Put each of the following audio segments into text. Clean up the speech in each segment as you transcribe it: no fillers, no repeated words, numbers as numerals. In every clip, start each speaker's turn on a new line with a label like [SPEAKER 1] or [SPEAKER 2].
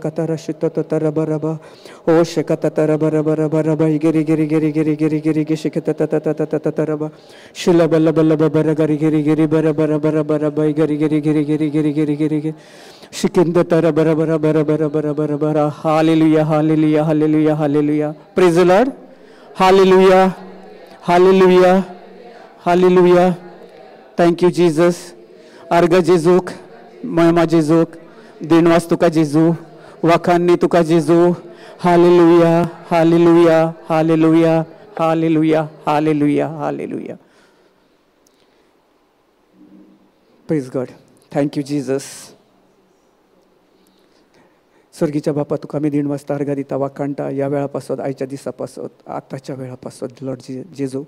[SPEAKER 1] Katara shitata baraba o shekata bara bara bara giri giri giri giri giri giri giri shikata tata tata tata raba shila bala bala bara gari giri giri bara bara bara bara giri giri giri giri giri giri giri giri shikinda tara bara bara bara bara bara bara bara. Hallelujah, hallelujah, hallelujah, hallelujah. Praise the Lord. Hallelujah, hallelujah, hallelujah. Thank you Jesus. Arga जेजूक, महिमा जेजूक, दिनवास तुका जेजू, वाखान्नी तुका जेजू. Hallelujah, hallelujah, hallelujah, hallelujah, hallelujah, hallelujah. Praise God. Thank you Jesus. स्वर्गीच्या बापा तुका आमी दिनवास तारगा दिता, वाखाणटा ह्या वेळा पासत, आयच्या दिसा पासत, आतांच्या वेळा पासत. लॉर्ड जेजू,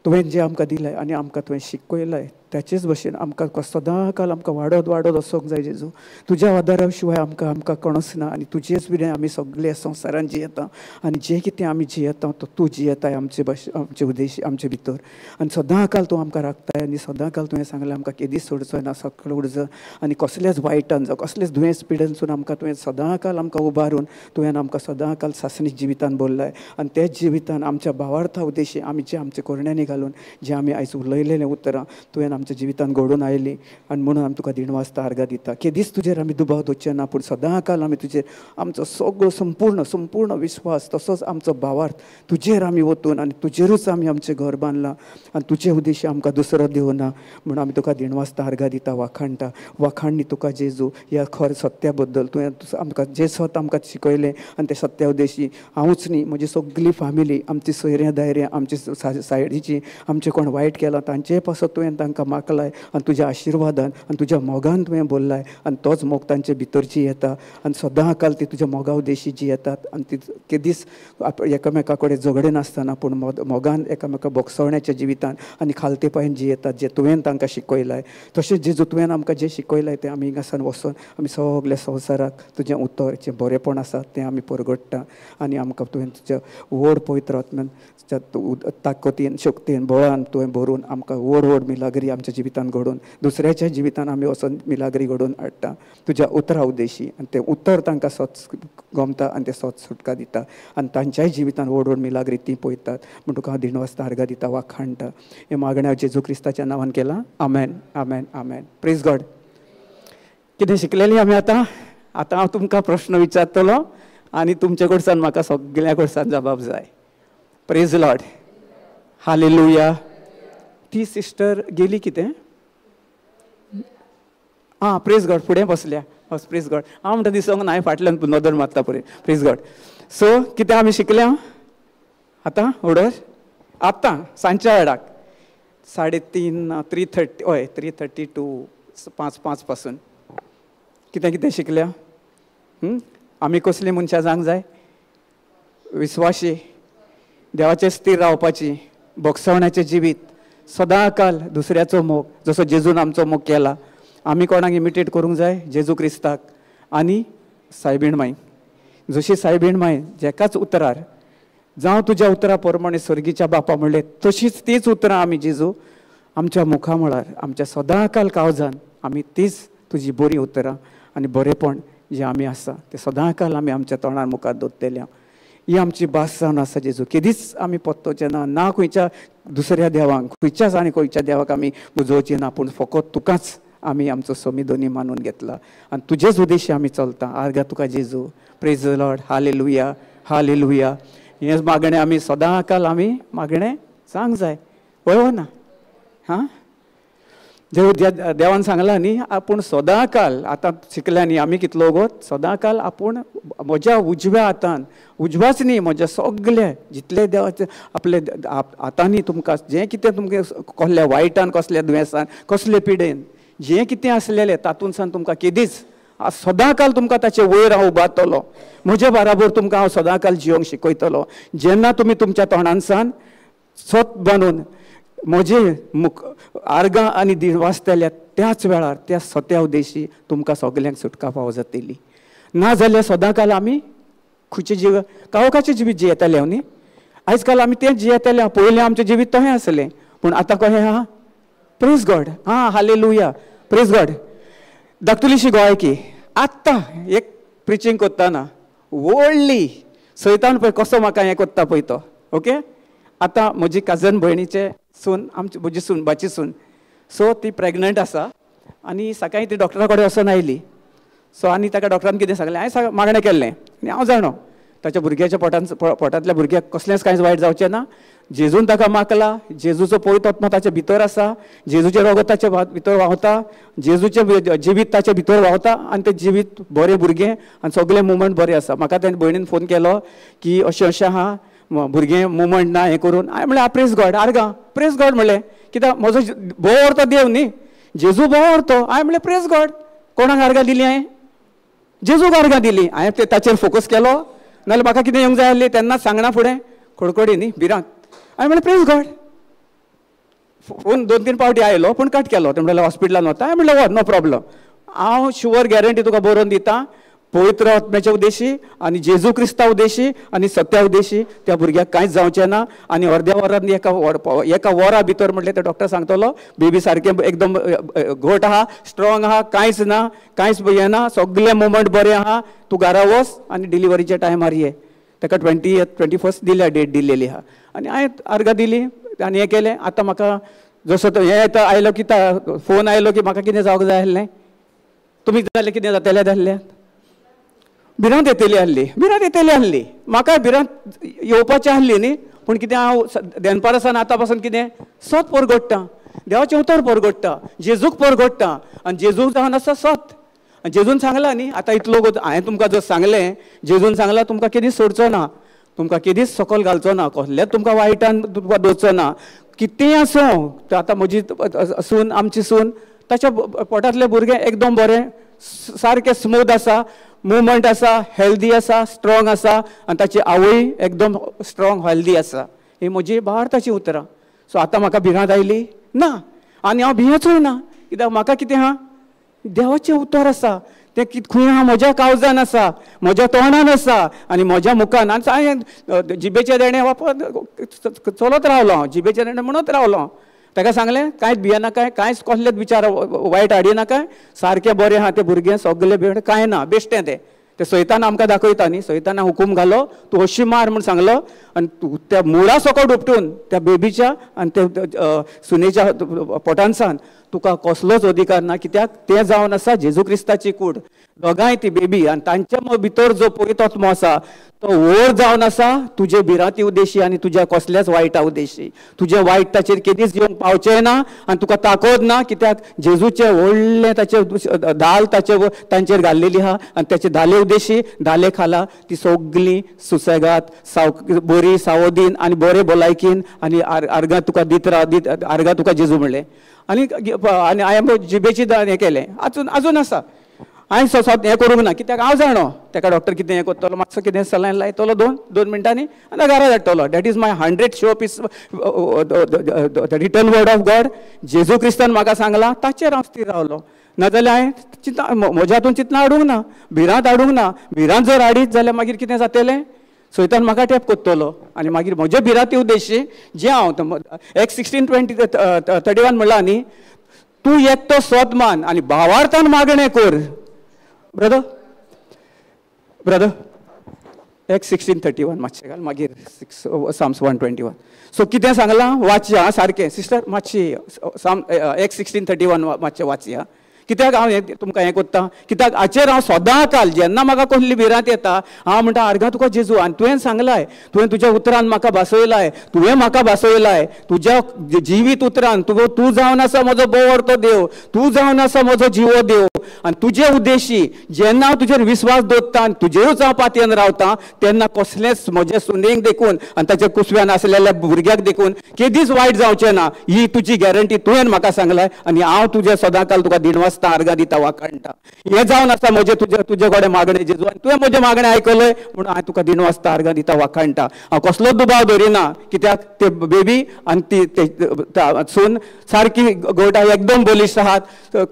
[SPEAKER 1] तुवें जें आमकां दिलें आनी आमकां तुवें शिकयलें त्याचेच भशेन आमकां सदां काल आमकां वाडत वाडत वचोंक जाय जेजू. तुज्या आदारा शिवाय आमकां आमकां कोणूच ना आनी तुजेच विणें आमी सगळे संवसारान जियेता आनी जें कितें आमी जियेता तो तूं जियेताय आमचे भाशे आमचे उद्देश आमचे भितर. आनी सदां काल तूं आमकां राखताय आनी सदां काल तुवें सांगलें आमकां केदीच सोडचो ना, सगळो उडजो आनी कसल्याच वायटान जावं कसलेच दुयेंस पिडनसून आमकां तुवें सदां काल आमकां उबारून तुवें आमकां सदां काल सासणीक जिवितान बोल्लाय. आनी त्याच जिवितान आमच्या भावार्था उद्देशी आमी जे आमचे कोरण्यांनी घालून जे आमी आयज उलयलेलें उतरां तुवें आमच्या जिवितान घडोवन आयली आनी म्हणून आमी तुका दिनवास आर्गां दिता. केदीच तुजेर आमी दुबाव दवरचे ना, पूण सदां काल आमी तुजेर आमचो सगळो संपूर्ण संपूर्ण विश्वास तसोच आमचो भावार्थ तुजेर आमी वतून आनी तुजेरूच आमी आमचें घर बांदलां आनी तुजे उद्देशी आमकां दुसरो देव ना म्हणून आमी तुका दिनवास आर्गां दिता, वाखाणटा. वाखाणणी तुका जेजू ह्या खर सत्या बद्दल. तुवें आमकां जें सत आमकां शिकयलें आनी तें सत्या उद्देशी हांवूच न्ही, म्हजी सगळी फामिली, आमची सोयऱ्यां दायऱ्यां, आमची सायडीची, आमचें कोण वायट केलां तांचे पासत तुवें तांकां माकलाय आनी तुज्या आशिर्वादान आनी तुज्या मोगान तुवें बोल्लाय आनी तोच मोग तांचे भितर जी येता आनी सदां काल ती तुज्या मोगा उद्देशी जी येतात आनी ती केदीच एकामेका कडेन झगडे नासतना पूण मोगान एकामेका भोगसवण्याच्या जिवितान आनी खालते पायन जी येतात जे तुवें तांकां शिकयलाय. तशेंच जेजू तुवें आमकां जें शिकयलाय तें आमी हिंगासान वचोन आमी सगल्या संवसाराक तुजें उतर जें बरेंपण आसा तें आमी परगट्टा आनी आमकां तुवें तुज्या व्हड पवित्र आत्म्यान ताकतीन शक्तीन बळान तुवें भरून आमकां व्हड व्हड मिलाग्री आमच्या जिवितान घडोवन दुसऱ्याच्या जिवितान आमी वचोन मिलाग्री घडोवन हाडटा तुज्या उतरा उद्देशी. आनी तें उतर तांकां सत गमता आनी तें सत सुटका दिता आनी तांच्याय जिवितान व्हड व्हड मिलाग्री ती पळयतात. म्हण तुका हांव दिनवास आर्गां दिता, वाखाणटा. हें मागणें हांव जेजू क्रिस्ताच्या नांवान केलां. आमेन, आमेन, आमेन. Praise God. कितें शिकलेलीं आमी आतां? आतां हांव तुमकां प्रश्न विचारतलो आनी तुमचे कडच्यान म्हाका सगळ्या कडच्यान जबाब जाय. Praise Lord. Hallelujah. ती सिस्टर गेली कितें? आं, प्रेज गॉड. फुडें बसल्या. Praise God. हांव म्हणटा दिसोंक ना, हांवें फाटल्यान नदर मारता पळय. Praise God. सो कितें आमी शिकल्या आतां? ऑर्डर आतां सांजच्या वेळाक 3:30, 3:30, हय 3:30 टू 5:05 पासून कितें कितें शिकल्या? आमी कसलीं मनशां जावंक जाय? विस्वाशी, देवाचेर स्थीर रावपाची, भोगसवण्याचें जिवीत, सदां काल दुसऱ्याचो मोग जसो जेजून आमचो मोग केला. आमी कोणाक इमिटेट करूंक जाय? जेजू क्रिस्ताक आनी सायबीण माई. जशी सायबीण माई जेकाच उतरार जावं तुज्या उतरा प्रमाणे स्वर्गीच्या बापा म्हणलें तशीच तीच उतरां आमी जेजू आमच्या मुखामळार आमच्या सदां काल काळजान आमी तीच तुजी बरीं उतरां आनी बरेंपण जें आमी आसा तें सदां काल आमी आमच्या तोंडार मुखार दवरतल्या. ही आमची भास जावन आसा जेजू. केदीच आमी पत्तोवचें ना, ना खंयच्या दुसऱ्या देवांक, खंयच्याच आनी खंयच्या देवाक आमी पुजोवचें ना, पूण फकत तुकाच आमी आमचो समी दोनी मानून घेतला आनी तुजेच उद्देशी आमी चलता. आर्गां तुका जेजू. Praise Lord. Hallelujah, hallelujah. हें मागणें आमी सदां काल आमी मागणें सांग जाय. हय ना? हां, देव देवान सांगलां न्ही आपूण सदां काल आतां शिकल्या न्ही आमी कितलो गोत सदां काल आपूण म्हज्या उजव्या हातान, उजव्याच न्ही म्हज्या सगळे जितले देवाचे आपले हातांनी तुमकां जें कितें तुमकां कसल्या वायटान, कसल्या दुयेंसान, कसले पिडेन जें कितें आसलेलें तातूंतल्यान तुमकां केदीच सदां काल तुमकां ताचे वयर हांव उबारतलो. म्हजे बराबर तुमकां हांव सदां काल जियोंक शिकयतलो. जेन्ना तुमी तुमच्या तोंडानसान सत बांदून म्हजे मुख आर्गां आनी दिनवासतल्या त्याच वेळार त्या सत्या उद्देशी तुमकां सगल्यांक सुटका फावो जातली. ना जाल्यार सदां काल आमी खंयचें जीव कावकाचें जिवीत जियेताले न्ही. आयज काल आमी तें जियेताले. पयलें आमचें जिवीत तशें आसलें पूण आतां कशें आहा? Praise God. आं, हालेलुया. Praise God. धाकटुलीशी गोंयकी आत्तां एक प्रिचींग करतना व्हडली सैतान पळय कसो म्हाका हें करता पळय तो. ओके, आतां म्हजी कजन भयणीचे सून, आमची म्हजी सून, बाची सून, सो ती प्रेग्नंट आसा आनी सकाळीं ती डॉक्टरा कडेन वचून आयली. सो आनी ताका डॉक्टरान कितें सांगलें, हांवें मागणें केल्लें आनी हांव जाणो ताच्या भुरग्याच्या पोटांतल्या भुरग्याक कसलेंच कांयच वायट जावचें ना. जेजून ताका मागला, जेजूचो पवित्र आत्मो ताच्या भितर आसा, जेजूचें रगत ताच्या भितर व्हांवता, जेजूचें जिवीत ताच्या भितर व्हांवता आनी तें जिवीत बरें भुरगें आनी सगळें मुवमेंट बरें आसा. म्हाका तेणें भयणीन फोन केलो की अशें अशें आहा, भुरगें मुवमेंट ना हें करून. हांवें म्हणलें प्रेज गॉड, आर्गां प्रेज गॉड म्हणलें, कित्याक म्हजो भोव अर्थ देव न्ही, जेजू भोव अर्थ. हांवें म्हणलें प्रेज गॉड. कोणाक आर्गां दिली हांवें? जेजूक आर्गां दिली. हांवें ते ताचेर फोकस केलो, नाजाल्यार म्हाका कितें येवंक जाय आसलें तेन्नाच सांगना फुडें खोडखोडी न्ही भिरांत. हांवें म्हणलें प्रेज गॉड. फोन 2-3 फावटी आयलो पूण कट केलो. ते म्हणलें हॉस्पिटलान वता. हांवें म्हणलें वच, नो प्रॉब्लम, हांव शुवर गॅरंटी तुका बरोवन दिता, पवित्र आत्म्याच्या उद्देशी आनी जेजू क्रिस्ता उद्देशी आनी सत्या उद्देशी त्या भुरग्याक कांयच जावचें ना. आनी अर्द्या वरान एका वरा भितर म्हटलें ते डॉक्टर सांगतलो बेबी सारकें एकदम घट आहा, स्ट्रॉंग आहा, कांयच ना, कांयच हें ना, सगळें मुवमेंट बरें आहा, तूं घरा वच आनी डिलिवरीच्या टायमार ये. ताका 21 दिल्या, डेट दिल्लेली आहा. आनी हांवें आर्गां दिली आनी हें केलें. आतां म्हाका जसो तो हें आयलो की फोन आयलो की म्हाका कितें जावंक जाय आसलें, तुमी जाल्यार कितें जातलें जाल्लें, भिरांत येतली आसली, भिरांत येतली आसली म्हाका, भिरांत येवपाची आसली न्ही. पूण कितें हांव देनपार आसा आतां पासून कितें सत परगडटा, देवाचें उतर परगडटा, जेजूक परगडटा आनी जेजूक जावन आसा सत. आनी जेजून सांगलां न्ही, आतां इतलो हांवें तुमकां जर सांगलें, जेजून सांगलां तुमकां केदीच सोडचो ना, तुमकां केदीच सकयल घालचो ना, कसलेंच तुमकां वायटान तुमकां दवरचो ना, कितेंय आसूं. आतां म्हजी सून, आमची सून, ताच्या पोटांतलें भुरगें एकदम बरें, सारकें स्मूथ आसा, मुवमेंट आसा, हेल्दी आसा, स्ट्रॉंग आसा आनी ताची आवय एकदम स्ट्रॉंग हेल्दी आसा. ही म्हजी भारताची उतरां. सो आतां म्हाका भिरांत आयली ना आनी हांव भियेचोय ना, कित्याक म्हाका कितें आहा, देवाचें उतर आसा, तें खंय आहा, म्हज्या कावजान आसा, म्हज्या तोंडान आसा आनी म्हज्या मुखान. आनी हांवें जिबेचें देणें वापर चलत रावलो, हांव जिबेचें देणें म्हणत रावलो. ताका सांगलें कांयच भियेनाका, कांयच कसलेच विचार वायट हाडिनाका, सारकें बरें आहा तें भुरगें, सगळें बेण कांय ना, बेश्टें तें. ते सैतान आमकां दाखयता न्ही, सैतान हुकूम घालो तूं अशी मार म्हूण सांगलो आनी तूं त्या मुळा सकयल उपटून त्या बेबीच्या आनी त्या सुनेच्या पोटांसान तुका कसलोच अधिकार ना, कित्याक तें जावन आसा जेजू क्रिस्ताची कूड. दोगांय ती बेबी आनी तांच्या भितर जो पवित्र आत्मो आसा तो व्हड जावन आसा तुजे भिरांती उद्देशी आनी तुज्या कसल्याच वायटा उद्देशी. तुजें वायट ताचेर केदीच येवंक पावचें ना आनी तुका ताकद ना, कित्याक जेजूचें व्हडलें ताचें धाल ताचे तांचेर घाल्लेली आहा आनी ताचे धाले उद्देशी धाले खाला ती सगळीं सुसेगात साव बरी सावोदीन आनी बरे भलायकीन आनी आर्गां तुका दीत राव, दीत आर्गां तुका जेजू म्हणलें. आनी आनी हांवें जिबेची हें केलें, आजून आजून आसा. हांवें सत हें करूंक ना, कित्याक हांव जाणो ताका डॉक्टर कितें हें करतलो, मातसो कितें सलायन लायतलो 2-2 मिनटांनी आनी घरा धाडटलो. That is my 100 sure piece the written word of God. जेजू क्रिस्तान म्हाका सांगलां ताचेर हांव स्थीर रावलो, नाजाल्यार हांवें चिंता म्हज्या हातून चिंतना हाडूंक ना, भिरांत हाडूंक ना. भिरांत जर हाडीत जाल्यार मागीर कितें जातलें, सैतान म्हाका टॅप करतलो आनी मागीर म्हजे भिरांती उद्देशी जे हांव एक 16:20-31 म्हणलां न्ही, तूं एकटो सत मान आनी भावार्थान मागणें कर. ब्रदर ब्रदर एक 16:31 मातशें घाल, मागीर Psalms 121. सो कितें सांगलां वाचया सारकें सिस्टर, मातशी साम एक 16:31 मातशें वाचया. कित्याक हांव हें तुमकां हें करता, कित्याक हाचेर हांव सदां काल जेन्ना म्हाका कसली भिरांत येता हांव म्हणटा आर्गां तुका जेजू, आनी तुवें सांगलाय, तुवें तुज्या उतरान म्हाका भासयलाय, तुवें म्हाका भासयलाय तुज्या जिवीत उतरान. तूं जावन आसा म्हजो बोवर्तो देव, तूं जावन आसा म्हजो जिवो देव आनी तुजे उद्देशी जेन्ना हांव तुजेर विस्वास दवरता आनी तुजेरूच हांव पातयेन रावता तेन्ना कसलेंच म्हजे सुनेक देखून आनी ताच्या कुसव्यान आसलेल्या भुरग्याक देखून केदीच वायट जावचें ना, ही तुजी गॅरंटी तुवें म्हाका सांगलाय आनी हांव तुजे सदां काल तुका दिणवासता, आर्गां दिता, वाखाणटा. हें जावन आसा म्हजें तुजे कडेन मागणें जेजू, आनी तुवें म्हजें मागणें आयकलें म्हणून हांवें तुका दिणवासता, आर्गां दिता, वाखाणटा. हांव कसलोच दुबाव दवरिना, कित्याक ते बेबी आनी ती सून सारकी गोटा एकदम बलिश्ट आहात,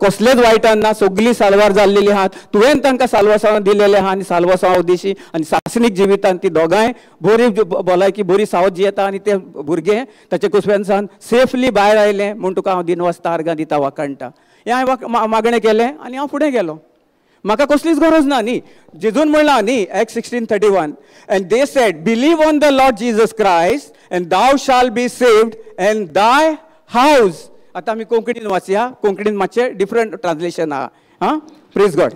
[SPEAKER 1] कसलेच वायटान ना, सगळीं साल्वार जाल्लेली आहात. तुवें तांकां साल्वासांव दिलेलें आहा आनी साल्वासांव उद्देशी आनी सासणीक जिवितान ती दोगांय बरी भलायकी बरी सावत जियेता आनी ते भुरगें ताचे कुसव्यानसान सेफली भायर आयलें म्हूण तुका हांव दिनवासता, आर्गां दिता, वाखाणटा. हें हांवें मागणें केलें आनी हांव फुडें गेलो. म्हाका कसलीच गरज ना न्ही. जेजून म्हणलां न्ही Acts 16:31, and they said believe on the Lord Jesus Christ and thou shall be saved and thy house. आतां आमी कोंकणीन वाचया, कोंकणीन मातशें डिफरंट ट्रान्सलेशन आहा. हां, प्रेज गॉड,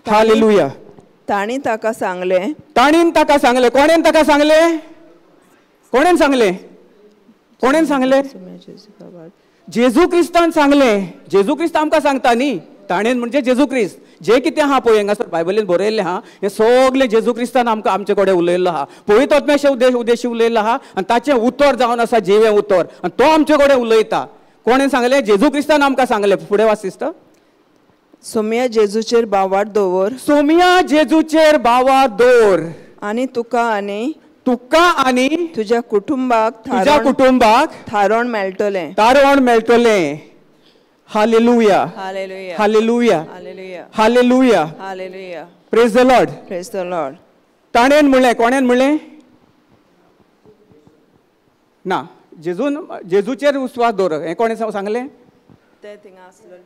[SPEAKER 1] हालेलुया.
[SPEAKER 2] तांणी ताका सांगलें,
[SPEAKER 1] ताणीन ताका सांगलें, कोणेन ताका सांगलें, कोणेन सांगलें, कोणेन सांगलें? जेजू क्रिस्तान सांगलें. जेजू क्रिस्त आमकां सांगता न्ही, ताणेन म्हणजे जेजू क्रिस्त. जे कितें आहा पळय हांगासर बायबलीन बरयल्लें आहा हें सगलें जेजू क्रिस्तान आमकां आमचे कडेन उलयल्लो आहा, पवित्र आत्म्याचे उद्देश उलयल्लो आहा आनी ताचें उतर जावन आसा जिवें उतर आनी तो आमचे कडेन उलयता. कोणेन सांगलें? जेजू क्रिस्तान आमकां सांगलें. फुडें वाच सिस्टर.
[SPEAKER 2] सोम्या जेजूचेर बावार दवर,
[SPEAKER 1] सोम्या जेजूचेर बावार दवर
[SPEAKER 2] आनी तुका आनी
[SPEAKER 1] तुका आनी
[SPEAKER 2] तुज्या कुटुंबाक,
[SPEAKER 1] तुज्या कुटुंबाक
[SPEAKER 2] थारण मेळटलें,
[SPEAKER 1] तारण मेळटलें. Hallelujah,
[SPEAKER 2] hallelujah,
[SPEAKER 1] hallelujah,
[SPEAKER 2] hallelujah,
[SPEAKER 1] hallelujah,
[SPEAKER 2] hallelujah.
[SPEAKER 1] Praise the Lord,
[SPEAKER 2] praise the Lord.
[SPEAKER 1] ताणेन म्हणलें, कोणेन म्हणलें? ना, जेजून जेजूचेर विस्वास दवर हें कोणें सांगलें?
[SPEAKER 2] ते थिंगा आसले.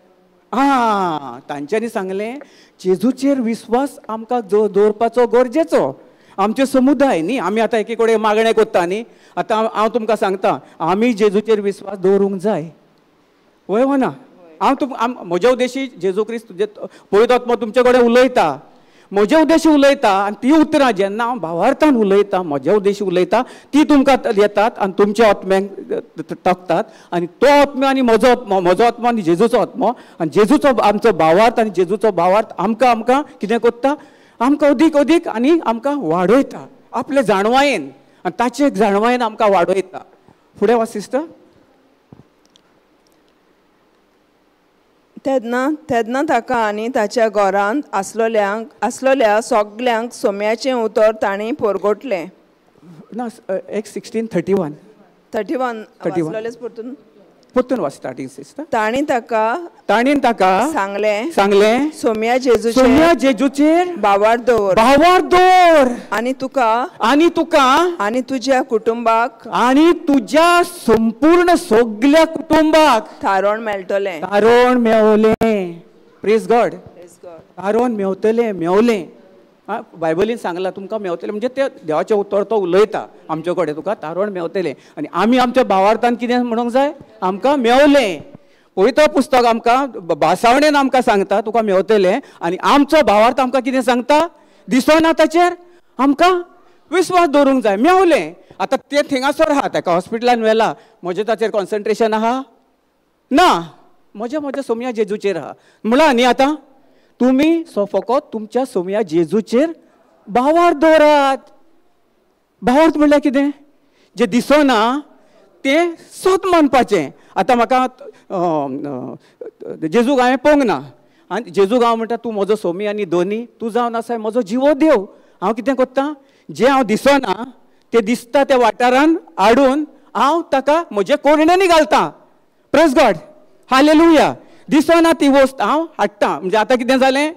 [SPEAKER 1] आं, तांच्यांनी सांगलें जेजूचेर विस्वास आमकां दवरपाचो गरजेचो. आमचे समुदाय न्ही, आमी आतां एके कडेन मागणें करता न्ही, आतां हांव तुमकां सांगता आमी जेजूचेर विस्वास दवरूंक जाय. वय हो ना? हांव म्हज्या उद्देशी जेजू क्रिस्त पवित्र आत्मो तुमचे कडेन उलयता, म्हज्या उद्देशी उलयता आनी ती उतरां जेन्ना हांव भावार्थान उलयता, म्हज्या उद्देशी उलयता, ती तुमकां येतात आनी तुमच्या आत्म्यांक तकतात आनी तो आत्मो आनी म्हजो आत्मो, म्हजो आत्मो आनी जेजूचो आत्मो आनी जेजूचो आमचो भावार्थ आनी जेजूचो भावार्थ आमकां आमकां कितें करता? आमकां अदीक अदीक आनी आमकां वाडयता आपले जाणवायेन आनी ताचे जाणवायेन आमकां वाडयता. फुडें वाच सिस्टर.
[SPEAKER 2] तेन्ना तेन्ना ताका आनी ताच्या घरांत आसलोल्यांक आसलोल्या सगल्यांक सोम्याचें उतर तांणी परगटलें.
[SPEAKER 1] ना, Acts 16:31.
[SPEAKER 2] 31 वाचलोलेंच परतून,
[SPEAKER 1] परतून वाच स्टार्टींग सिस्टर.
[SPEAKER 2] तांणी ताका,
[SPEAKER 1] तांणी ताका
[SPEAKER 2] सांगलें,
[SPEAKER 1] सांगलें
[SPEAKER 2] सोम्या जेजूचेर,
[SPEAKER 1] सोम्या जेजूचेर
[SPEAKER 2] बावार दवर,
[SPEAKER 1] बावार दवर
[SPEAKER 2] आनी तुका,
[SPEAKER 1] आनी तुका
[SPEAKER 2] आनी तुज्या कुटुंबाक,
[SPEAKER 1] आनी तुज्या संपूर्ण सगल्या कुटुंबाक
[SPEAKER 2] थारण मेळटलें,
[SPEAKER 1] तारण मेवलें. प्रेज गॉड, तारण मेवतलें, मेवलें. बायबलीन सांगलां तुमकां मेवतलें, म्हणजे ते देवाचें उतर तो उलयता आमचे कडेन, तुका तारण मेवतलें. आनी आमी आमच्या भावार्थान कितें म्हणूंक जाय? आमकां मेवलें. पवित्र पुस्तक आमकां भासावणेन आमकां सांगता तुका मेवतलें आनी आमचो भावार्थ आमकां कितें सांगता? दिसना ताचेर आमकां विस्वास दवरूंक जाय. मेवलें. आतां तें थिंगासर आहा, ताका हॉस्पिटलान व्हेला, म्हजें ताचेर कॉन्सन्ट्रेशन आहा ना, म्हजें म्हज्या सोम्या जेजूचेर आहा. म्हणलां न्ही आतां तुमी फकत तुमच्या सोम्या जेजूचेर भावार्थ दवरात. भावार्थ म्हणल्यार कितें? जें दिसना तें सत मानपाचें. आतां म्हाका जेजूक हांवें पळोवंक ना आनी जेजूक हांव म्हणटा तूं म्हजो सोमी आनी दोनी, तूं जावन आसा म्हजो जिवो देव. हांव कितें करता? जें हांव दिसना तें दिसता त्या वाठारान हाडून हांव ताका म्हजे कोरण्यांनी घालता. Praise God, hallelujah. दिसना ती वस्त हांव हाडटा. म्हणजे आतां कितें जालें?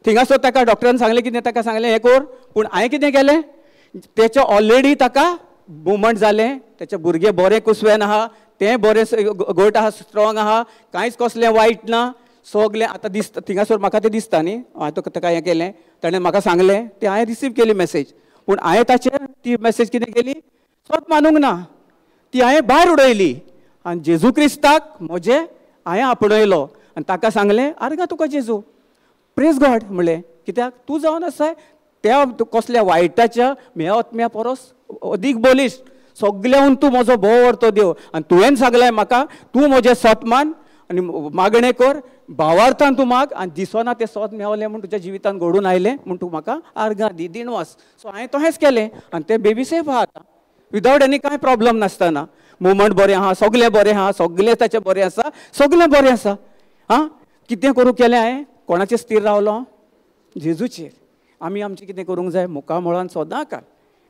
[SPEAKER 1] थिंगासर ताका डॉक्टरान सांगलें कितें, ताका सांगलें हें कर, पूण हांवें कितें केलें? तेचें ऑलरेडी ताका मुवमेंट जालें, तेचें भुरगें बरें कुसवेन आहा, तें बरें घट आहा, स्ट्रोंग आहा, कांयच कसलें वायट ना, सगलें आतां दिसता थिंगासर म्हाका तें दिसता न्ही. हांवें ताका हें केलें, ताणें म्हाका सांगलें, तें हांवें रिसीव केली मॅसेज, पूण हांवें ताचेर ती मॅसेज कितें केली? सत मानूंक ना, ती हांवें भायर उडयली आनी जेजू क्रिस्ताक म्हजें हांवें आपणयलो आनी ताका सांगलें आर्गां तुका जेजू. प्रेज गॉड म्हणलें, कित्याक तूं जावन आसाय त्या कसल्या वायटाच्या म्या आत्म्या परस अदीक बलिश्ट, सगल्याहून तूं म्हजो भोव व्हरतो देव आनी तुवें सांगलें म्हाका तूं म्हजें सत मान आनी मागणें कर, भावार्थान तूं माग आनी दिसना तें सत मेवलें म्हूण तुज्या जिवितान घडून आयलें म्हूण तूं म्हाका आर्गां दी, दिणवास. सो हांवें तशेंच केलें आनी तें बेबी सेफ आहा आतां, विदावट एनी कांय प्रॉब्लम नासतना. मुवमेंट बरें आहा, सगलें बरें आहा, सगलें ताचें बरें आसा, सगलें बरें आसा. आं, कितें करूंक केलें हांवें? कोणाचेर स्थीर रावलो? जेजूचेर. आमी आमचें कितें करूंक जाय? मुखामळान सदां काल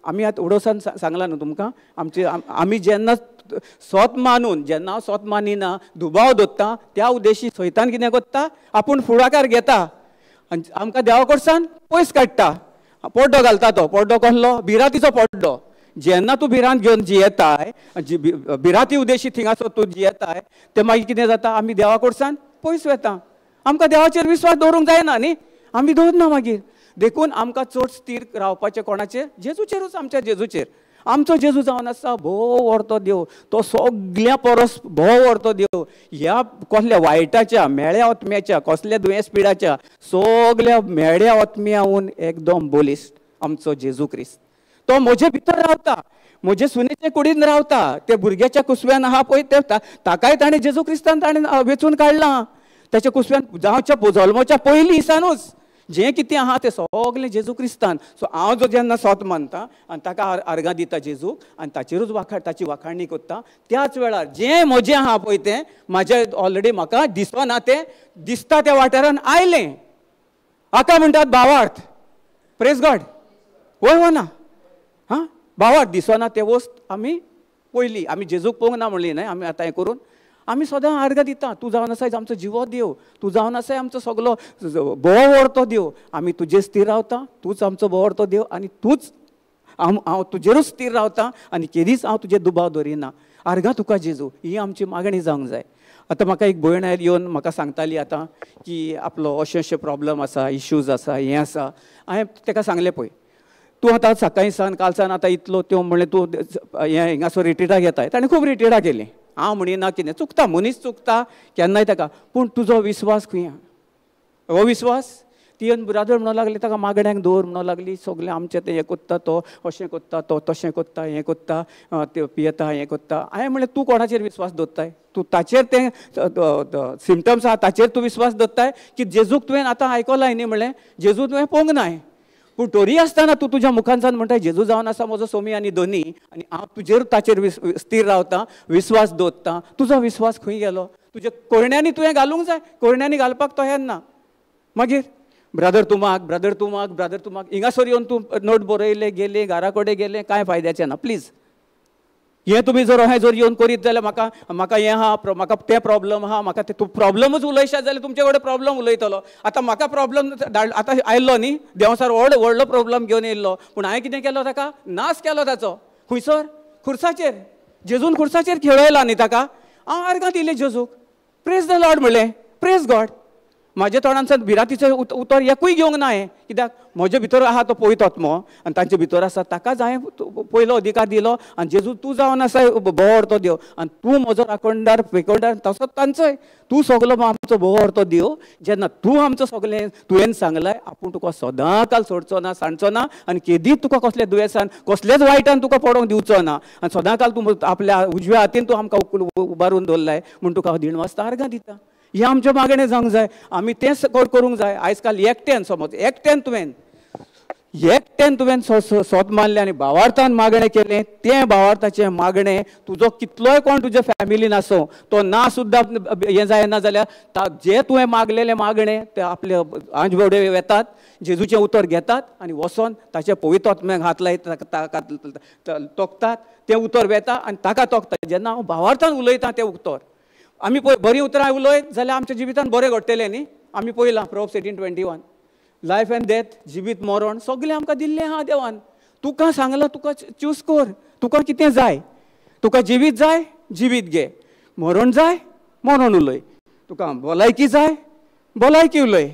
[SPEAKER 1] आमी आतां उडोसान सांगलां न्हू तुमकां, आमचे आमी जेन्ना सत मानून, जेन्ना हांव सत मानिना, दुबाव दवरता, त्या उद्देशी सैतान कितें करता? आपूण फुडाकार घेता आनी आमकां देवा कडसान पयस काडटा, पड्डो घालता. तो पड्डो कसलो? भिरांतीचो पड्डो. जेन्ना तूं भिरांत घेवन जियेताय, भिरांती उद्देशी थिंगासर तूं जियेताय, तें मागीर कितें जाता? आमी देवा कडसान पयस वता. आमकां देवाचेर विस्वास दवरूंक जायना न्ही. आमी दवरना मागीर. देखून आमकां चड स्थीर रावपाचें कोणाचेर? जेजूचेरूच, आमच्या जेजूचेर. आमचो जेजू जावन आसा भोव व्हडलो देव, तो सगल्या परस भोव व्हडलो देव. ह्या कसल्या वायटाच्या मेळ्या आत्म्याच्या कसल्या दुयेंस पिडाच्या सगल्या मेळ्या आत्म्याहून एकदम बलिश्ट आमचो जेजू क्रिस्त. तो म्हजे भितर रावता, म्हजे सुनेचे कुडीन रावता, ते भुरग्याच्या कुसव्यान आहा पळय ते ताकाय ताणें जेजू क्रिस्तान ताणें वेंचून काडलां. ताच्या कुसव्यान जावच्या जल्मोच्या पयलीं दिसानूच जें कितें आहा तें सगलें जेजू क्रिस्तान. सो हांव जो जेन्ना सोत मानता आनी ताका आर्गां दिता जेजूक आनी ताचेरूच ताची वाखाणणी करता, त्याच वेळार जें म्हजें आहा पळय तें म्हाजें ऑलरेडी म्हाका दिसना, तें दिसता त्या वाठारान आयलें. हाका म्हणटात भावार्थ. प्रेज गॉड. वय वो ना? हां, भावार्थ दिसना तें वस्त आमी पयली, आमी जेजूक पळोवंक ना म्हणली न्हय, आमी आतां हें करून आमी सदां आर्गां दिता. तूं जावन आसाय आमचो जिवो देव, तूं जावन आसाय आमचो सगलो भोव व्हडलो देव, आमी तुजेर स्थीर रावता, तूंच आमचो भोव व्हडलो देव आनी तूंच हांव तुजेरूच स्थीर रावता आनी केदीच हांव तुजेर दुबाव दवरिना. आर्गां तुका जेजू, ही आमची मागणी जावंक जाय. आतां म्हाका एक भयण येवन म्हाका सांगताली आतां की आपलो अशें अशें प्रॉब्लम आसा, इश्यूज आसा, हें आसा. हांवें ताका सांगलें पळय तूं आतां सकाळीं सान कालसान आतां इतलो त्यो म्हणलें तूं हें हिंगासर रिट्रिटाक येताय. ताणें खूब रिट्रिटां केलीं. हांव म्हणिना कितें चुकता, मनीस चुकता केन्नाय ताका, पूण तुजो विस्वास खंय आहा? हो विस्वास ती ब्रादर म्हणूंक लागली, ताका मागण्यांक दवर म्हणूंक लागली, सगळें आमचें तें हें कोत्ता, तो अशें कोत्ता, तो तशें कोत्ता, हें कोत्ता, तें पियेता, हें कोत्ता. हांवें म्हणलें तूं कोणाचेर विस्वास दवरताय? तूं ताचेर तें सिमटम्स आहा ताचेर तूं विस्वास दवरताय की जेजूक तुवें आतां आयकलाय न्ही? म्हणलें जेजू तुवें पळोवंक नाय, पूण तरी आसतना तूं तुज्या मुखानसान म्हणटा जेजू जावन आसा म्हजो सोमी आनी धनी आनी हांव तुजेर ताचेर स्थीर रावता, विस्वास दवरता. तुजो विस्वास खंय गेलो? तुज्या कोरण्यांनी तुवें घालूंक जाय, कोरण्यांनी घालपाक तो येना. मागीर ब्रादर तूं माग, ब्रादर तूं माग, ब्रादर तूं माग, हिंगासर येवन तूं नोट बरयले गेले, घरा कडेन गेले, कांय फायद्याचें ना. प्लीज हें तुमी जर अहें जर येवन करीत जाल्यार म्हाका म्हाका हें आहा, म्हाका तें प्रॉब्लम आहा, म्हाका तें तूं प्रॉब्लमूच उलयशात जाल्यार तुमचे कडेन प्रॉब्लम उलयतलो. आतां म्हाका प्रॉब्लम आतां आयल्लो न्ही, देंवसार व्हड व्हडलो प्रॉब्लम घेवन येयल्लो, पूण हांवें कितें केलो? ताका नाश केलो ताचो. खुंयसर? खुर्साचेर. जेजून खुर्साचेर खेळयला न्ही ताका. हांव आर्गां दिलें जेजूक, प्रेज the Lord म्हणलें, प्रेज गॉड. म्हाज्या तोंडांतल्यान भिरांतीचें उतर एकूय घेवंक ना हें, कित्याक म्हजे भितर आहा तो पवित्र आत्मो आनी तांचे भितर आसा ताकाच हांवें पयलो अधिकार दिलो. आनी जेजू तूं जावन आसा भोव व्हडलो देव आनी तूं म्हजो राखणदार फेकोणदार, तसोच तांचोय तूं सगलो आमचो भोव व्हडलो देव. जेन्ना तूं आमचो सगलें तुवें सांगलाय, आपूण तुका सदां काल सोडचो ना, सांडचो ना आनी केदीच तुका कसल्या दुयेंसान कसल्याच वायटान तुका पडोवंक दिवचो ना आनी सदां काल तूं आपल्या उजव्या हातीन तूं आमकां उबारून दवरलाय म्हूण तुका हांव दिणवास्ता आर्गां दिता. हें आमचें मागणें जावंक जाय, आमी तें करूंक जाय. आयज काल एकट्यान समज एकट्यान तुवें एकट्यान तुवें सोत मारलें आनी भावार्थान मागणें केलें, तें भावार्थाचें मागणें तुजो कितलोय कोण तुज्या फॅमिलीन आसूं तो ना सुद्दां हें जायना जाल्यार जें तुवें मागलेलें मागणें तें आपले आंजबोडे वेतात, जेजूचें उतर घेतात आनी वचोन ताचे पवित्र आत्म्याक हात लायत ताका तोखतात, तें उतर वेता आनी ताका तोखता. जेन्ना हांव भावार्थान उलयतां तें उतर आमी पळय बरीं उतरां उलयत जाल्यार आमच्या जिवितान बरें घडटलें न्ही. आमी पळयलां Proverbs 18:21, life and death, जिवीत मरण सगळें आमकां दिल्लें आहा देवान. तुका सांगलां तुका चूज कर, तुका कितें जाय. तुका जिवीत जाय जिवीत घे, मरण जाय मरण उलय, तुका भलायकी जाय भलायकी उलय,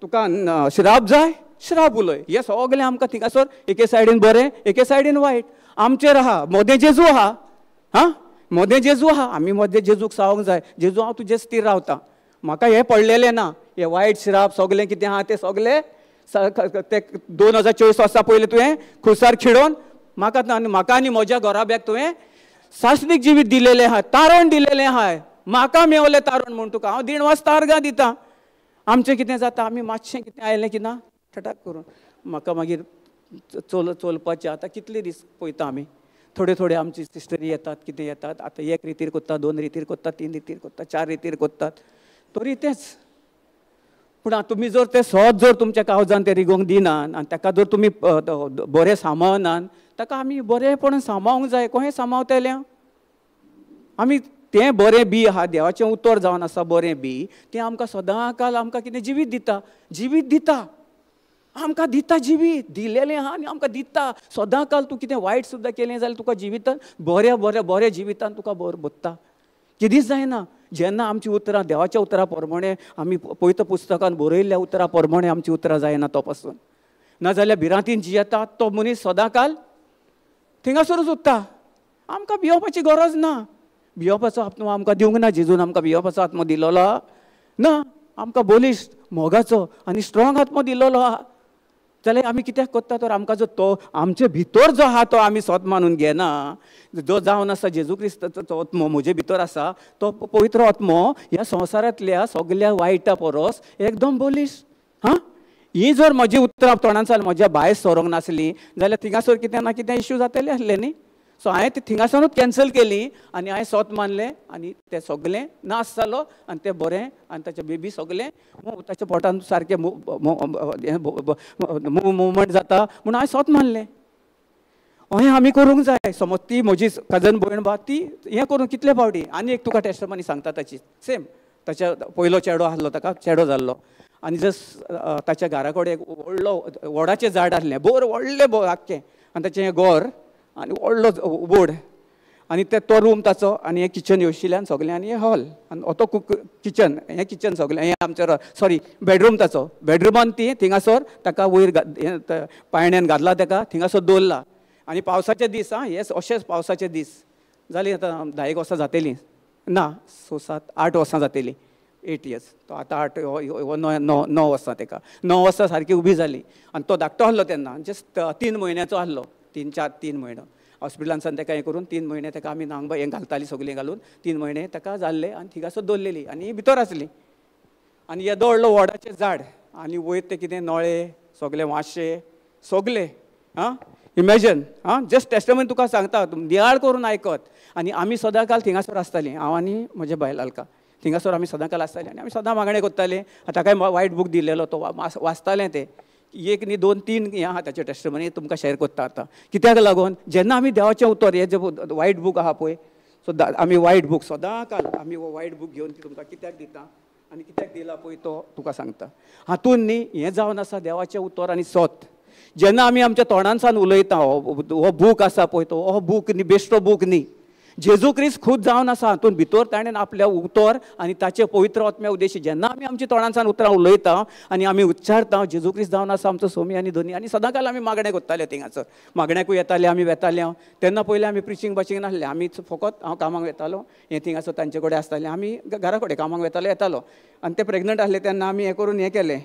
[SPEAKER 1] तुका श्राप जाय श्राप उलय. हें सगळें आमकां थिंगासर एके सायडीन बरें एके सायडीन वायट आमचेर आहा. मोदें जेजू आहा, हां मोदें जेजू आहा, आमी मोदें जेजूक सावंक जाय. जेजू हांव तुजें स्थीर रावता, म्हाका हें पडलेलें ना, हें वायट श्राप सगळें कितें आहा तें सगळें ते 2024 वर्सां पयलीं तुवें खुर्सार खिळोवन म्हाका आनी म्हाका आनी म्हज्या घराब्याक तुवें सासणीक जिवीत दिलेलें आहा, तारण दिलेलें आहा, म्हाका मेवलें तारण म्हूण तुका हांव दिणवास तारगां दिता. आमचें कितें जाता, आमी मातशें कितें आयलें की ना ठटाक करून म्हाका मागीर चलपाचें. आतां कितले दीस पळयता आमी, थोडे थोडे आमची सिस्टरी येतात कितें येतात, आतां एक रितीर कोत्ता, दोन रितीर कोत्ता, तीन रितीर कोत्ता, चार रितीर कोत्तात, तरी तेंच. पूण तुमी जर तें सोद जर तुमच्या कावजान तें रिगोवंक दिनात आनी ताका जर तुमी बरें सांबाळनात, ताका आमी बरेंपणान सांबाळूंक जाय. कशें सांबाळतलें आमी? तें बरें बी आहा, देवाचें उतर जावन आसा बरें बी, तें आमकां सदां काल आमकां कितें जिवीत दिता, जिवीत दिता आमकां, दिता जिवीत दिलेलें आहा आनी आमकां दिता सदां काल. तूं कितें वायट सुद्दां केलें जाल्यार तुका जिवितान बऱ्या बऱ्या बऱ्या जिवितान तुका बरें भोगता, केदींच जायना. जेन्ना आमची उतरां देवाच्या उतरां प्रमाणे आमी पवित्र पुस्तकान बरयल्ल्या उतरां प्रमाणे आमची उतरां जायना तो पासून, नाजाल्यार भिरांतीन जियेता तो मनीस सदांकाल थिंगासरूच उरता. आमकां भियोवपाची गरज ना. भियोवपाचो आत्मो आमकां दिवंक ना, जेजून आमकां भियोवपाचो आत्मो दिलोलो ना, आमकां बलिश्ट मोगाचो आनी स्ट्रॉंग आत्मो दिलोलो आहा. जाल्यार आमी कित्याक करता तर आमकां जो तो आमचे भितर जो आहा तो आमी स्वत मानून घेना. जो जावन आसा जेजू क्रिस्ताचो आत्मो म्हजे भितर आसा तो पवित्र आत्मो ह्या संवसारांतल्या सगल्या वायटा परस एकदम बलिश्ट. हां, ही जर म्हजी उतरां तोंडांतल्यान म्हज्या भायर सरोंक नासली जाल्यार थिंगासर कितें ना कितें इश्यू जातले आसले न्ही. सो हांवें ती थिंगासरूच कॅन्सल केली आनी हांवें सोत मानलें आनी तें सगलें नाश जालो आनी तें बरें आनी ताचें बेबी सगलें ताच्या पोटान सारकें मुवमेंट जाता म्हूण हांवें सोत मानलें. अहें आमी करूंक जाय. समज ती म्हजी कजन भयण बा ती हें करून कितले फावटी आनी एक तुका टेस्टमनी सांगता ताची सेम. ताच्या पयलो चेडो आसलो, ताका चेडो जाल्लो आनी जस्ट ताच्या घरा कडेन एक व्हडलो वडाचें झाड आसलें, बोर व्हडलें बोर आख्खें, आनी ताचें हें घर आनी व्हडलो बोर्ड आनी ते तो रूम ताचो आनी हें किचन येवशिल्यान सगलें आनी हें हॉल आनी तो कुक किचन, हें किचन सगलें, हें आमचें सॉरी बेडरूम ताचो. बेडरुमान ती थिंगासर ताका वयर पायण्यान घातला ताका थिंगासर दवरला. आनी पावसाचे दीस, आं हे अशेच पावसाचे दीस जाली आतां 10 वर्सां जातलीं ना, 6 7 8 वर्सां जातलीं, 8 इयर्स. तो आतां 8 हो 9 वर्सां ताका, 9 वर्सां सारकी उबी जाली. आनी तो धाकटो आसलो तेन्ना, जस्ट 3 म्हयन्याचो आसलो, 3 4 3 म्हयनो हॉस्पिटलांतल्यान ताका हें करून 3 म्हयने ताका आमी नांग हें घालतालीं सगलीं घालून 3 म्हयने ताका जाल्ले आनी थिंगासर दवरलेली आनी भितर आसली. आनी येदो व्हडलो वडाचें झाड आनी वयर ते कितें नळे सगले वांशे सगले, आं इमेजन, आं जस्ट टेस्टमेंट तुका सांगता, नियाळ करून आयकत. आनी आमी सदांकाल थिंगासर आसतालीं, हांव आनी म्हज्या बायल आलका थिंगासर आमी सदांकाल आसतालीं आनी आमी सदां मागणें करतालीं. आतां काय वायट बूक दिलेलो तो वाचतालें तें, 1 न्ही 2 3 हें आहा ताचें टेस्टमनी तुमकां शेयर करता आतां. कित्याक लागून जेन्ना आमी देवाचें उतर हें जें वायट बूक आहा पळय, सो आमी वायट बूक सदांकाल आमी हो वायट बूक घेवन तुमकां कित्याक दिता आनी कित्याक दिला पळय तो तुका सांगता. हातून न्ही हें जावन आसा देवाचें उतर आनी सत. जेन्ना आमी आमच्या तोंडांतल्यान उलयता हो बूक आसा पळय तो हो बूक न्ही, बेश्टो बूक न्ही, जेजू क्रिस्त खूद जावन आसा हातून भितर. ताणें आपल्या उतर आनी ताचे पवित्र आत्म्या उद्देशी जेन्ना आमी आमच्या तोंडांतल्यान उतरां उलयता आनी आमी उच्चारता, जेजू क्रिस्त जावन आसा आमचो सोमी आनी धनी. आनी सदांकाल आमी मागणें करताले थिंगासर, मागण्याकूय येताले आमी, वेताले हांव तेन्ना. पयलीं आमी प्रिचींग बाचींग नासलें, आमी फकत हांव कामाक वेतालो, हें थिंगासर तांचे कडेन आसतालें, आमी घरा कडेन कामाक वेताले येतालो. आनी ते प्रेग्नंट आसले तेन्ना आमी हें करून हें केलें,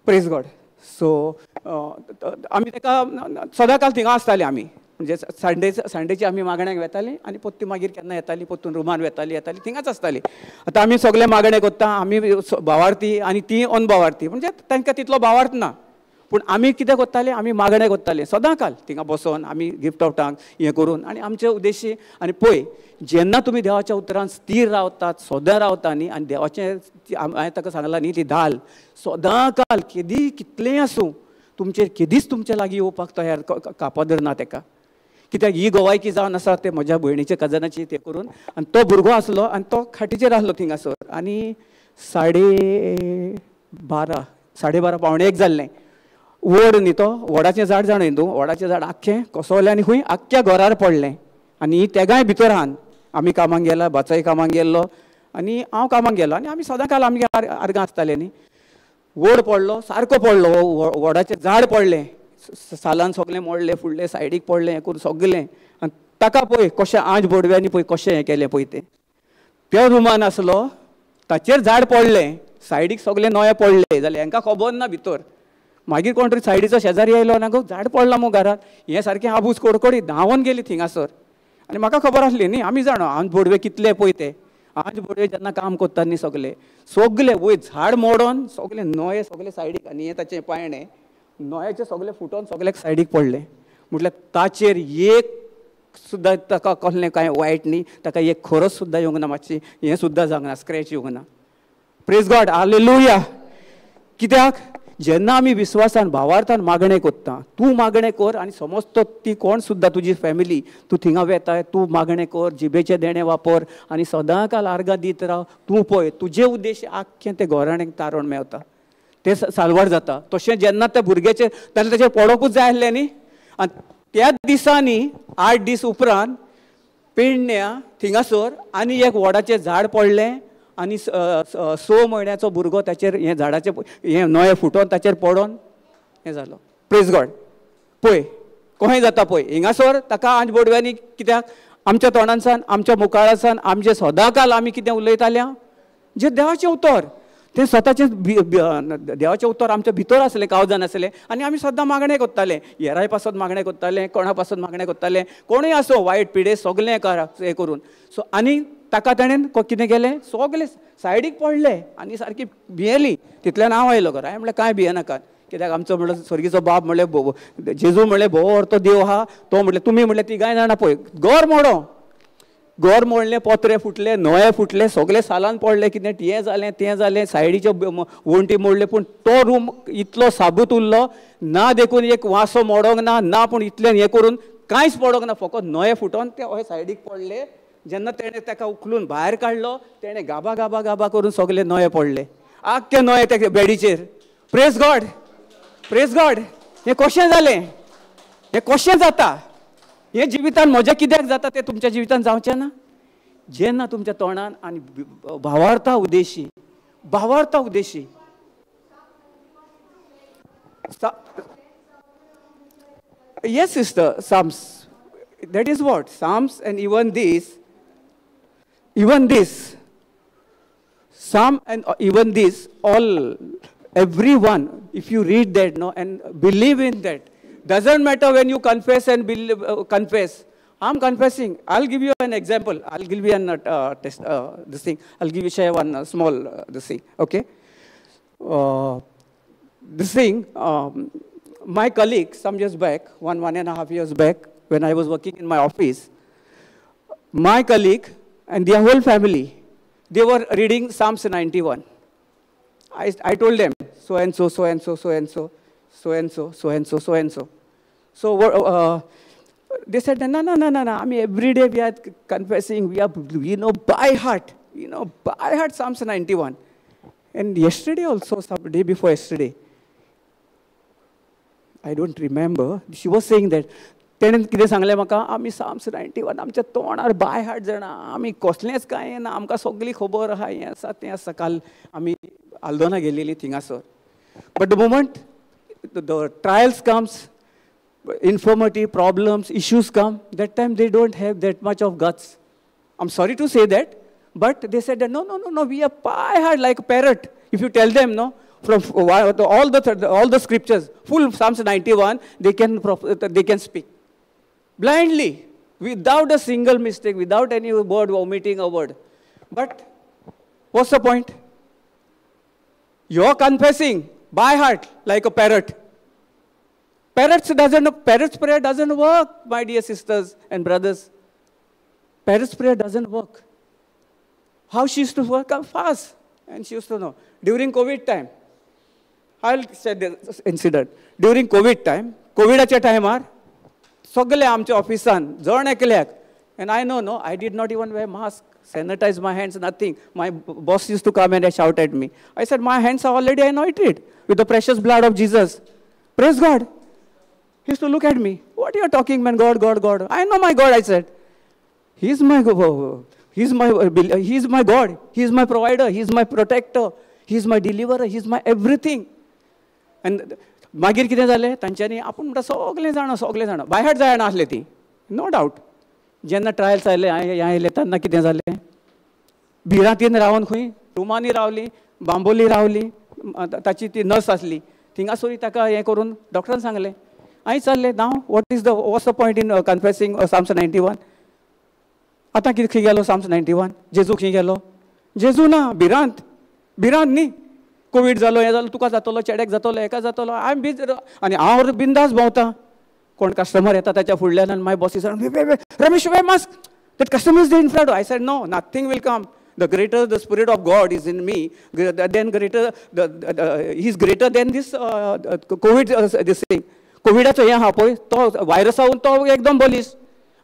[SPEAKER 1] प्रेज गॉड. सो आमी ताका सदांकाल थिंगा आसताले आमी, म्हणजे संडेची आमी मागण्याक वेतालीं आनी पोत्ती मागीर केन्ना येतालीं, पोत्तून रुमान वेतालीं येतालीं, थिंगाच आसतालीं. आतां आमी सगळे मागणें करता, आमी भावार्थी आनी ती अनभावार्थी, म्हणजे तांकां तितलो भावार्थ ना. पूण आमी कितें करताले, आमी मागणें करताले सदांकाल थिंगा बसोन आमी गिफ्ट आवटांक हें करून आनी आमचे उद्देशी. आनी पळय जेन्ना तुमी देवाच्या उतरान स्थीर रावतात, सदां रावता न्ही, आनी देवाचें हांवें ताका सांगलां न्ही ती धाल सदांकाल केदी कितलेंय आसूं तुमचेर केदीच तुमच्या लागीं येवपाक तयार कापादर ना ताका. कित्याक ही गोवायकी जावन आसा ते म्हज्या भयणीच्या कजनाची ते करून. आनी तो भुरगो आसलो आनी तो खाटीचेर आसलो थिंगासर आनी 12:30 12:30 12:45 जाल्लें. वड न्ही तो वडाचें झाड जाणा न्ही तूं, वडाचें झाड आख्खें कोसळ्ळें आनी खूंय आख्ख्या घरार पडलें. आनी तेगांय भितर आहान, आमी कामाक गेला, भाचोय कामाक गेल्लो आनी हांव कामाक गेलो आनी आमी सदांकाल आमगे आर्गां आसताले न्ही. वड पडलो, सारको पडलो, वडाचें झाड पडलें, सालान सगलें मोडलें फुडलें सायडीक पडलें हें करून सगलें. आनी ताका पळय कशें आंज बोडव्यांनी पळय कशें हें केलें पळय तें. त्या रुमान आसलो ताचेर झाड पडलें, सायडीक सगलें नवें पडलें, जाल्यार हांकां खबर ना भितर. मागीर कोण तरी सायडीचो शेजारी आयलो ना गो झाड पडलां मगो घरांत, हें सारकें आबूज कडकडीत धांवन गेली थिंगासर. आनी म्हाका खबर आसली न्ही, आमी जाणा आंज बोडवे कितले पळय ते, आंज बोडवे जेन्ना काम करतात न्ही सगले सगले वयर झाड मोडोन सगले नवे सगले सायडीक आनी हें ताचें पायणें नोयाचे सगळे फुटोन सगळ्याक सायडीक पडले. म्हटल्यार ताचेर एक सुद्दां ताका कसलें कांय वायट न्ही, ताका एक खरस सुद्दां येवंक ना, मातशी हें सुद्दां जावंक ना, स्क्रॅच येवंक ना. प्रेज गॉड, हालेलुया. कित्याक जेन्ना आमी विस्वासान भावार्थान मागणें करता, तूं मागणें कर आनी समज तो ती कोण सुद्दां तुजी फॅमिली तूं थिंगा वेताय, तूं मागणें कर, जिबेचें देणें वापर आनी सदांकाल आर्गां दीत राव. तूं पळय तुजे उद्देश आख्खें तें घराण्याक तारण मेवता, तें साल्वार जाता. तशें जेन्ना त्या भुरग्याचेर ताणें ताचेर पडोकूच जाय आसलें न्ही. आनी त्याच दिसांनी 8 दीस उपरांत पेडण्या थिंगासर आनी एक वडाचें झाड पडलें आनी 6 म्हयन्याचो भुरगो ताचेर हें झाडाचें हें नोये फुटोन ताचेर पडोन हें जालो. प्रेज गॉड. पळय कशें जाता पळय हिंगासर ताका आंज बोडव्यांनी कित्याक आमच्या तोंडांसान आमच्या मुखाळासान आमचे सदांकाल आमी कितें उलयताल्या जें देवाचें उतर तें स्वताचें देवाचें उतर आमच्या भितर आसलें कावजान आसलें आनी आमी सद्दां मागणें करताले येराय पासत मागणें करताले कोणा पासत मागणें करताले कोणूय आसूं वायट पिडे सगलें हें करून. सो आनी ताका ताणें कितें केलें सगलें सायडीक पडलें आनी सारकी भियेली. तितल्यान हांव आयलो घरा. हांवें म्हणलें कांय भियेनाकात कित्याक आमचो म्हणलो स्वर्गीचो बाप म्हणलें जेजू म्हणलें भोव अर्थ देव आहा तो म्हणलें तुमी म्हणलें तिगांय जाणां पळय घर मोडो घर मोडलें पोत्रे फुटले नळे फुटले सगळे सालान पडले कितें हें जालें तें जालें सायडीच्यो वण्टी मोडले पूण तो रूम इतलो साबूत उरलो ना देखून एक वांसो मोडोंक ना ना पूण इतलें हें करून कांयच पडोंक ना फकत नळे फुटोन ते हय सायडीक पडले. जेन्ना तेणें ताका उखलून भायर काडलो तेणें गाबा गाबा गाबा करून सगळे नळे पडले आख्खे नळे त्या बेडीचेर. Praise God. Praise God. हें कशें जालें हें कशें जाता हें जिवितान म्हज्या कित्याक जाता तें तुमच्या जिवितान जावचें ना जेन्ना तुमच्या तोंडान आनी भावार्था उद्देशी भावार्था उद्देशी. Yes sister, Psalms, that is what Psalms and even this Psalm and even this all everyone, if you read that no and believe in that, doesn't matter when you confess and believe, confess. I'm confessing. I'll give you an example. I'll give you an test. This thing. I'll give you share one small this thing. Okay. This thing. My colleague some years back, 1.5 years back, when I was working in my office, my colleague and their whole family, they were reading Psalms 91. I told them so and so, so and so, so and so, so and so, so and so, so and so. So they said, no, no, no, no, no. I mean, every day we are confessing, we know by heart, we know by heart Psalms 91. And yesterday also, some day before yesterday, I don't remember, she was saying that, तेणें कितें सांगलें म्हाका आमी Psalms 91 आमच्या तोंडार by heart जाणा आमी कसलेंच कांय ना आमकां सगळी खबर आहा हें आसा तें आसा. काल आमी आल्दोना गेलेली थिंगासर. But the moment the trials comes, infirmity, problems, issues come, that time they don't have that much of guts. I'm sorry to say that, but they said that no, no, no, no, we are pie hard like a parrot. If you tell them, no, from all the scriptures, full Psalms 91, they can speak. Blindly, without a single mistake, without any word, omitting a word. But what's the point? You're confessing by heart like a parrot. Parrot's prayer doesn't work, my dear sisters and brothers. Parrot's prayer doesn't work. How she used to work up fast, and she used to know. During COVID time, I'll say this incident. During COVID time, COVIDाच्या टायमार सगळे आमच्या ऑफिसान जण एकल्याक, and I know, no, I did not even wear mask, sanitize my hands, nothing. My boss used to come and shout at me. I said, my hands are already anointed with the precious blood of Jesus. Praise God. He used to look at me. What are you talking, man? God, God, God. I know my God, I said. He's my God. He's my God. He's my provider. He's my protector. He's my deliverer. He's my everything. And मागीर कितें जालें तांच्यांनी आपूण म्हणटा सगळें जाणा सगळें जाणा बाय हार्ट जायना आसलें ती नो डावट. जेन्ना ट्रायल्स आयले हें आयलें तेन्ना कितें जालें भिरांतीन रावन खंय रुमांनी रावली बांबोली रावली ताची ती नर्स आसली थिंगासरूय ताका हें करून डॉक्टरान सांगलें हांवें विचारलें now what is the what's the point in confessing Psalms 91. आतां कितें खंय गेलो Psalms 91 जेजू खंय गेलो जेजू ना भिरांत भिरांत न्ही कोवीड जालो हें जालो तुका जातलो चेड्याक जातलो हेका जातलो I am बीज आनी हांव बिंदास भोंवता. कोण कस्टमर येता ताच्या फुडल्यान आनी मागीर बॉसी सांग Ramesh wear mask that customer is in front. I said no, nothing will come. The greater the spirit of God is in me, then greater he is greater than this COVID this thing. कोविडाचो हें आहा पळय तो व्हायरसाहून तो एकदम बलीस.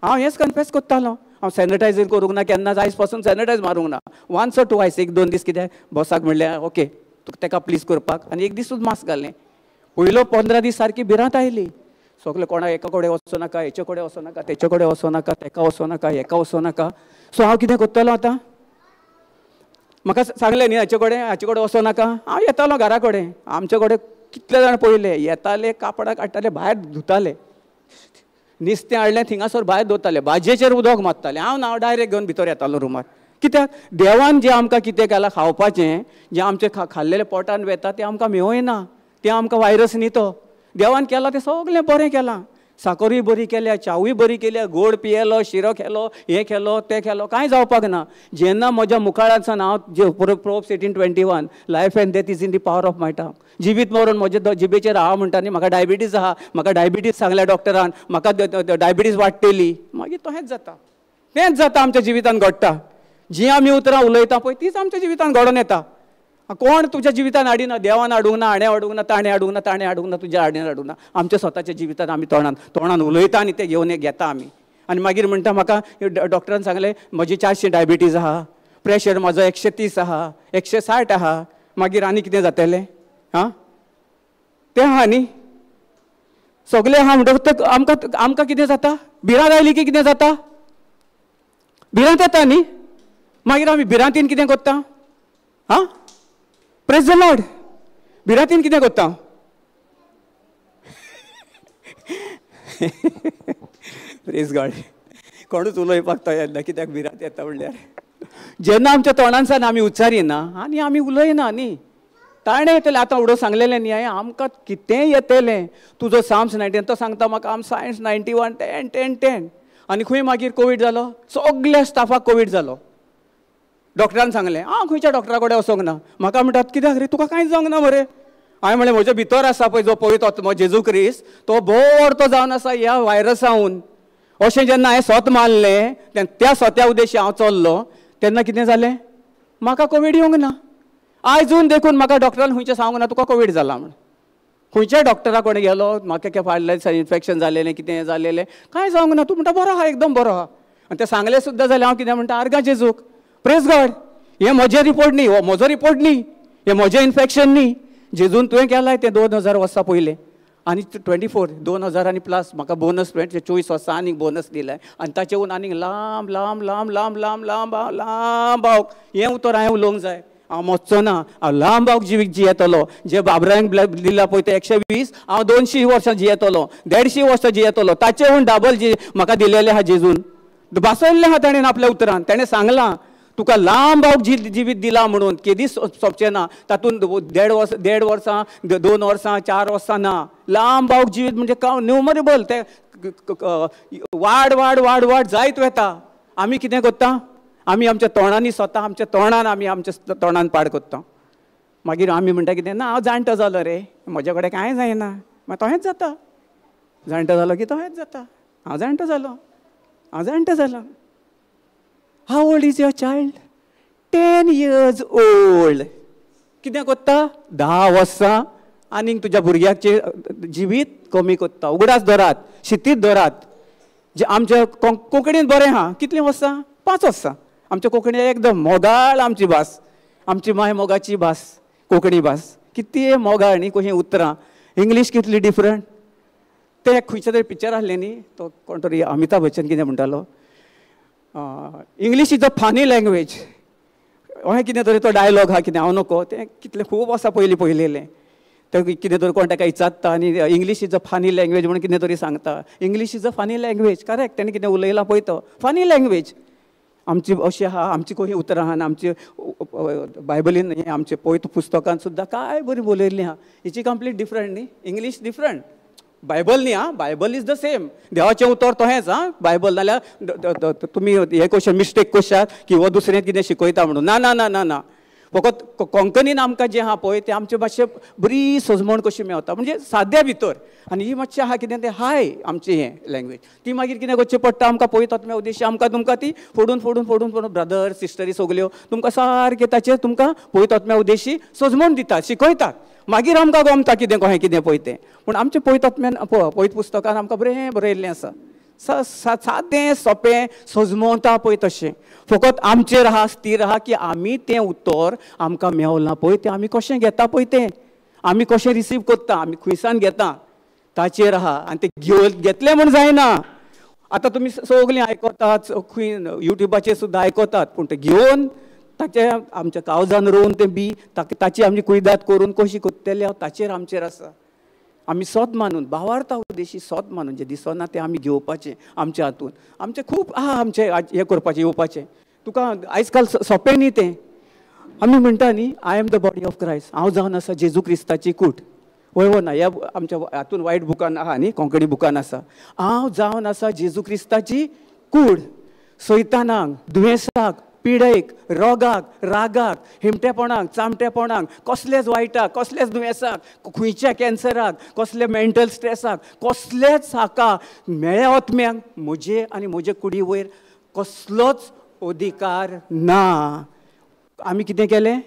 [SPEAKER 1] हांव हेंच confess करतालो हांव सॅनिटायझर करूंक ना केन्ना आयज पासून सॅनिटायज मारूंक ना वन्स ऑर टुवायस एक दोन दीस कितें बॉसाक म्हणलें ओके ताका प्लीज करपाक आनी एक दिसूच मास्क घालें. पयलो 15 दीस सारकी भिरांत आयली. सगळे कोणा एका कडेन वचो नाका, हेचे कडेन वचो नाका, तेचे कडेन वचो नाका, तेका वचो नाका, हेका वचो नाका. सो हांव कितें करतलो आतां? म्हाका सांगलें न्ही हाचे कडेन हाचे कडेन वचो नाका. हांव येतालो घरा कडेन, आमचे कडेन कितले जाण पयले येताले, कापडां काडटाले, भायर धुताले, नुस्तें हाडलें थिंगासर भायर दवरताले, भाजयेचेर उदक मारताले. हांव ना, हांव डायरेक्ट घेवन भितर येतालो रुमार. कित्याक? देवान जें आमकां कितें केलां खावपाचें, जें आमचें खाल्लेलें पोटान वेता तें आमकां मेवयना, तें आमकां व्हायरस न्ही तो. देवान केलां तें सगळें बरें केलां, साकरूय बरी केल्या, च्यावूय बरी केल्या, गोड पियेलो, शिरो खेलो, हें खेलो, तें खेलो, कांय जावपाक ना. जेन्ना म्हज्या मुखाळांतसान हांव जे Proverbs 18:21 life and death is in the power of my tongue, जिवीत मरण म्हजे जिबेचेर आहा म्हणटा न्ही. म्हाका डायबिटीज आहा, म्हाका डायबिटीज सांगल्या डॉक्टरान, म्हाका डायबिटीज वाडटली, मागीर तहेंच जाता, तेंच जाता आमच्या जिवितान घडटा. जीं आमी उतरां उलयता पळय तीच आमच्या जिवितान घडोवन येता. कोण तुज्या जिवितान हाडिना, देवान हाडूंक ना, हाणें हाडूंक ना, ताणें हाडूंक ना, ताणें हाडूंक ना, तुज्या हाणें हाडूंक ना. आमच्या स्वताच्या जिवितान आमी तोंडान तोंडान उलयता आनी तें घेवन घेता आमी. आनी मागीर म्हणटा म्हाका डॉक्टरान सांगलें म्हजी 400 डायबिटीज आहा, प्रेशर म्हजो 130 आहा, 160 आहा, मागीर आनी कितें जातलें? आं, तें आहा न्ही सगळें आहा. म्हणटकच आमकां आमकां कितें जाता? भिरांत आयली की कितें जाता? भिरांत येता न्ही. मागीर आमी भिरांतीन कितें करता? आं, प्रेज the Lord. भिरांतीन कितें करता? प्रेज गॉड. कोणूच उलोवपाक तयार ना, कित्याक भिरांत येता म्हणल्यार. जेन्ना आमच्या तोंडांसान आमी उच्चारिना आनी आमी उलयना न्ही, ताणें येतलें आतां उडो सांगलेलें न्ही हांवें, आमकां कितेंय येतलें. तुजो साम्स 19 तो सांगता म्हाका, आम सायन्स 91 10 10 10. आनी खंय मागीर कोवीड जालो, सगल्या स्टाफाक कोवीड जालो. डॉक्टरान सांगलें, हांव खंयच्या डॉक्टरा कडेन वचोंक ना. म्हाका म्हणटात कित्याक रे, तुका कांयच जावंक ना मरे. हांवें म्हणलें म्हज्या भितर आसा पळय जो पवित्र आत्मो जेजू क्रिस्त, तो भोव जावन आसा ह्या व्हायरसाहून. अशें जेन्ना हांवें सोत मानलें, त्या सोत्या उद्देशी हांव चल्लो, तेन्ना कितें जालें? म्हाका कोवीड येवंक ना. आयजून देखून म्हाका डॉक्टरान खंयचें सांगूंक ना तुका कोवीड जाला म्हण. खंयच्या डॉक्टरा कडेन गेलो, म्हाका कितें फाटल्या दिसा इन्फेक्शन जालेलें, कितें जालेलें, कांय जावंक ना. तूं म्हणटा बरो आहा, एकदम बरो आहा. आनी तें सांगलें सुद्दां जाल्यार हांव कितें म्हणटा, आर्गां जेजूक, प्रेज गॉड. हें म्हजें रिपोर्ट न्ही, हो म्हजो रिपोर्ट न्ही, हें म्हजें इन्फेक्शन न्ही, जेजून तुवें केलां तें 2000 वर्सां पयलें. आनी 24 2000 आनी प्लस म्हाका बोनस 24 वर्सां आनीक बोनस दिलें. आनी ताचेहून आनीक लांब लांब लांब लांब लांब लांब लांब बावक हें उतर हांवें उलोवंक जाय. हांव मोचचो ना, हांव लांब बावक जिवीत जियेतलो. जे बाबरांक दिला पळय ते 120, हांव 200 वर्सां जियेतलो, 150 वर्सां जियेतलो. ताचेहून डबल जी म्हाका दिलेलें आहा जेजून, बसयल्लें आहा ताणें आपल्या उतरान. ताणें सांगलां तुका लांब बावक जिवीत दिला म्हणून, केदीच सोंपचें ना. तातूंत 1.5 वर्सां, 2 वर्सां, 4 वर्सां ना. लांब बावक जिवीत म्हणजे न्युमरेबल, तें वाड वाड वाड वाड जायत वता. आमी कितें करता? आमी आमच्या तोंडांनी स्वता आमच्या तोंडान आमी आमच्या तोंडान पाड करता. मागीर आमी म्हणटा कितें ना, हांव जाणटो जालो रे, म्हजे कडेन कांय जायना. मागीर तहेंच जाता, जाणटो जालो की तहेंच जाता. हांव जाणटो जालो, हांव जाणटो जालो. How old is your child? 10 years old. कितें करता? 10 वर्सां आनीक तुज्या भुरग्याचें जिवीत कमी करता. उगडास धरात, शितीत धरात. जे आमच्या कोंकणीन बरें आहा, कितलीं वर्सां? 5 वर्सां. आमच्या कोंकणी एकदम मोगाळ आमची भास, आमची माय मोगाची भास कोंकणी भास. कितली मोगाळ न्ही कशीं उतरां. इंग्लीश कितली डिफरंट. तें खंयच्या तरी पिक्चर आसलें न्ही, तो कोण तरी अमिताभ बच्चन कितें म्हणटालो, English is a funny language. अशें कितें तरी तो डायलॉग आहा कितें, हांव नको तें कितलें खूब वर्सां पयलीं पळयलेलें. तें कितें तरी कोण ताका विचारता आनी English is a funny language म्हणून कितें तरी सांगता. English is a funny language, correct. तेणें कितें उलयलां पळय तो फनी लँग्वेज. आमची अशी आहा, आमची कशी उतरां आहा. आमची बायबलीन हें आमचे पवित्र पुस्तकान सुद्दां काय बरी बरयल्लीं आहा. हिची कंप्लीट डिफरंट न्ही, इंग्लीश डिफरंट, बायबल न्ही आं, बायबल is the same. देवाचें उतर तहेंच आं, बायबल. नाल्यार तुमी हें क्वेश्चन मिस्टेक करशात की हो दुसरें कितें शिकयता म्हणून. ना ना ना ना ना, फकत कोंकणीन आमकां जें आहा पळय तें आमचे मातशें बरी सजमण कशी मेवता, म्हणजे साद्या भितर. आनी ही मातशें आहा कितें तें हाय आमचें हें लँग्वेज. ती मागीर कितें करचें पडटा आमकां पळयत आत्म्या उद्देश्य आमकां तुमकां ती फोडून फोडून फोडून फोडून ब्रदर सिस्टरी सगल्यो तुमकां सारकें ताचेर तुमकां पळयत आत्म्या उद्देशी सजमण दितात, शिकयतात. मागीर आमकां गमता कितें कहें कितें पळय तें. पूण आमचें पळयत आत्म्यान पळयत पुस्तकान आमकां बरें बरयल्लें आसा, सादें सोंपें सजमवता पळय तशें. फकत आमचेर आहा, स्थीर आहा की आमी तें उतर आमकां मेवलां पळय तें आमी कशें घेता पळय तें, आमी कशें रिसीव करता, आमी खुयसान घेता. ताचेर आहा आनी ते घेवन घेतलें म्हूण जायना. आतां तुमी सगळीं आयकतात, खंय युट्यूबाचेर सुद्दां आयकतात, पूण तें घेवन ताचे आमच्या कावजान रोवन तें बी ताची आमची कुयदाद करून कशी करतले ताचेर आमचेर आसा. आमी सोद मानून भावार्था उद्देशी सोद मानून जें दिसना तें आमी घेवपाचें आमच्या हातून. आमचें खूब आहा आमचें हें करपाचें येवपाचें. तुका आयज काल सोंपें न्ही तें. आमी म्हणटा न्ही, I am the body of Christ, हांव जावन आसा जेजू क्रिस्ताची कूट. वय हो ना, ह्या आमच्या हातून वायट बुकान आहा न्ही, कोंकणी बुकान आसा, हांव जावन आसा जेजू क्रिस्ताची कूड. सैतानाक, दुयेंसाक, पिडेक, रोगाक, रागाक, हिमटेपणाक, चामटेपणाक, कसलेच वायटाक, कसलेच दुयेंसाक, खंयच्या कॅन्सराक, कसले मेंटल स्ट्रेसाक, कसलेच हाका मेळ्या आत्म्याक म्हजे आनी म्हजे कुडी वयर कसलोच अधिकार ना. आमी कितें केलें?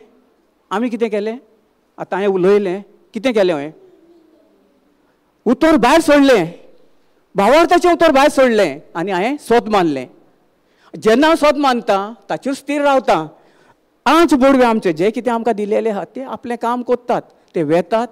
[SPEAKER 1] आमी कितें केलें? आतां हांवें उलयलें, कितें केलें हांवें? उतर भायर सोडलें, भावार्थाचें उतर भायर सोडलें आनी हांवें सोद मानलें. जेन्ना हांव सोद मानता ताचेर स्थीर रावता. आंच बोडवे आमचे जे कितें आमकां दिलेले आहा ते आपलें काम करतात, ते वेतात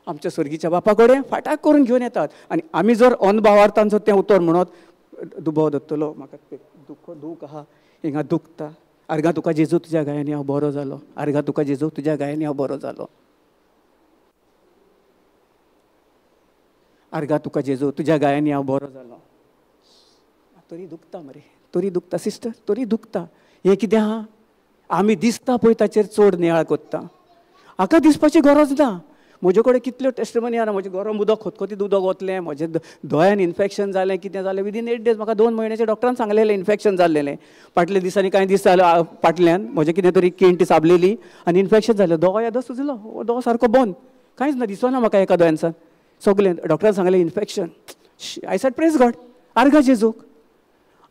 [SPEAKER 1] आमच्या सर्गीच्या बापा कडेन फाटाक करून घेवन येतात. आनी आमी जर अनभावार्थान जर तें उतर म्हणत दुबाव दत्तलो, म्हाका दुख दूख आहा, हिंगा दुखता, आर्गां तुका जेजू तुज्या गायांनी हांव बरो जालो, आर्गां तुका जेजू तुज्या गायांनी हांव बरो जालो, आर्गां तुका जेजू तुज्या गायांनी हांव बरो जालो. तरी दुखता मरे, तरी दुखता सिस्टर, तरी दुखता. हें कितें आहा? आमी दिसता पळय ताचेर चड नियाळ कोत्ता. हाका दिसपाची गरज ना. म्हजे कडेन कितल्यो टेस्टमनी आहा, म्हजें गरम उदक खतखतीत उदक वतलें, म्हजें दोळ्यान इन्फेक्शन जालें, कितें जालें, विदीन 8 डेज म्हाका 2 म्हयन्याचे डॉक्टरान सांगलेलें इन्फेक्शन जाल्लेलें. फाटल्या दिसांनी कांय दीस जाले फाटल्यान म्हजें कितें तरी केंटी साबलेली आनी इन्फेक्शन जालें, दोळो येदो सुजलो, दोळो सारको बंद, कांयच ना, दिसना म्हाका एका दोळ्यांसान. सगलें डॉक्टरान सांगलें infection. I said praise God, आर्गां जेजूक.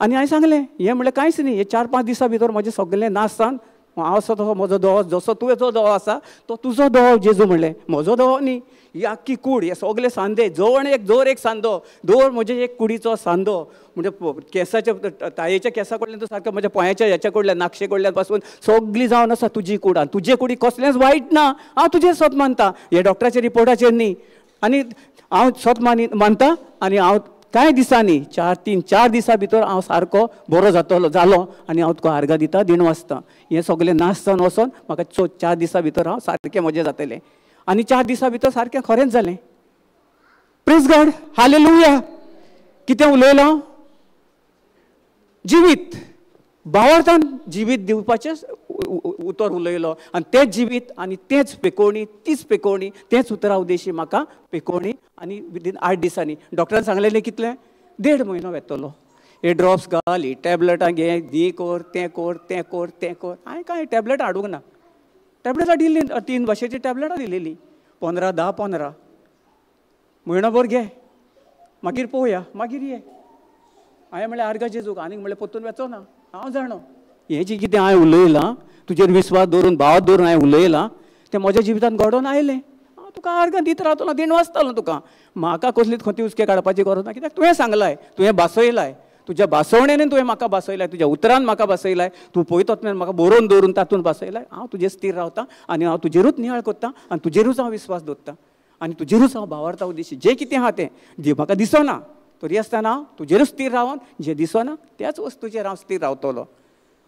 [SPEAKER 1] आनी हांवें सांगलें हें म्हणल्यार कांयच न्ही, हे 4-5 दिसां भितर म्हजें सगलें नासान हांव आसा तसो म्हजो दोळो, जसो तुजो दोळो आसा तो तुजो दोळो जेजू म्हणलें, म्हजो दोळो न्ही, ही आख्खी कूड, हे सगले सांदे, जवळ एक दर एक सांदो, दर म्हजे एक कुडीचो सांदो, म्हणजे केंसाच्या तायेच्या केंसा कडल्यान तो सारको म्हज्या पोंयाच्या हेच्या कडल्यान नाकशे कडल्यान पासून सगली जावन आसा तुजी कूड. आनी तुजे कुडी कसलेंच वायट ना, हांव तुजें सत मानता, हे डॉक्टराच्या रिपोर्टाचेर न्ही. आनी हांव सत मानता आनी हांव कांय दिसांनी 4-3-4 दिसां भितर हांव सारको बरो जातलो जालो आनी हांव तुका आर्गां दिता, दिण वाचता. हें सगलें नाश जावन वचोन म्हाका 4 दिसां भितर हांव सारकें म्हजें जातलें. आनी 4 दिसां भितर सारकें खरेंच जालें. Praise God, hallelujah. कितें उलयलो? जिवीत, भावार्थान जिवीत दिवपाचें उतर उलयलो आनी तें जिवीत आनी तेंच पेकोवणी, तीच पेकोवणी, तेंच उतरा उद्देशी म्हाका पेकोवणी. आनी विदीन 8 दिसांनी डॉक्टरान सांगलेलें कितलें, 1.5 म्हयनो वेतलो, हे ड्रॉप्स घाल, ही टॅबलेटां घे, ही कर, तें कर, तें कर, तें कर. हांवें कांय टॅबलेट हाडूंक ना, टॅबलेटां दिल्ली, 3 भाशेची टॅबलेटां दिलेली, 15, 10, 15, म्हयनोभर घे, मागीर पळोवया, मागीर ये. हांवें म्हणलें आर्गां जेजूक, आनीक म्हणलें परतून वेचो ना, हांव जाणो हें जें कितें हांवें उलयलां, तुजेर विस्वास दवरून, भाव दवरून हांवें उलयलां, तें म्हज्या जिवितांत घडोवन आयलें. हांव तुका आर्गां दीत रावतलो, देण वाचतलो तुका, म्हाका कसलीच खंती हुस्के काडपाची गरज ना, कित्याक तुवें सांगलाय, तुवें भासयलाय, तुज्या भासवणेन तुवें म्हाका भासयलाय, तुज्या उतरान म्हाका भासयलाय, तूं पळयता तुवें म्हाका बरोवन दवरून तातूंत भासयलाय. हांव तुजेर स्थीर रावता आनी हांव तुजेरूच नियाळ करता आनी तुजेरूच हांव विस्वास दवरता आनी तुजेरूच हांव भावार्था उद्देशी जें कितें आहा तें जें म्हाका दिसना तरी आसतना हांव तुजेरूच स्थीर रावन जें दिसना त्याच वस्तूचेर हांव स्थीर रावतलो.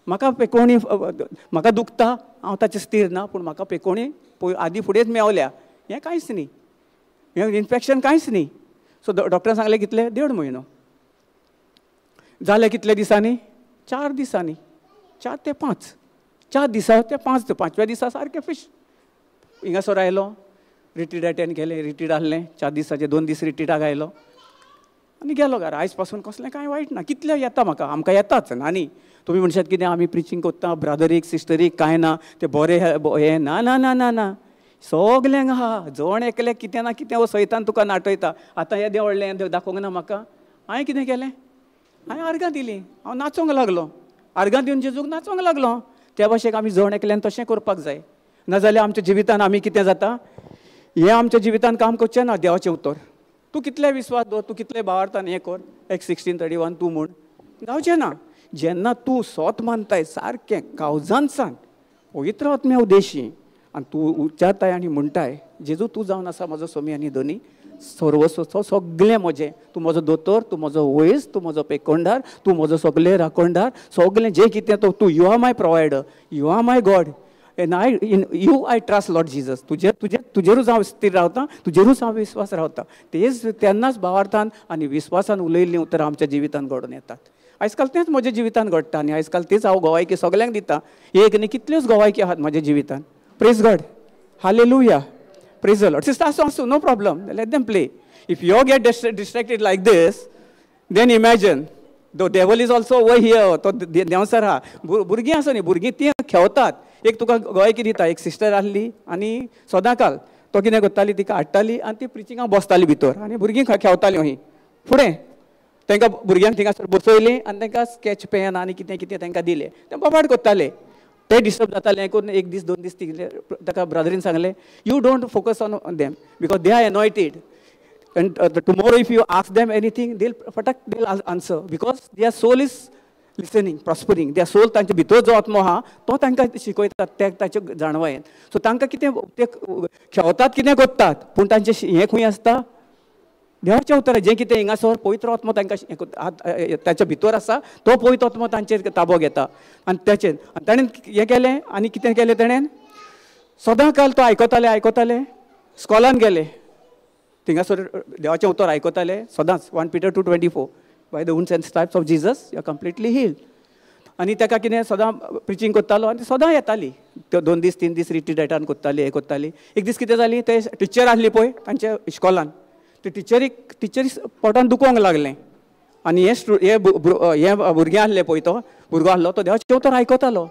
[SPEAKER 1] म्हाका पेकोवणी, म्हाका दुखता, हांव ताचेर स्थीर ना, पूण म्हाका पेकोवणी आदी फुडेंच मेवल्या, हें कांयच न्ही, हें इन्फेक्शन कांयच न्ही. सो डॉक्टरान सांगलें कितलें, 1.5 म्हयनो. जालें कितले दिसांनी, 4 दिसांनी, 4 ते 5, 4 दिसा ते 5, 5व्या दिसा सारकें फिश. हिंगासर आयलो, रिट्रीट अटेंड केलें, रिट्रीट आहलें, 4 दिसाचे 2 दीस रिट्रीटाक आयलो आनी गेलो घरा. आयज पासून कसलें कांय वायट ना, कितलें येता म्हाका, आमकां येताच ना न्ही. तुमी म्हणशात कितें आमी प्रिचींग करता, ब्रदरीक सिस्टरीक कांय ना, ते बरें हें ना ना ना ना ना, सगल्यांक आहा, जण एकलें कितें ना कितें हो सैतान तुका नाटयता. आतां येदें व्हडलें दाखोवंक ना म्हाका. हांवें कितें केलें, हांवें आर्गां दिलीं, हांव नाचोंक लागलो, आर्गां दिवन जेजूक नाचोंक लागलो. त्या भाशेक आमी जण एकल्यान तशें करपाक जाय, नाजाल्यार आमच्या जिवितान आमी कितें जाता, हें आमच्या जिवितान काम करचें ना देवाचें उतर. तूं कितले विस्वास दवर, तूं कितले भावार्थान हें कर, Acts 16:31 तूं म्हूण जावचें ना. जेन्ना तूं सोत मानताय सारकें कावजान पवित्र आत्म्या उद्देशी आनी तूं उच्चारताय आनी म्हणटाय, जेजू तूं जावन आसा म्हजो स्वामी आनी धनी, सर्वस्व, सगळें म्हजें. तूं म्हजो दोतोर, तूं म्हजो वयस, तूं म्हजो पेकोंडार, तूं म्हजो सगळें राखणदार, सगळें जें कितें तो तूं. You are my provider, you are my God, and I in you I trust Lord Jesus. तुजेर तुजेर तुजेरूच हांव स्थिर रावतां, तुजेरूच हांव विस्वास रावता. तेच तेन्नाच भावार्थान आनी विस्वासान उलयल्लीं उतरां आमच्या जिवितान घडून येतात. आयज काल तेंच म्हज्या जिवितान घडटा आनी आयज काल तीच हांव गोवायकी सगल्यांक दिता. एक न्ही कितल्योच गोवायकी आहात म्हज्या जिवितान. Praise God, hallelujah, praise the Lord. Sister आसूं आसूं, no problem, let them play. If you get distracted like this, then imagine the devil is also over here. तो देंवचार आहा. भुरगीं आसा न्ही, भुरगीं तीं खेळतात. एक तुका गोवायकी दिता, एक सिस्टर आहली आनी सदांकाल तो कितें करताली, तिका हाडटाली आनी ती प्रिचिंगाक बसताली भितर आनी भुरगीं खेळतालीं हय. फुडें तांकां भुरग्यांक थिंगासर बसयलीं आनी तांकां स्कॅच पेन आनी कितें कितें तांकां दिलें. ते बोबाट करताले, ते डिस्टर्ब जाताले. हें करून एक दीस दोन दीस ताका ब्रदरीन सांगलें, you don't focus on them because they are anointed. And tomorrow if you ask them anything, they'll fatak they'll answer because their soul is listening, prospering. Their soul तांचे भितर जो आत्मो आहा तो तांकां शिकयता, ते ताचे जाणवायेन. सो तांकां कितें ते खेळतात, कितें करतात, पूण तांचें हें खंय आसता, देवाच्या उतरां. जें कितें हिंगासर पवित्र आत्मो तांकां ताच्या भितर आसा, तो पवित्र आत्मो तांचेर ताबो घेता. आनी ताचेर आनी ताणें हें केलें आनी कितें केलें ताणें, सदांकाल तो आयकताले आयकताले, स्कॉलान गेले, थिंगासर देवाचें उतर आयकताले सदांच. 1 Peter 2:24, by the wounds and stripes of Jesus you are completely healed. आनी ताका कितें सदां प्रिचींग करतालो आनी सदां येताली. त्यो 2 दीस 3 दीस रिट्रीटान करताली, हें करताली. एक दीस कितें जाली, ते टिचर आहली पळय तांच्या इश्कोलान, ते टिचरी पोटान दुखोवंक लागलें. आनी हें हें भुरगें आहलें पळय, तो भुरगो आहलो, तो देवाचें उतर आयकतालो.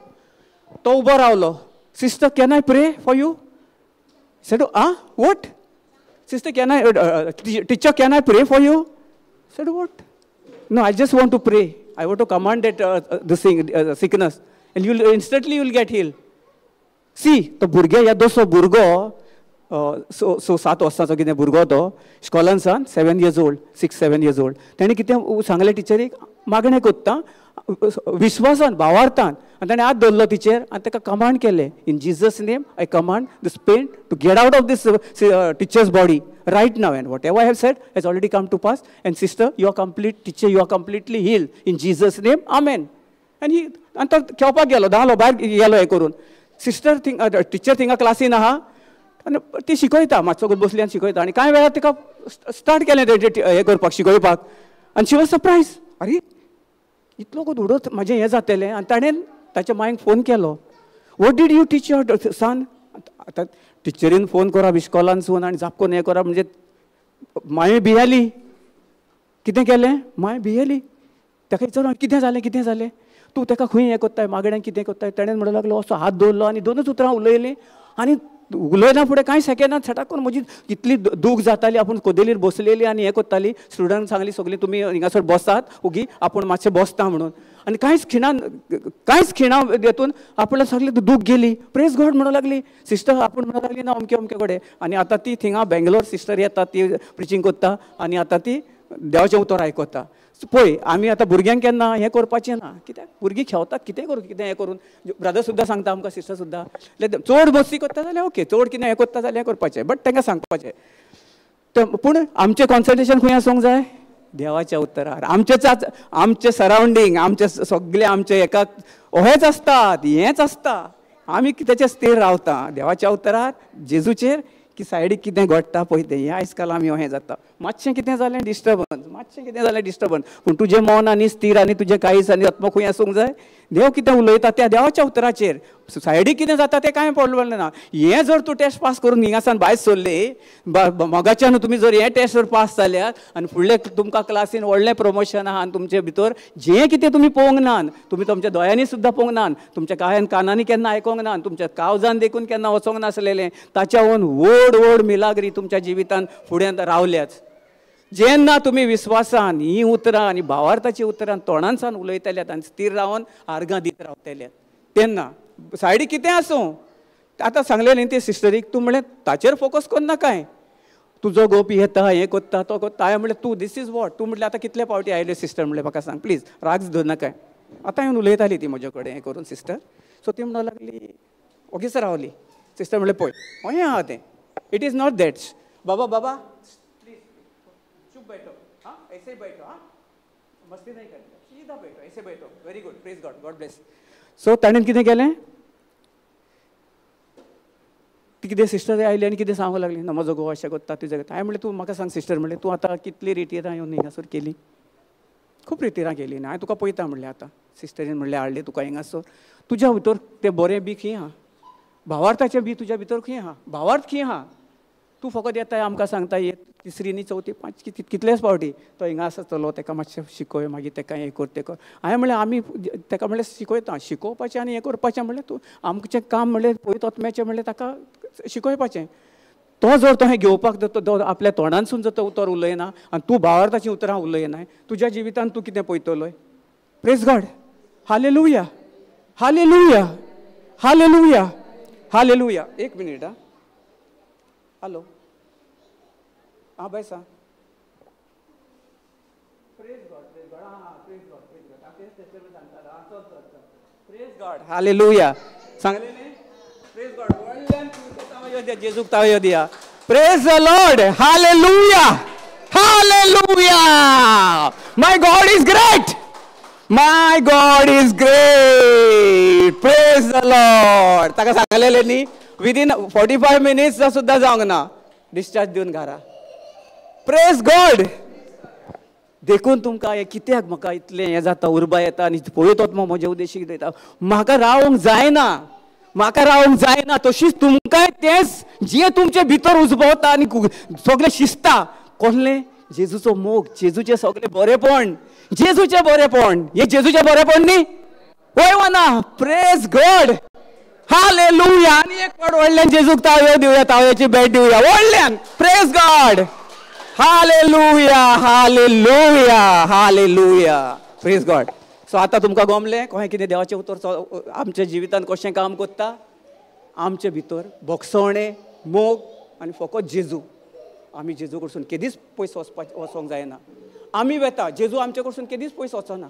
[SPEAKER 1] तो उबो रावलो, sister can I pray for you? Said ah what? Sister, can I, teacher, can I pray for you? Said, what? No, I just want to pray. I want to command that this thing, sickness, and you'll instantly you'll get healed. See, तो भुरगे या दोसो भुरगो, so 7 वर्सांचो कितें भुरगो, तो इश्कोलान सान 7 years old, 6-7 years old. तेणें कितें सांगलें टिचरीक, मागणें कोत्ता विश्वासान भावार्थान. आनी ताणें हात धरलो तिचेर आनी ताका कमांड केलें, in Jesus name I command this pain to get out of this teacher's body right now, and whatever I have said has already come to pass. And sister, you are complete, teacher, you are completely healed in Jesus name, amen. आनी ही आनी तो खेळपाक गेलो, धांवलो भायर गेलो हें करून. सिस्टर थिंग टिचर थिंगा क्लासीन आहा आनी ती शिकयता, मातसो बसली आनी शिकयता. आनी कांय वेळार तिका स्टार्ट केलें हें करपाक, शिकोवपाक. आनी शी वॉज सरप्रायज, अरे इतलो उडत म्हाजें हें जातलें. आनी ताणें ताच्या मांयक फोन केलो, what did you teach your son? आतां टिचरीन फोन करप इश्कोलानसून आनी जाप करून हें करप म्हणजे मांय भियेली. कितें केलें, मांय भियेली. ताका विचारून कितें जालें, कितें जालें, तूं ताका खंय हें कोत्ताय, मागण्यांक कितें कोत्ताय? ताणें म्हणूंक लागलो, असो हात दवरलो आनी दोनूच उतरां उलयलीं. आनी उलयना फुडें कांय सेकेंडान सटाक करून म्हजी इतली दूख जाताली. आपूण कदेलीर बसलेली आनी हें कोत्ताली. स्टुडंट सांगली सगळीं तुमी हिंगासर बसात ओगी, आपूण मातशें बसता म्हणून. आनी कांयच खिणां हेतून आपल्याक सगळी दूख गेली. प्रेज गॉड म्हणूंक लागली सिस्टर. आपूण म्हणूंक लागली ना अमके अमके कडेन. आनी आतां ती थिंगा बेंगलोर सिस्टर येता, ती प्रिचींग कोत्ता आनी आतां ती देवाचें उतर आयकता. पळय आमी आतां भुरग्यांक केन्ना हें करपाचें ना, कित्याक भुरगीं खेळतात, कितें करूं कितें हें करून. ब्रदर सुद्दां सांगता आमकां, सिस्टर सुद्दां, चड मस्ती करता जाल्यार ओके, चड कितें हें करता जाल्यार हें करपाचें, बट तांकां सांगपाचें. पूण आमचें कॉन्सन्ट्रेशन खंय आसूंक जाय, देवाच्या उत्तरार. आमचेच आमचें सरावंडींग, आमचें सगळें आमचें एका हेंच आसता, हेंच आसता. आमी तेचेर स्थिर रावता देवाच्या उत्तरार, जेजूचेर, की सायडीक कितें घडटा पळय तें. हें आयज काल आमी हें जाता, मातशें कितें जालें डिस्टर्बन्स, मातशें कितें जालें डिस्टर्बन्स. पूण तुजें मन आनी स्थिर आनी तुजें काळीज आनी आत्मो खंय आसूंक जाय, देव कितें उलयता त्या देवाच्या उतराचेर. सायडीक कितें जाता तें कांय प्रॉब्लम ना. हें जर तूं टेस्ट पास करून हिंगासान भायर सरली, मोगाच्यान तुमी जर हें टेस्ट जर पास जाल्यार आनी फुडले तुमकां क्लासीन व्हडलें प्रमोशन आहा आनी तुमचे भितर जें कितें तुमी पळोवंक ना, तुमी तुमच्या दोळ्यांनी सुद्दां पळोवंक ना, तुमच्या कांय कानांनी केन्ना आयकोंक ना, तुमच्या कावजान देखून केन्ना वचोंक नासलेलें, ताच्याहून व्हड व्हड मिलाग्री तुमच्या जिवितान फुडें रावल्याच. जेन्ना तुमी विस्वासान हीं उतरां आनी भावार्थाची उतरां तोंडानसान उलयतल्यात आनी स्थिर रावन आर्गां दीत रावतल्यात, तेन्ना सायडीक कितें आसूं. आतां सांगलें न्ही ते सिस्टरीक, तूं म्हणलें ताचेर फोकस करनाकाय, तुजो गोपी येता हें कोत्ता तो कोत्ता. हांवें म्हणलें तूं this is what, तूं म्हटलें आतां कितले पावटी आयल्यो सिस्टर, म्हणलें म्हाका सांग प्लीज, राग धरनाकाय. आतां येवन उलयताली ती म्हजे कडेन हें करून सिस्टर. सो ती म्हणूंक लागली, ओगीच रावली सिस्टर. म्हणलें पळय हें आहा तें, it is not that. Baba Baba please बैठो, हाँ ऐसे ही बैठो, हाँ मस्ती नहीं करनी, सीधा बैठो, ऐसे बैठो, very good, praise God, God bless. So ताणें कितें केलें, ती कितें सिस्टर आयली आनी कितें सांगूंक लागली, ना म्हजो घोव अशें करता तुजें करता. हांवें म्हणलें तूं म्हाका सांग सिस्टर, म्हणलें तूं आतां कितली रिटिरां येवन हिंगासर केली, खूब रिटिरां केली ना, हांवें तुका पळयता म्हणलें. आतां सिस्टरीन म्हणलें हाडलें तुका हिंगासर, तुज्या भितर तें बरें बी खंय आहा, भावार्थाचें बी तुज्या भितर खंय आहा, भावार्थ खंय आहा, तूं फकत येता आमकां सांगता हे तिसरी न्ही चवथी पांच कितलेच फावटी तो हिंगा आसतलो, ताका मातशें शिकय, मागीर ताका हें कर तें कर. हांवें म्हणलें आमी ताका म्हणलें शिकयता, शिकोवपाचें आनी हें करपाचें म्हणलें तूं आमचें काम म्हणलें पवित्र आत्म्याचें म्हणलें ताका शिकोवपाचें. तो जर तो हें घेवपाक तो आपल्या तोंडानसून जर तो उतर उलयना आनी तूं भावार्थाचीं उतरां उलयना, तुज्या जिवितान तूं कितें पळयतलोय. Praise God, hallelujah, hallelujah, hallelujah, hallelujah. एक मिनीट आं, हॅलो, हां बाय सांग. प्रेज गॉड, प्रेज गॉड, हां प्रेज गॉड, प्रेज गॉड, हांव तेच सांगतालो, हां चल चल चल, प्रेज गॉड, हालेलुया. सांगलें न्ही, प्रेज गॉड, व्हडल्यान तावयो दिया, जेजूक तावयो दिया. Praise the Lord, hallelujah, hallelujah. My God is great, my God is great, praise the Lord. ताका सांगलेलें न्ही, विदीन 45 मिनिट्स सुद्दां जावंक ना, डिस्चार्ज दिवन घरा. Praise God. देखून तुमकां हें कित्याक म्हाका इतलें हें जाता, उर्बा येता आनी पळयतात म्हजे उद्देशीक दिता, म्हाका रावंक जायना, म्हाका रावंक जायना. तशीच तुमकांय तेंच जें तुमचे भितर उजबवता आनी सगळें शिजता, कसलें जेजूचो मोग, जेजूचें सगळें बरेपण, जेजूचें बरेपण, हें जेजूचें बरेपण न्ही, वय वा ना. Praise God, hallelujah. आनी एक फावट व्हडल्यान जेजूक तावयो दिवया, तावयाची भेट दिवया व्हडल्यान. Praise God, hallelujah, hallelujah, hallelujah, praise God. So आतां तुमकां गमलें कशें कितें देवाचें उतर आमच्या जिवितान कशें काम करता. आमचे भितर भोगसवणें, मोग आनी फकत जेजू. आमी जेजू कडसून केदीच पयस वचोंक जायना. आमी वेता, जेजू आमचे कडसून केदीच पयस वचना,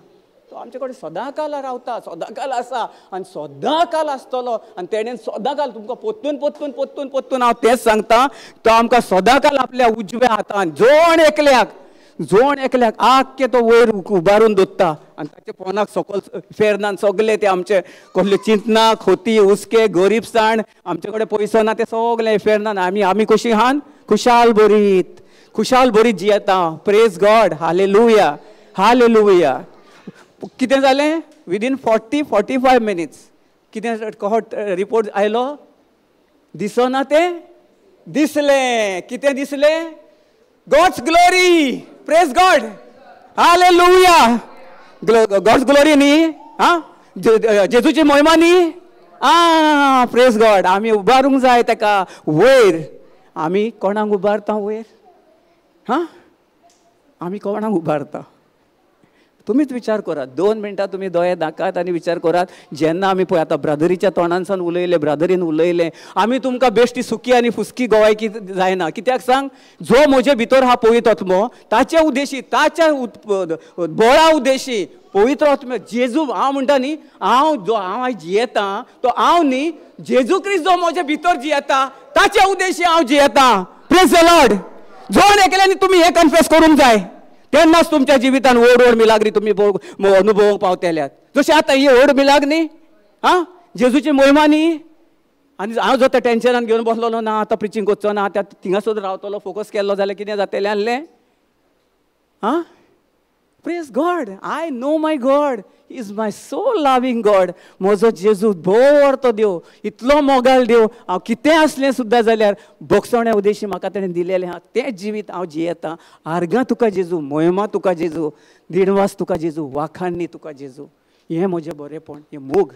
[SPEAKER 1] तो आमचे कडेन सदां काल रावता, सदां काल आसा आनी सदां काल आसतलो. आनी तेणेन सदां काल तुमकां पोत्तून पोत्तून पोत्तून पोत्तून हांव तेंच सांगता, तो आमकां सदां काल आपल्या उजव्या हातान जोण एकल्याक, जोण एकल्याक आख्खे तो वयर उबारून दवरता आनी ताच्या पोनाक सकल फेरनान सगले ते आमचे कसले चिंतना, खोती, हुस्के, गरीबसाण, आमचे कडेन पयसो ना, ते सगले फेरनान आमी आमी कशी हान खुशाल भरीत, खुशाल भरीत जियेता. Praise God, hallelujah, hallelujah. कितें जालें, विदीन 40-45 मिनिट्स कितें कहो रिपोर्ट आयलो, दिसना तें दिसलें. कितें दिसलें? God's glory. Praise God, hallelujah. God's glory न्ही, आं जेजूची मोहिमा न्ही, आं प्रेज गॉड. आमी उबारूंक जाय ताका वयर. आमी कोणाक उबारता वयर? हां, आमी कोणाक उबारता? तुमीच विचार करात, 2 मिनटां तुमी दोळे दाकात आनी विचार करात. जेन्ना आमी पळय आतां ब्रादरीच्या तोंडानसान उलयलें, ब्रादरीन उलयलें, आमी तुमकां बेश्टी सुकी आनी फुसकी गोवायकी जायना. कित्याक सांग, जो म्हजे भितर हा पवित्र आत्मो, ताच्या उद्देशी, ताच्या बळा उद्देशी पवित्र आत्मो जेजू. हांव म्हणटा न्ही, हांव जो हांव आयज जियेता तो हांव न्ही, जेजू क्रिस्त जो म्हजे भितर जियेता ताच्या उद्देशी हांव जियेता. Praise the Lord. जोण एकल्यानी तुमी हें कन्फेस करूंक जाय, तेन्नाच तुमच्या जिवितान व्हड व्हड मिलाग्री तुमी अनुभवूंक पावतल्यात. जशें आतां ही व्हड मिलाग्र न्ही, आं जेजूची मोहिमा न्ही. आनी हांव जर त्या टेन्शनान घेवन बसलोलो ना, आतां प्रिचींग करचो ना, आतां थिंगासर रावतलो, फोकस केल्लो जाल्यार कितें जातलें आसलें? आं, praise God. I know my God is my so loving God. म्हजो जेजू भोव अर्थ देव, इतलो मोगाळ देव. हांव कितें आसलें सुद्दां जाल्यार भोगसवण्या उद्देशी म्हाका तेणें दिलेलें आहा, तें जिवीत हांव जियेतां. आर्गां तुका जेजू, मोहिमा तुका जेजू, दिणवास तुका जेजू, वाखाणणी तुका जेजू. हें म्हजें बरेंपण, हें मोग.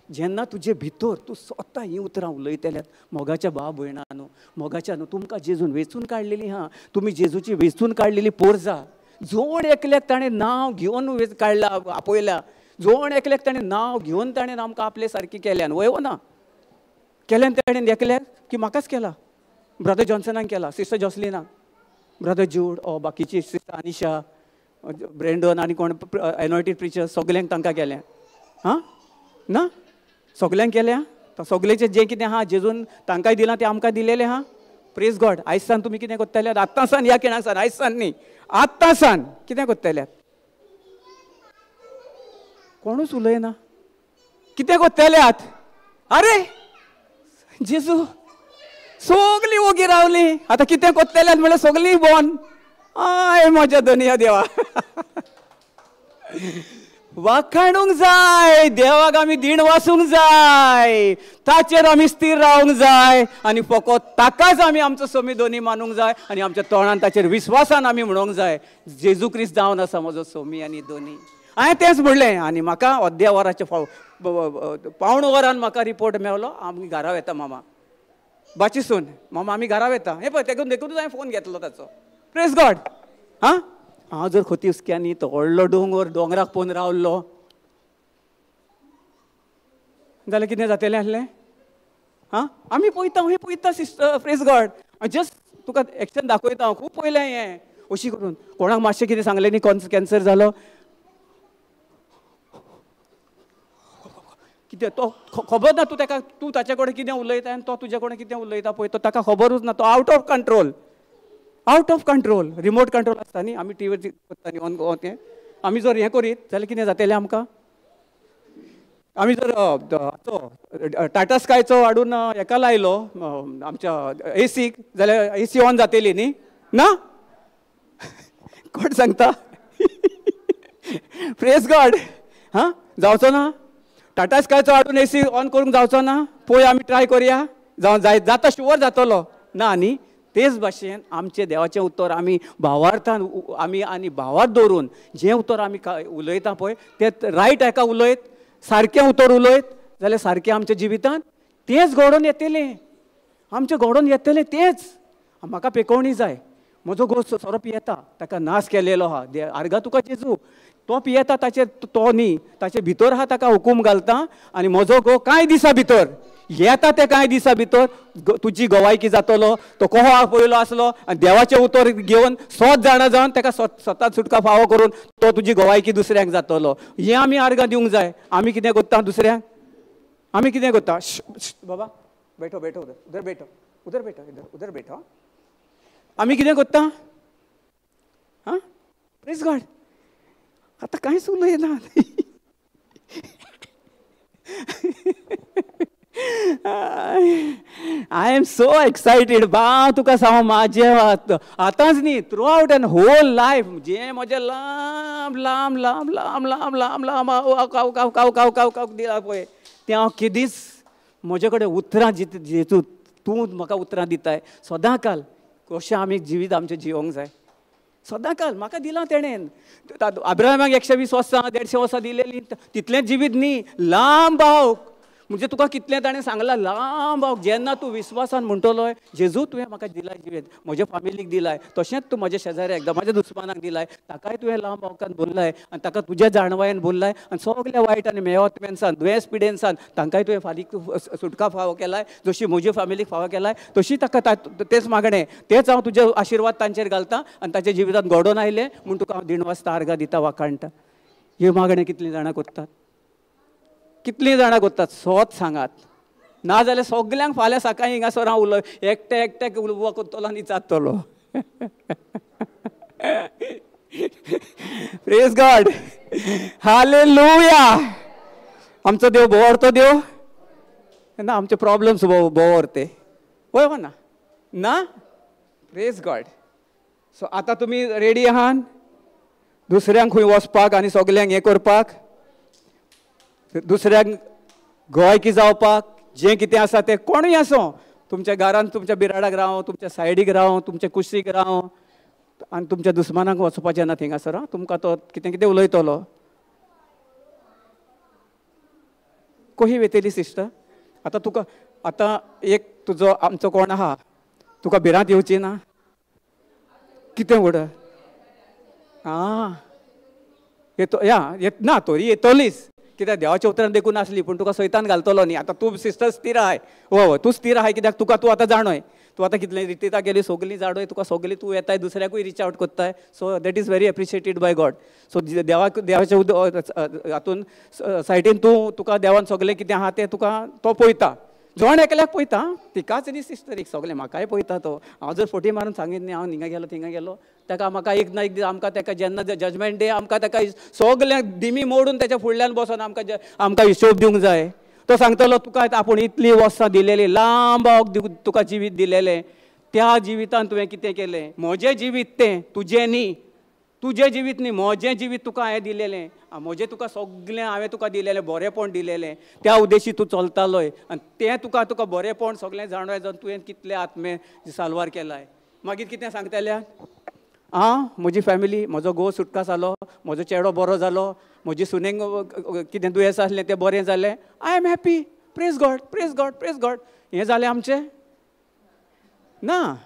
[SPEAKER 1] जेन्ना तुजे भितर तूं स्वता हीं उतरां उलयतल्यात, मोगाच्या भाव भयणां न्हू, मोगाच्या न्हू, तुमकां जेजून वेंचून काडलेली आहा, तुमी जेजूची वेंचून काडलेली पोरजा. जोण एकल्याक ताणें नांव घेवन काडला, आपयला, जोण एकल्याक ताणें नांव घेवन ताणें आमकां आपले सारकी केल्यान, वय वो ना केल्यान ताणें एकल्याक की म्हाकाच केला, ब्रदर जॉन्सनाक केला, सिस्टर जॉसलिनाक, ब्रदर जूड, ओ बाकीची सिस्टर अनिशा, ब्रेंडन आनी कोण एनॉयटेड प्रिचर, सगल्यांक तांकां केलें. हां ना, सगल्यांक केल्या, सगळेचें जें कितें आहा जेजून तांकांय दिलां तें आमकां दिलेलें आहा. प्रेज गॉड. आयज सान तुमी कितें कोत्तल्यात? आत्तां सान ह्या खिणाक सान, आयज सान न्ही, आत्तां सान कितें कोत्तल्यात? कोणूच उलयना. कितें कोत्तल्यात? अरे जेजू, सगलीं ओगी रावलीं. आतां कितें कोत्तल्यात म्हणल्यार सगलीं बोन. I म्हज्या धनया देवा, वाखाणूंक जाय देवाक, आमी दीण वासूंक जाय, ताचेर आमी स्थिर रावंक जाय आनी फकत ताकाच आमी आमचो सोमी दोनी मानूंक जाय आनी आमच्या तोंडान ताचेर विस्वासान आमी म्हणूंक जाय, जेजू क्रिस्त जावन आसा म्हजो सोमी आनी दोनी. हांवें तेंच म्हणलें आनी म्हाका अर्द्या वराचे पावण वरान म्हाका रिपोर्ट मेवलो, आमी घरा वता मामा, बाचीसून मामा आमी घरा वता. हें पळय तेकून देखूनच हांवें फोन घेतलो ताचो. प्रेज गॉड. हां, हांव जर खोती हुसक्यांनी तो व्हडलो दोंगर, दोंगराक पोवन रावल्लो जाल्यार कितें जातलें आसलें? हां, आमी पळयता, हें पळयता सिस्टर. प्रेज गॉड. जस्ट तुका एक्शन दाखयता हांव, खूब पळयलें हें अशी करून. कोणाक मातशें कितें सांगलें न्ही, कॅन्सर जालो कितें, तो खबर ना तूं ताका, तूं ताचे कडेन कितें उलयता आनी तो तुजे कडेन कितें उलयता पळय, तो ताका खबरूच ना. तो out of control, out of control. Remote control आसता न्ही, आमी टी व्हीर करता न्ही ऑन तें, आमी जर हें करीत जाल्यार कितें जातलें आमकां? आमी जर टाटा स्कायचो हाडून हेका लायलो आमच्या एसीक जाल्यार एसी ऑन जातली न्ही? ना, कोण सांगता? प्रेज गॉड. हां, जावचो ना? टाटा स्कायचो हाडून एसी ऑन करूंक जावचो ना? पळय आमी ट्राय करुया, जावं जाय जाता, शुवर जातलो ना न्ही? तेच भाशेन आमचें देवाचें उतर आमी भावार्थान आमी आनी भावार्थ दवरून जें उतर आमी उलयता पळय तें रायट एका उलयत, सारकें उतर उलयत जाल्यार सारकें आमच्या जिवितांत तेंच घडोवन येतलें, आमचें घडोवन येतलें तेंच. म्हाका पेकोवणी जाय, म्हजो घोव सोरो पियेता, ताका नाश केलेलो आहा, आर्गा तुका जेजू, तो पियेता ताचेर तो न्ही, ताचे भितर आहा, ताका हुकूम घालता आनी म्हजो घोव कांय दिसा भितर येता, ते कांय दिसा भितर तुजी गवायकी जातलो. तो कोहो पयलो आसलो आनी देवाचें उतर घेवन सोद जाणा जावन ताका स्वता सुटका फावो करून तो तुजी गवायकी दुसऱ्यांक जातलो. हें आमी आर्गां दिवंक जाय. आमी कितें करता दुसऱ्यांक? आमी कितें करता? बाबा बैठो बैठो, उधर उधर बैठो, उधर बैठो, इधर उधर बैठो. आमी कितें करता? हां, प्रेज गॉड. आतां कांयच उलयना. I am so excited. बा तुका सांगू म्हाजें आतांच न्ही, through out and whole life जें म्हजें लांब लांब लांब लांब लांब लांब लांब काव काव काव काव काव काव दिलां पळय तें हांव केदीच म्हजे कडेन उतरां जेतू तूं म्हाका उतरां दिताय सदां काल. कशें आमी जिवीत आमचें जिवोंक जाय सदां काल. म्हाका दिलां तेणेन. अब्राहमाक 120 वर्सां 150 वर्सां दिलेलीं, तितलें जिवीत न्ही, लांब भाव म्हणजे तुका कितलें ताणें सांगलां, लांब भाव. जेन्ना तूं विस्वासान म्हणटलो जेजू तुवें म्हाका दिलाय जिवीत, म्हज्या फामिलीक दिलाय, तशेंच तूं म्हज्या शेजाऱ्याक म्हज्या दुस्मानाक दिलाय, ताकाय तुवें लांब भावकान बोल्लाय आनी ताका तुज्या जाणवायेन बोल्लाय आनी सगल्या वायट आनी मेवतमेनसान दुयेंस पिडेनसान तांकांय तुवें फारीक सुटका फावो केलाय, जशी म्हज्या फामिलीक फावो केलाय तशी ताका तेच मागणें, तेच हांव तुजे आशिर्वाद तांचेर घालता आनी ताच्या जिवितांत घडोवन आयलें म्हूण तुका हांव दिणवासता, आर्गां दिता, वाखाणटा. ह्यो मागणें कितलीं जाणां करतात? कितलीं जाणां करतात? सोत सांगात. ना जाल्यार सगल्यांक फाल्यां सकाळीं हिंगासर हांव उलय एकटे एकट्याक उलोवपा करतलो आनी विचारतलो. Praise God, hallelujah. आमचो देव भोंवरतो देव ना, आमचे प्रॉब्लम्स भोंवरते वय हो ना ना. Praise God. सो आतां तुमी रेडी आहान दुसऱ्यांक खंय वचपाक आनी सगल्यांक हें करपाक, दुसऱ्यांक गोवायकी जावपाक, जें कितें आसा तें कोणूय आसूं, तुमच्या घरान तुमच्या बिराडाक राव, तुमच्या सायडीक राव, तुमच्या कुशीक राव आनी तुमच्या दुस्मानाक वचपाचें ना थिंगासर. तुमकां तो कितें कितें उलयतलो. कशी वेतली सिस्टर? आतां तुका आतां एक तुजो आमचो कोण आहा, तुका भिरांत येवची ना? कितें उड आं येतो या येत ना तरी येतलीच, कित्याक देवाच्या उतरान देखून आसली, पूण तुका सैतान घालतलो न्ही. आतां तूं सिस्टर स्थिर आहाय, हो तूं स्थिर आहाय, कित्याक तुका तूं आतां जाणोय, तूं आतां कितलें रितीता गेली सगलीं जाणोय, तुका सगलीं तूं येताय, दुसऱ्याकूय रिच आवट करताय. So that is very appreciated by God. So देवाक देवाच्या हातून सायडीन तूं तुका देवान सगलें कितें आहा तें तुका तो पळयता. जण एकल्याक पळयता, तिकाच न्ही सिस्टरीक, सगळें म्हाकाय पळयता तो. हांव जर फटी मारून सांगीत न्ही हांव हिंगा गेलो थिंगा गेलो, ताका म्हाका एक ना एक दीस आमकां ताका जेन्ना जजमेंट डे आमकां ताका सगळें दिमी मोडून ताच्या फुडल्यान बसोन आमकां आमकां हिशोब दिवंक जाय. तो सांगतलो तुका आपूण इतलीं वर्सां दिलेली, लांब तुका जिवीत दिलेलें, त्या जिवितान तुवें कितें केलें? म्हजें जिवीत तें, तुजें न्ही, तुजें जिवीत न्ही, म्हजें जिवीत तुका हांवें दिलेलें, म्हजें तुका सगळें हांवें तुका दिलेलें, बरेंपण दिलेलें, त्या उद्देशी तूं चलतालोय आनी तें तुका तुका बरेंपण सगळें जाणवाय जावन तुवें कितले आत्मे साल्वार केलाय. मागीर कितें सांगतल्या? आं, म्हजी फॅमिली, म्हजो घोव सुटका जालो, म्हजो चेडो बरो जालो, म्हजी सुनेक कितें दुयेंस आसलें तें बरें जालें, I am happy, praise God, praise God, praise God. हें जालें आमचें ना.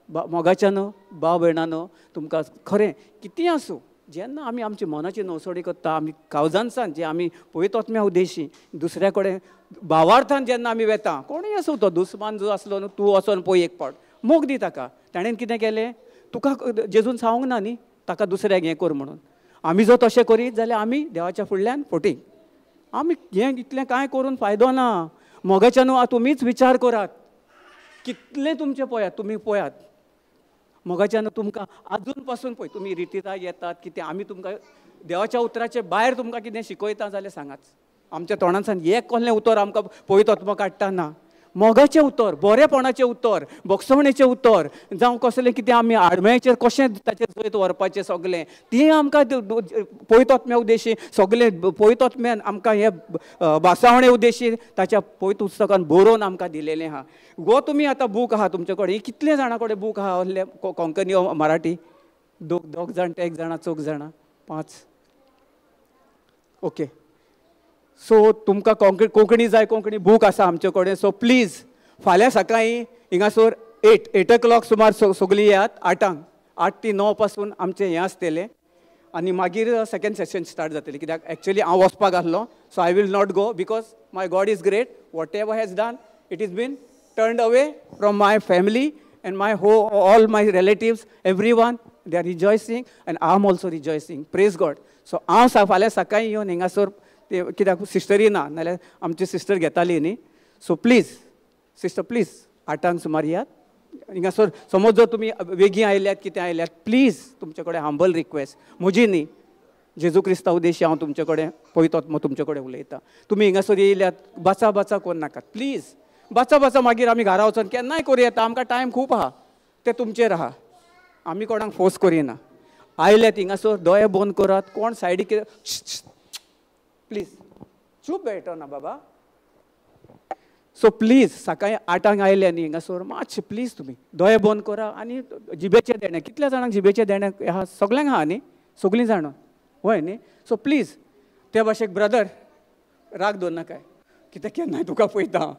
[SPEAKER 1] मोगाच्यानो, भाव भयणानो, तुमकां खरें कितेंय आसूं, जेन्ना आमी आमची मनाची नवसोडी करता, आमी कावजानसान जे आमी पळयतोत्म्या उद्देशी दुसऱ्या कडेन भावार्थान जेन्ना आमी वेता, कोणूय आसूं तो दुस्मान जो आसलो न्हू, तूं वचोन पळय एक पावट मोग दी ताका. ताणें कितें केलें? तुका जेजून सांगूंक ना न्ही ताका दुसऱ्याक हें कर म्हणून. आमी जर तशें करीत जाल्यार आमी देवाच्या फुडल्यान फटींग. आमी हें इतलें कांय करून फायदो ना. मोगाच्या न्हू तुमीच विचार करात, कितलें तुमचें पळयात, तुमी पळयात मोगाच्यान तुमकां आजून पासून पळय तुमी रितीराक येतात कितें, आमी तुमकां देवाच्या उतराचे भायर तुमकां कितें शिकयता जाल्यार सांगाच. आमच्या तोंडांसान एक कसलें उतर आमकां पवित्र आत्मो काडटा ना. मोगाचें उतर, बरेपणाचें उतर, भोगसवणेचें उतर, जावं कसलें कितें आमी आडमेळ्याचेर कशें ताचेर जैत व्हरपाचें सगळें तें आमकां पवित्र आत्म्या उद्देशी सगळें पवित्र आत्म्यान आमकां हे भासावणे उद्देशी ताच्या पवित्र पुस्तकान बरोवन आमकां दिलेलें आहा. गो तुमी आतां बूक आहा तुमचे कडेन, कितले जाणां कडेन बूक आहा असले कोंकणी मराठी? दोग जाण, एक जाणां, चौग जाणां, पांच. ओके, सो तुमकां कोंकणी जाय, कोंकणी बूक आसा आमचे कडेन. सो प्लीज फाल्यां सकाळीं हिंगासर 8 o'clock सुमार सगळीं येयात. 8 8 ते 9 पासून आमचें हें आसतलें आनी मागीर सेकेंड सेशन स्टार्ट जातलें. कित्याक एक्चुअली हांव वचपाक आसलो, so I will not go because my God is great. Whatever has done it is been turned away from my family and my all my relatives, every one they are rejoicing and I am also rejoicing. Praise God. So हांव फाल्यां सकाळीं येवन हिंगासर कित्याक सिस्टरी ना, नाल्यार आमची sister घेताली न्ही. So please sister please 8 सुमार येयात हिंगासर. समज जर तुमी वेगीं आयल्यात कितें आयल्यात, प्लीज तुमचे कडेन हंबल रिक्वेस्ट, म्हजी न्ही, जेजू क्रिस्ता उद्देशी हांव तुमचे कडेन पवित्र आत्मो तुमचे कडेन उलयता. तुमी हिंगासर येयल्यात बाचा बाचा करूं नाकात प्लीज. बाचा बाचा मागीर आमी घरा वचोन केन्नाय करूं येता, आमकां टायम खूब आहा, तें तुमचेर आहा, आमी कोणाक फोर्स करिना. आयल्यात हिंगासर दोळे बंद करात, कोण सायडीक प्लीज चूप मेळटो ना बाबा. सो प्लीज सकाळीं 8 आयले न्ही हिंगासर, मातशें प्लीज तुमी दोळे बंद करा आनी जिबेचें देणें, कितल्या जाणांक जिबेचें देणें आहा? सगल्यांक आहा न्ही, सगळीं जाणां हय न्ही. सो प्लीज ते भाशेक ब्रदर राग दवरनाकाय, कित्याक केन्नाय तुका पळयता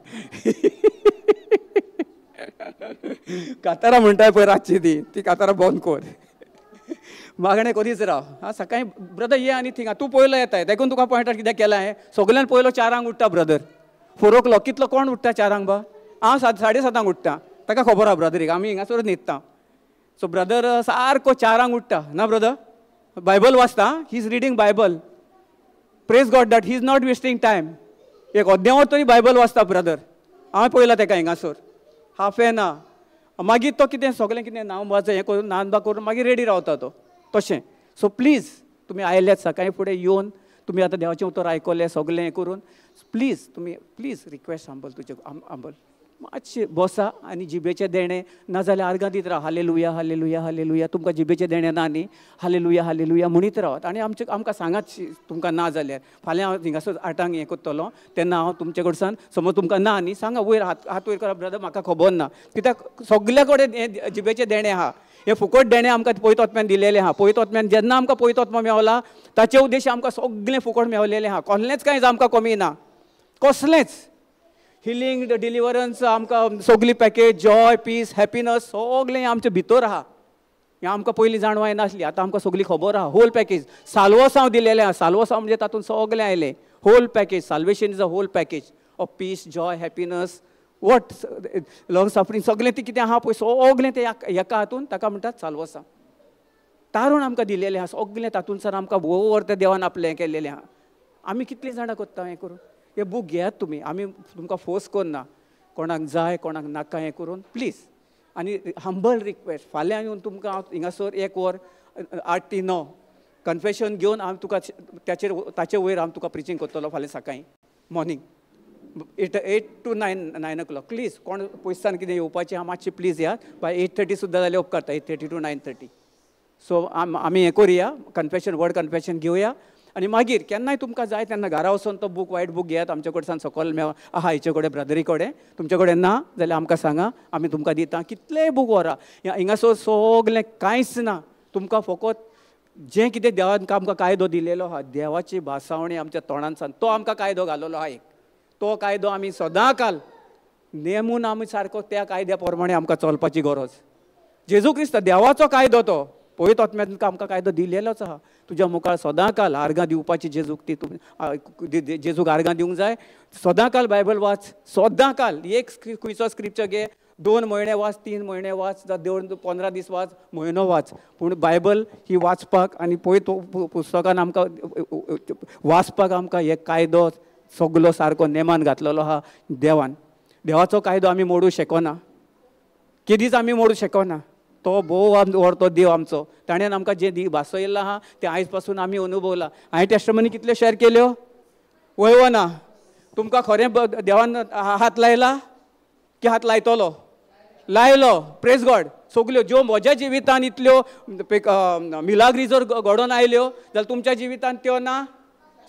[SPEAKER 1] कातारां म्हणटाय पळय रातची ती, ती कातारां बंद कर, मागणें करीच राव. आं, सकाळीं ब्रदर ये आनी थिंगा तूं पयलो येताय, देखून तुका पॉयंटार कित्याक केलां हें. सगल्यान पयलो 4 उठ्ठा ब्रदर, 4 o'clock. कितलो कोण उठ्ठा 4 बा? हांव 7:30 उठ्ठा, ताका खबर आहा ब्रदरीक, आमी हिंगासरूच न्हिदता. सो ब्रदर सारको 4 उठ्ठा ना ब्रदर, बायबल वाचता, he is reading Bible. Praise God that he is not wasting time. एक अद्दें तरी बायबल वाचता ब्रदर, हांवें पळयला ताका हिंगासर हाफ एन आवर. मागीर तो कितें सगळें कितें नांव हें करून नानबा करून मागीर रेडी रावता तो तशें. सो प्लीज तुमी आयल्यात सकाळीं फुडें येवन तुमी आतां देवाचें उतर आयकलें सगळें हें करून, प्लीज तुमी प्लीज रिक्वेस्ट हंबल तुजे हंबल मातशें बसा आनी जिबेचें देणें नाजाल्यार आर्गां दीत राव, हालेलुया हालेलुया हालेलुया. तुमकां जिबेचें देणें ना न्ही, हालेलुया हालेलुया म्हणीत रावात आनी आमचे आमकां सांगात तुमकां ना जाल्यार. फाल्यां हांव हिंगासर 8 हें करतलो तेन्ना हांव तुमचे कडसान समज तुमकां ना न्ही सांगा, वयर हात वयर करा ब्रदर म्हाका खबर ना, कित्याक सगल्या कडेन हें जिबेचें देणें आहा, हें फुकट देणें आमकां पवित्र आत्म्यान दिलेलें आहा. पवित्र आत्म्यान जेन्ना आमकां पवित्र आत्मो मेवला ताचे उद्देश आमकां सगळें फुकट मेवलेलें आहा, कसलेंच कांय आमकां कमी ना, कसलेंच. हिलींग डिलिवरन्स आमकां सगळी पॅकेज, जॉय पीस हॅपीनस सगळें आमचे भितर आहा. हें आमकां पयलीं जाणवाय नासली, आतां आमकां सगळी खबर आहा. होल पॅकेज साल्वसांव दिलेलें आहा, साल्वसांव म्हणजे तातूंत सगळें आयलें. Whole package, salvation is a whole package of peace, joy, happiness, what long suffering, सगळें तें कितें आहा पळय सगळें तें एका हातून ताका म्हणटात साल्वसांव. तारून आमकां दिलेलें आहा सगळें, तातूंत आमकां भोव त्या देवान आपलें हें केल्लेलें आहा. आमी कितलीं जाणां करता हें करून? हे बूक घेयात तुमी, आमी तुमकां फोर्स करना. कोणाक जाय कोणाक नाका हें करून प्लीज. आनी हंबल रिक्वेस्ट, फाल्यां येवन तुमकां हांव हिंगासर 1 वर 8 ते 9 कन्फेशन घेवन हांव तुका ताचेर ताचे वयर हांव तुका प्रिचींग करतलो फाल्यां सकाळीं मॉर्निंग 8 to 9 o'clock. Please कोण पयसान कितें येवपाचें आहा मातशें प्लीज येयात. बाय 8:30 सुद्दां जाल्यार उपकारता, 8:30 to 9:30. सो आमी हें करुया, कन्फेशन वर्ड कन्फेशन घेवया आनी मागीर केन्नाय तुमकां जाय तेन्ना घरा वचोन तो बूक वायट बूक घेयात, आमचे कडच्यान सकयल मेळ आहा, हेचे कडेन ब्रदरी कडेन, तुमचे कडेन ना जाल्यार आमकां सांगा, आमी तुमकां दिता. कितलेय बूक व्हरा, हिंगासर सगलें कांयच ना, तुमकां फकत जें कितें देवान आमकां कायदो दिलेलो आहा, देवाची भासावणी आमच्या तोंडान तो आमकां कायदो घालोलो आहा एक, तो कायदो आमी सदां काल नेमून आमी सारको त्या कायद्या प्रमाणे आमकां चलपाची गरज. जेजू क्रिस्त देवाचो कायदो तो पवित्र आत्म्यान आमकां कायदो दिलेलोच आहा. तुज्या मुखार सदां काल आर्गां दिवपाची जेजूक ती जेजूक आर्गां दिवंक जाय. सदां काल बायबल वाच, सदां काल एक खंयचो स्क्रिप्चर घे, 2 म्हयने वाच, 3 म्हयने वाच, जावं 15 दीस वाच, म्हयनो वाच, पूण बायबल ही वाचपाक आनी पवित्र पुस्तकान आमकां वाचपाक आमकां हे कायदो सगलो सारको नेमान घातलेलो आहा देवान. देवाचो कायदो आमी मोडूं शकना, केदीच आमी मोडूं शकना. तो भोव व्हड तो देव आमचो, ताणें आमकां जें भासयल्लो आहा तें आयज पासून आमी अनुभवलां. हांवें टेस्टमनी कितल्यो शेअर केल्यो वय ना? तुमकां खरें देवान हात लायला की हात लायतलो? लायलो, प्रेज गॉड. सगल्यो ज्यो म्हज्या जिवितान इतल्यो मिलाग्री जर घडोवन आयल्यो जाल्यार तुमच्या जिवितान त्यो ना?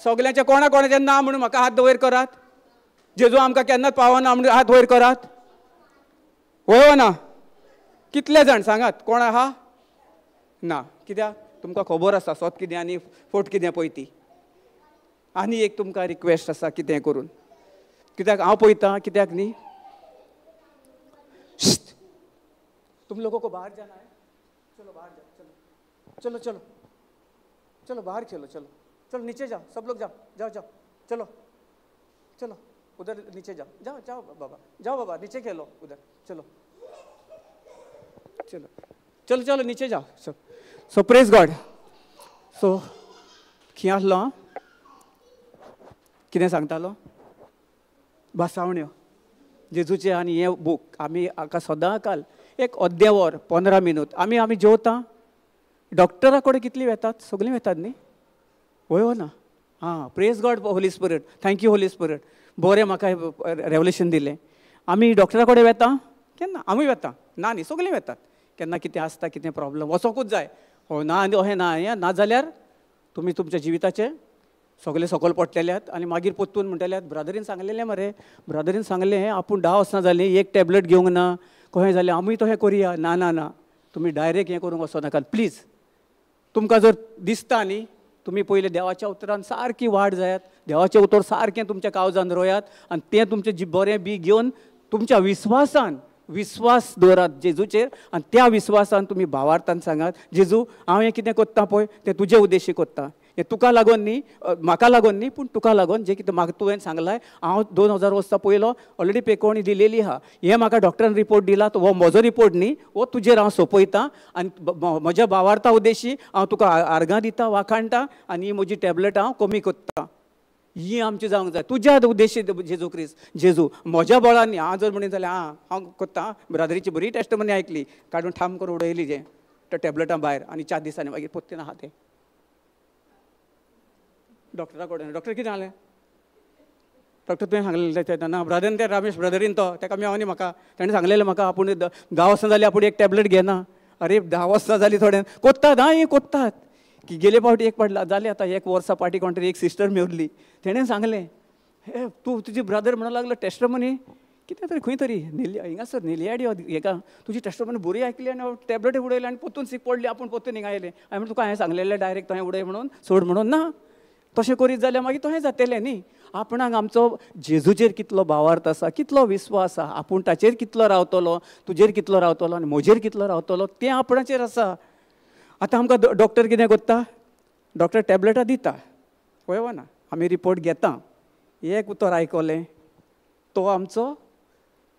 [SPEAKER 1] सगल्यांच्या कोणा कोणाचें ना म्हणून म्हाका हात वयर करात. जेजू आमकां केन्नाच पावना म्हणून हात वयर करात. वय ना? कितले जाण सांगात कोण आहा ना? कित्याक तुमकां खबर आसा सत कितें आनी फोट कितें पळय ती. आनी एक तुमकां रिक्वेस्ट आसा कितें करून, कित्याक हांव पळयतां कित्याक न्ही, तुम लोगों को बाहर जाना है, चलो बाहर जाओ, चलो चलो चलो चलो बाहर खेलो, चलो चलो नीचे जाओ, सब लोग जाओ जाओ जाओ, चलो चलो उधर नीचे जाओ, जाओ जाओ बाबा, जाओ बाबा नीचे खेलो उधर, चलो चलो चलो चलो नीचे जाओ. सो सो प्रेज गॉड. सो खंय आसलो हांव, कितें सांगतालो? भासावण्यो जेजूचे. आनी हें बूक आमी हाका सदां काल एक अर्दें वर 15 मिनूत आमी आमी जेवता. डॉक्टरा कडेन कितलीं वेतात? सगळीं वेतात न्ही? वय ना? आं, praise God holy spirit, thank you holy spirit, बरें म्हाका रेवलेशन दिलें. आमी डॉक्टरा कडेन वेता केन्ना? आमी वेता ना न्ही, सगळीं वेतात. केन्ना कितें आसता, कितें प्रॉब्लम वचोंकूच जाय, हो ना आनी अहें ना हें ना जाल्यार तुमी तुमच्या जिविताचें सगळे सकयल पडटल्यात. आनी मागीर परतून म्हणटल्यात ब्रदरीन सांगलेलें मरे, ब्रदरीन सांगलें आपूण 10 वर्सां जालीं एक टॅबलेट घेवंक ना, कशें जालें आमी तशें करुया. ना ना ना, तुमी डायरेक्ट हें करूंक वचो नाकात प्लीज. तुमकां जर दिसता न्ही, तुमी पयलीं देवाच्या उतरान सारकी वाड जायात, देवाचें उतर सारकें तुमच्या काळजान रोयात आनी तें तुमचें बरें बी घेवन तुमच्या विस्वासान विस्वास दवरात जेजूचेर आनी त्या विस्वासान तुमी भावार्थान सांगात, जेजू हांव हें कितें करता पळय तें तुजे उद्देशी करता, हें तुका लागून न्ही, म्हाका लागून न्ही, पूण तुका लागून जें कितें म्हाका तुवें सांगलां. हांव 2000 वर्सां पयलो ऑलरेडी पेकोवणी दिलेली आहा, हें म्हाका डॉक्टरान रिपोर्ट दिला, तो हो म्हजो रिपोर्ट न्ही, हो तुजेर हांव सोंपयता आनी म्हज्या भावार्था उद्देशी हांव तुका आर्गां दिता, वाखाणटा आनी ही म्हजी टॅबलेट हांव कमी करता. ही आमची जावंक जाय तुज्या उद्देशी जेजू क्रिस्त. जेजू म्हज्या बळान हांव जर म्हणीत जाल्यार आं हांव करता, ब्रदरीची बरी टेस्टमनी आयकली, काडून ठाम करून उडयली जें त्या टॅबलेटां भायर आनी 4 दिसांनी मागीर परतीन आहा तें डॉक्टरा कडेन. डॉक्टर कितें जालें? डॉक्टर तुवें सांगलेलें तें ना ब्रदरीन, ते रमेश ब्रदरीन तो तेका मेळोनी म्हाका, ताणें सांगलेलें म्हाका आपूण 10 वर्सां जालीं आपूण एक टॅबलेट घेना. अरे 10 वर्सां जालीं थोड्यान कोत्तात, आं हें कोत्तात की गेले फावटी एक पडला जालें. आतां 1 वर्सा फाटीं कोण तरी एक सिस्टर मेवली, तेणें सांगलें हे तूं तुजी ब्रदर म्हणूंक लागलो टेस्टमनी कितें तरी खंय तरी हिंगासर निलयाडी हेका तुजी टेस्टमनी बरी आयकली आनी टॅबलेट उडयली आनी परतून सीक पडली, आपूण परतून हिंगा आयलें. हांवें म्हणलें तुका हांवें सांगलेलें डायरेक्ट तुवें उडय म्हणून, सोड म्हणून ना, तशें करीत जाल्यार मागीर तशें जातलें न्ही. आपणाक आमचो जेजूचेर कितलो भावार्थ आसा, कितलो विस्वास आसा, आपूण ताचेर कितलो रावतलो, तुजेर कितलो रावतलो आनी म्हजेर कितलो रावतलो तें आपणाचेर आसा. आतां आमकां डॉक्टर कितें करता? डॉक्टर टॅबलेटां दिता, पळय ना, आमी रिपोर्ट घेता, एक उतर आयकलें तो आमचो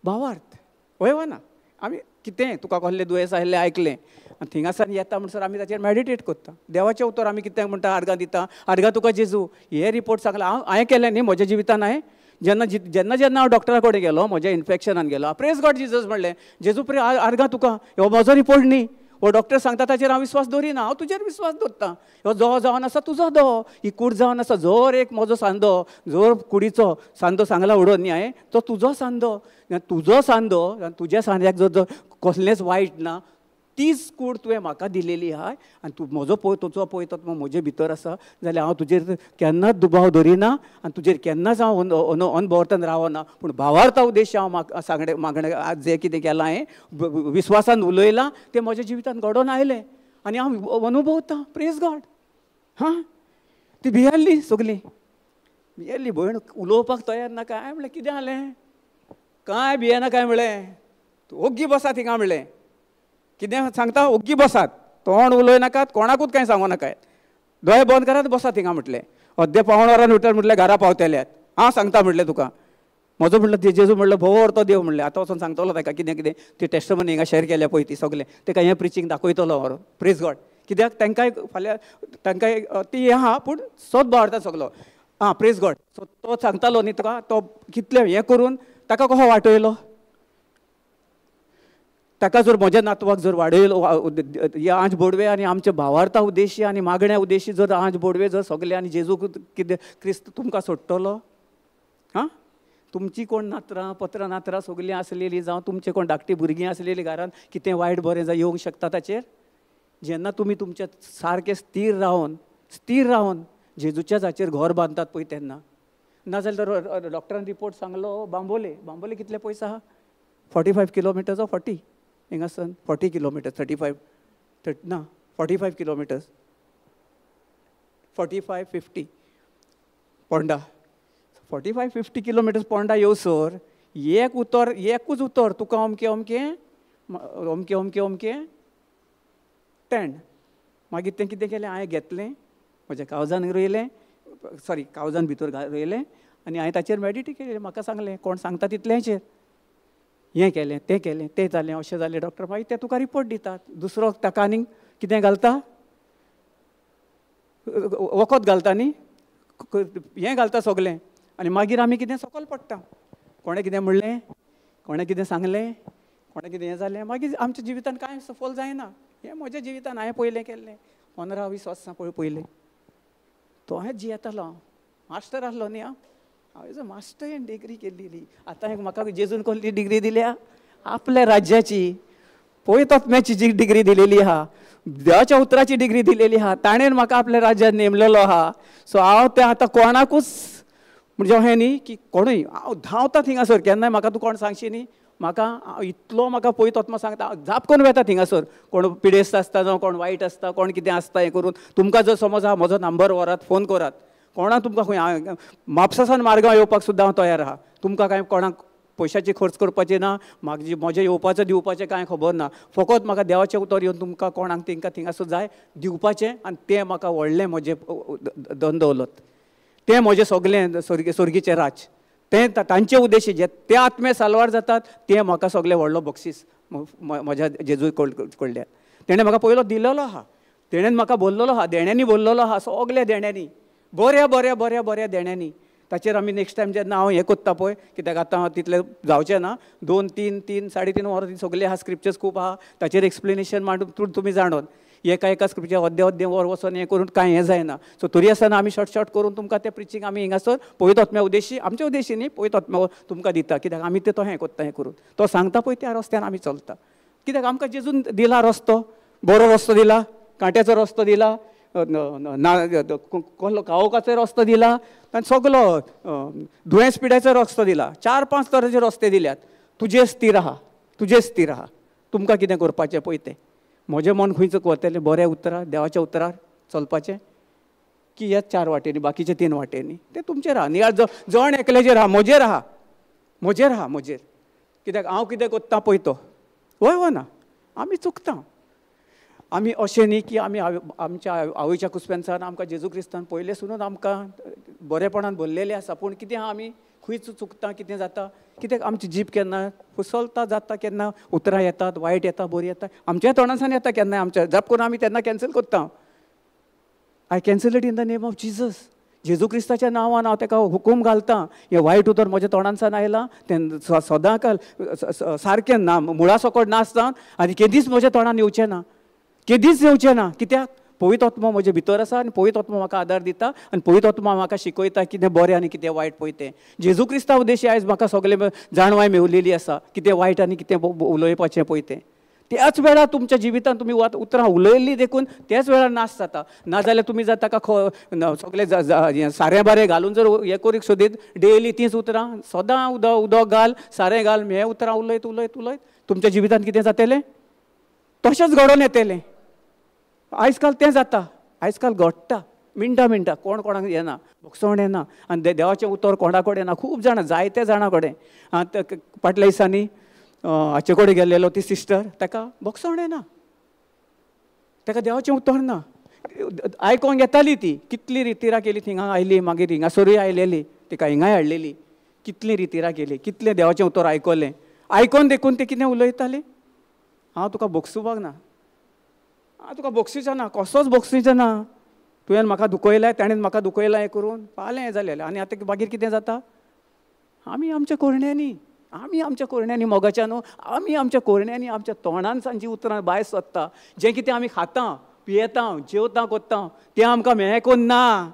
[SPEAKER 1] भावार्थ, वय ना. आमी कितें तुका कसलें दुयेंस आयिल्लें आयकलें आनी थिंगासान येता म्हणसर आमी ताचेर मॅडिटेट करता. देवाचें उतर आमी कितें म्हणटा, आर्गां दिता, आर्गां तुका जेजू, हे रिपोर्ट सांगला हांव, हांवें केलें न्ही म्हज्या जिवितान, हांवें जेन्ना जेन्ना जेन्ना हांव डॉक्टरा कडेन गेलो, म्हज्या इन्फेक्शनान गेलो, प्रेज गॉड जिजस म्हणलें, जेजू प्रे आर्गां तुका, हो म्हजो रिपोर्ट न्ही, हो डॉक्टर सांगता ताचेर हांव विस्वास दवरिना, हांव तुजेर विस्वास दवरतां. हो जो जावन आसा तुजो दो, ही कूड जावन आसा, जोर एक म्हजो सांदो, जोर कुडीचो सांदो सांगला उडोवन न्ही हांवें, तो तुजो सांदो, तुजो सांदो, तुज्या सांद्याक जर कसलेंच वायट ना, तीच कूड तुवें म्हाका दिलेली आहाय आनी तूं म्हजो पळय, तुजो पळय तो म्हजे भितर आसा, जाल्यार हांव तुजेर केन्नाच दुबाव दवरिना आनी तुजेर केन्नाच हांव अनभवर्तन रावना. पूण भावार्था उद्देश हांव म्हाका सांगणे मागणें आज जें कितें केलां हांवें विस्वासान उलयलां तें म्हज्या जिवितान घडोवन आयलें आनी हांव अनुभवतां. Praise God. हां, ती भियेल्ली सगळीं, भियेल्ली भयण उलोवपाक तयार ना. काय म्हणलें कितें जालें, कांय भियेना काय म्हणलें, ओग्गी बसात थिंगा म्हणलें, कितें सांगता ओग्गी बसात, तोंड उलय नाकात, कोणाकूच कांय सांगू नाकात, दोळे बंद करात बसात थिंगा म्हटलें. अद्दे पावण वरान भितर म्हटलें घरा पावतल्यात, हांव सांगता म्हटलें तुका, म्हजो म्हटलं जेजू म्हटलं भोवर तो देव म्हणलें. आतां वचोन सांगतलो ताका कितें कितें ती टेस्टमनी हिंगा शेर केल्या पळय ती सगळें ताका हें प्रिचींग दाखयतलो व्हरून. प्रेज गॉड. कित्याक तांकांय फाल्यां तांकांय ती हें आहा, पूण सोद भावार्था सगलो. आं, प्रेज गॉड. सो तो सांगतालो न्ही तुका, तो कितलें हें करून ताका कसो वाटयलो, ताका जर म्हज्या नातवाक जर वाडयलो आंज बोडवे आनी आमच्या भावार्था उद्देशी आनी मागण्या उद्देशी जर आंज बोडवे जर सगळे आनी जेजूक कितें क्रिस्त तुमकां सोडटलो? हां, तुमची कोण नातरां पत्रां नातरां सगळीं आसलेलीं, जावं तुमचे कोण धाकटी भुरगीं आसलेलीं घरान कितें वायट बरें जावं येवंक शकता ताचेर. जेन्ना तुमी तुमच्या सारकें स्थीर रावन, स्थीर रावन जेजूच्याच हाचेर घर बांदतात पळय तेन्ना. नाजाल्यार तर डॉक्टरान रिपोर्ट सांगलो बांबोले, बांबोले कितले पयस आहा, 45 किलोमिटर्स 40 हिंगासन 40 किलोमिटर्स, 35 ना 45 किलोमिटर्स, 45 50 पोंडा, 45 50 किलोमिटर्स पोंडा येवसर एक उतर, एकूच उतर तुका अमकें अमकें अमकें अमकें अमकें टेंड. मागीर तें कितें केलें, हांवें घेतलें म्हज्या कावजान रोयलें, सॉरी कावजान भितर रोयलें आनी हांवें ताचेर मेडिटेट केलें. म्हाका सांगलें कोण सांगता तितलेंचेर हें केलें तें केलें तें जालें अशें जालें डॉक्टर, मागीर ते तुका रिपोर्ट दितात. दुसरो ताका आनीक कितें घालता, वखद घालता न्ही, हें घालता सगळें आनी मागीर आमी कितें सकयल पडटा. कोणें कितें म्हणलें, कोणें कितें सांगलें, कोणें कितें हें जालें, मागीर आमच्या जिवितान कांय सफल जायना. हें म्हज्या जिवितान हांवें पयलें केल्लें, 15-20 वर्सां पळय पयलें तो हांवें जियेतालो हांव, मास्टर आसलो न्ही हांव, हांवें मास्टर इन डिग्री केल्ली. आतां म्हाका जेजून कसली डिग्री दिल्या, आपल्या राज्याची पवित्र जी डिग्री दिलेली आहा, देवाच्या उतराची डिग्री दिलेली आहा, ताणें म्हाका आपल्या राज्यात नेमलेलो आहा. सो हांव तें आतां कोणाकूच म्हणजे अशें न्ही की कोणूय हांव धांवता थिंगासर, केन्नाय म्हाका तूं कोण सांगशी न्ही, म्हाका इतलो म्हाका पवित्र आत्मा सांगता हांव जाप करून वेता थिंगासर. कोण पिडेस्त आसता जावं कोण वायट आसता कोण कितें आसता हें करून तुमकां जर समज हांव म्हजो नंबर व्हरात, फोन करात, कोणाक तुमकां खंय म्हापसासान मार्गां येवपाक सुद्दां हांव तयार आहा. तुमकां कांय कोणाक पयशाची खर्च करपाची ना, म्हाका म्हजें येवपाचें दिवपाचें कांय खबर ना, फकत म्हाका देवाचें उतर येवन तुमकां कोणाक तेंकां थिंगासर जाय दिवपाचें आनी तें म्हाका व्हडलें म्हजें धन दौलत, तें म्हजें सगळें स्वर्गीचें राज्य, तें तांचे उद्देशी जे ते आत्मे साल्वार जातात तें म्हाका सगळें व्हडलो बक्षीस म्हज्या जेजू कडल्यान. तेणें म्हाका पयलो दिलेलो आहा, तेणें म्हाका बोल्लेलो आहा, देण्यांनी बोल्लेलो आहा, सगल्या देण्यांनी, बऱ्या बऱ्या बऱ्या बऱ्या देण्यांनी. ताचेर आमी नेक्स्ट टायम जेन्ना हांव हें कोत्ता पळय, कित्याक आतां हांव तितलें जावचें ना, 2 3 3 3.5 वरां ती सगळीं आहा, स्क्रिप्चर्स खूब आहा, ताचेर एक्सप्लेनेशन मांडून तुमी जाणून एका एका स्क्रिप्चर अद्दे अद्दे वर वचोन हें करून कांय हें जायना. सो तरी आसतना आमी शॉर्ट शॉर्ट करून तुमकां तें प्रिचींग आमी हिंगासर पवित्र आत्म्या उद्देशी, आमच्या उद्देशी न्ही, पवित्र आत्म्या तुमकां दिता, कित्याक आमी तें तो हें कोत्ता हें करून तो सांगता पळय त्या रस्त्यान आमी चलता. कित्याक आमकां जेजून दिला रस्तो, बरो रस्तो दिला, कांट्याचो रस्तो दिला, ना कसलो कावकाचो रस्तो दिला, आनी सगलो दुयेंस पिड्याचो रस्तो दिला, 4-5 तरेचे रस्ते दिल्यात. तुजेर स्थीर आहा, तुजेर स्थीर आहा, तुमकां कितें करपाचें पळय तें. म्हजें मन खंयच वतलें बऱ्या उतरार, देवाच्या उतरार चलपाचें की ह्या 4 वाटेंनी, बाकीचे 3 वाटेंनी, तें तुमचेर आहा. नियाळ जण एकल्याचेर आहा, म्हजेर आहा, म्हजेर आहा, म्हजेर. कित्याक हांव कितें कोत्ता पळय तो, हय वो ना, आमी चुकता. आमी अशें न्ही की आमी आमच्या आवयच्या कुसप्यांसान आमकां जेजू क्रिस्तान पयलें सुनून आमकां बरेपणान भरलेलें आसा, पूण कितें आहा आमी खंयच चुकता, कितें जाता, कित्याक आमची जीब केन्ना फुसलता जाता, केन्ना उतरां येतात, वायट येता, बरी येता, आमच्या तोंडासान येता केन्नाय, आमच्या जाप करून आमी तेन्ना कॅन्सल करता. I cancel it in the name of Jesus. जेजू क्रिस्ताच्या नांवान हांव ताका हुकूम घालता, हें वायट उतर म्हज्या तोंडांतल्यान आयलां तें सदां काल सारकें ना, मुळा सकट नासता आनी केदीच म्हज्या तोंडान येवचें ना, केदीच येवचें ना. कित्याक? पवित्र आत्मो म्हजे भितर आसा आनी पवित्र आत्मो म्हाका आदार दिता आनी पवित्र आत्मो म्हाका शिकयता कितें बरें आनी कितें वायट पळय तें. जेजू क्रिस्ता उद्देशी आयज म्हाका सगळें जाणवाय मेवलेली आसा, कितें वायट आनी कितें उलोवपाचें पळय तें. त्याच वेळार तुमच्या जिवितांत तुमी उतरां उलयल्लीं देखून त्याच वेळार नाश जाता. नाजाल्यार तुमी जर ताका सगळें सारें बारें घालून जर हें करूंक सोदीत डेली तींच उतरां सदां उदक उदक घाल सारें घाल हें उतरां उलयत उलयत उलयत तुमच्या जिवितांत कितें जातलें? तशेंच घडोवन येतलें. आयज काल तें जाता, आयज काल घडटा, मिनटां मिनटां कोण कोणाक येना, भोगसण येना आनी देवाचें उतर कोणा कडेन येना. खूब जाणां, जायते जाणां कडेन. फाटल्या दिसांनी हाचे कडेन गेल्लेलो ती सिस्टर, ताका भोगसण येना, ताका देवाचें उतर ना. आयकोंक येताली ती, कितली रितिरा केली, थिंगा आयली, मागीर हिंगासरूय आयलेली, तिका हिंगाय हाडलेली, कितली रितिरा केली, कितलें देवाचें उतर आयकलें. आयकोन देखून ती कितें उलयताली, हांव तुका भोगसुपाक ना, हांव तुका भोगशीचो ना, कसोच भोगशीचो ना, तुवें म्हाका दुखयलां, ताणें म्हाका दुखयलां, हें करून पालें हें जालें. आनी आतां मागीर कितें जाता? आमी आमच्या कोरण्यांनी, आमी आमच्या कोरण्यांनी मोगाच्या न्हू, आमी आमच्या कोरण्यांनी आमच्या तोंडान जी उतरां भायर सोदता, जें कितें आमी खाता पियेता जेवता कोत्ता तें आमकां मेळूंक ना.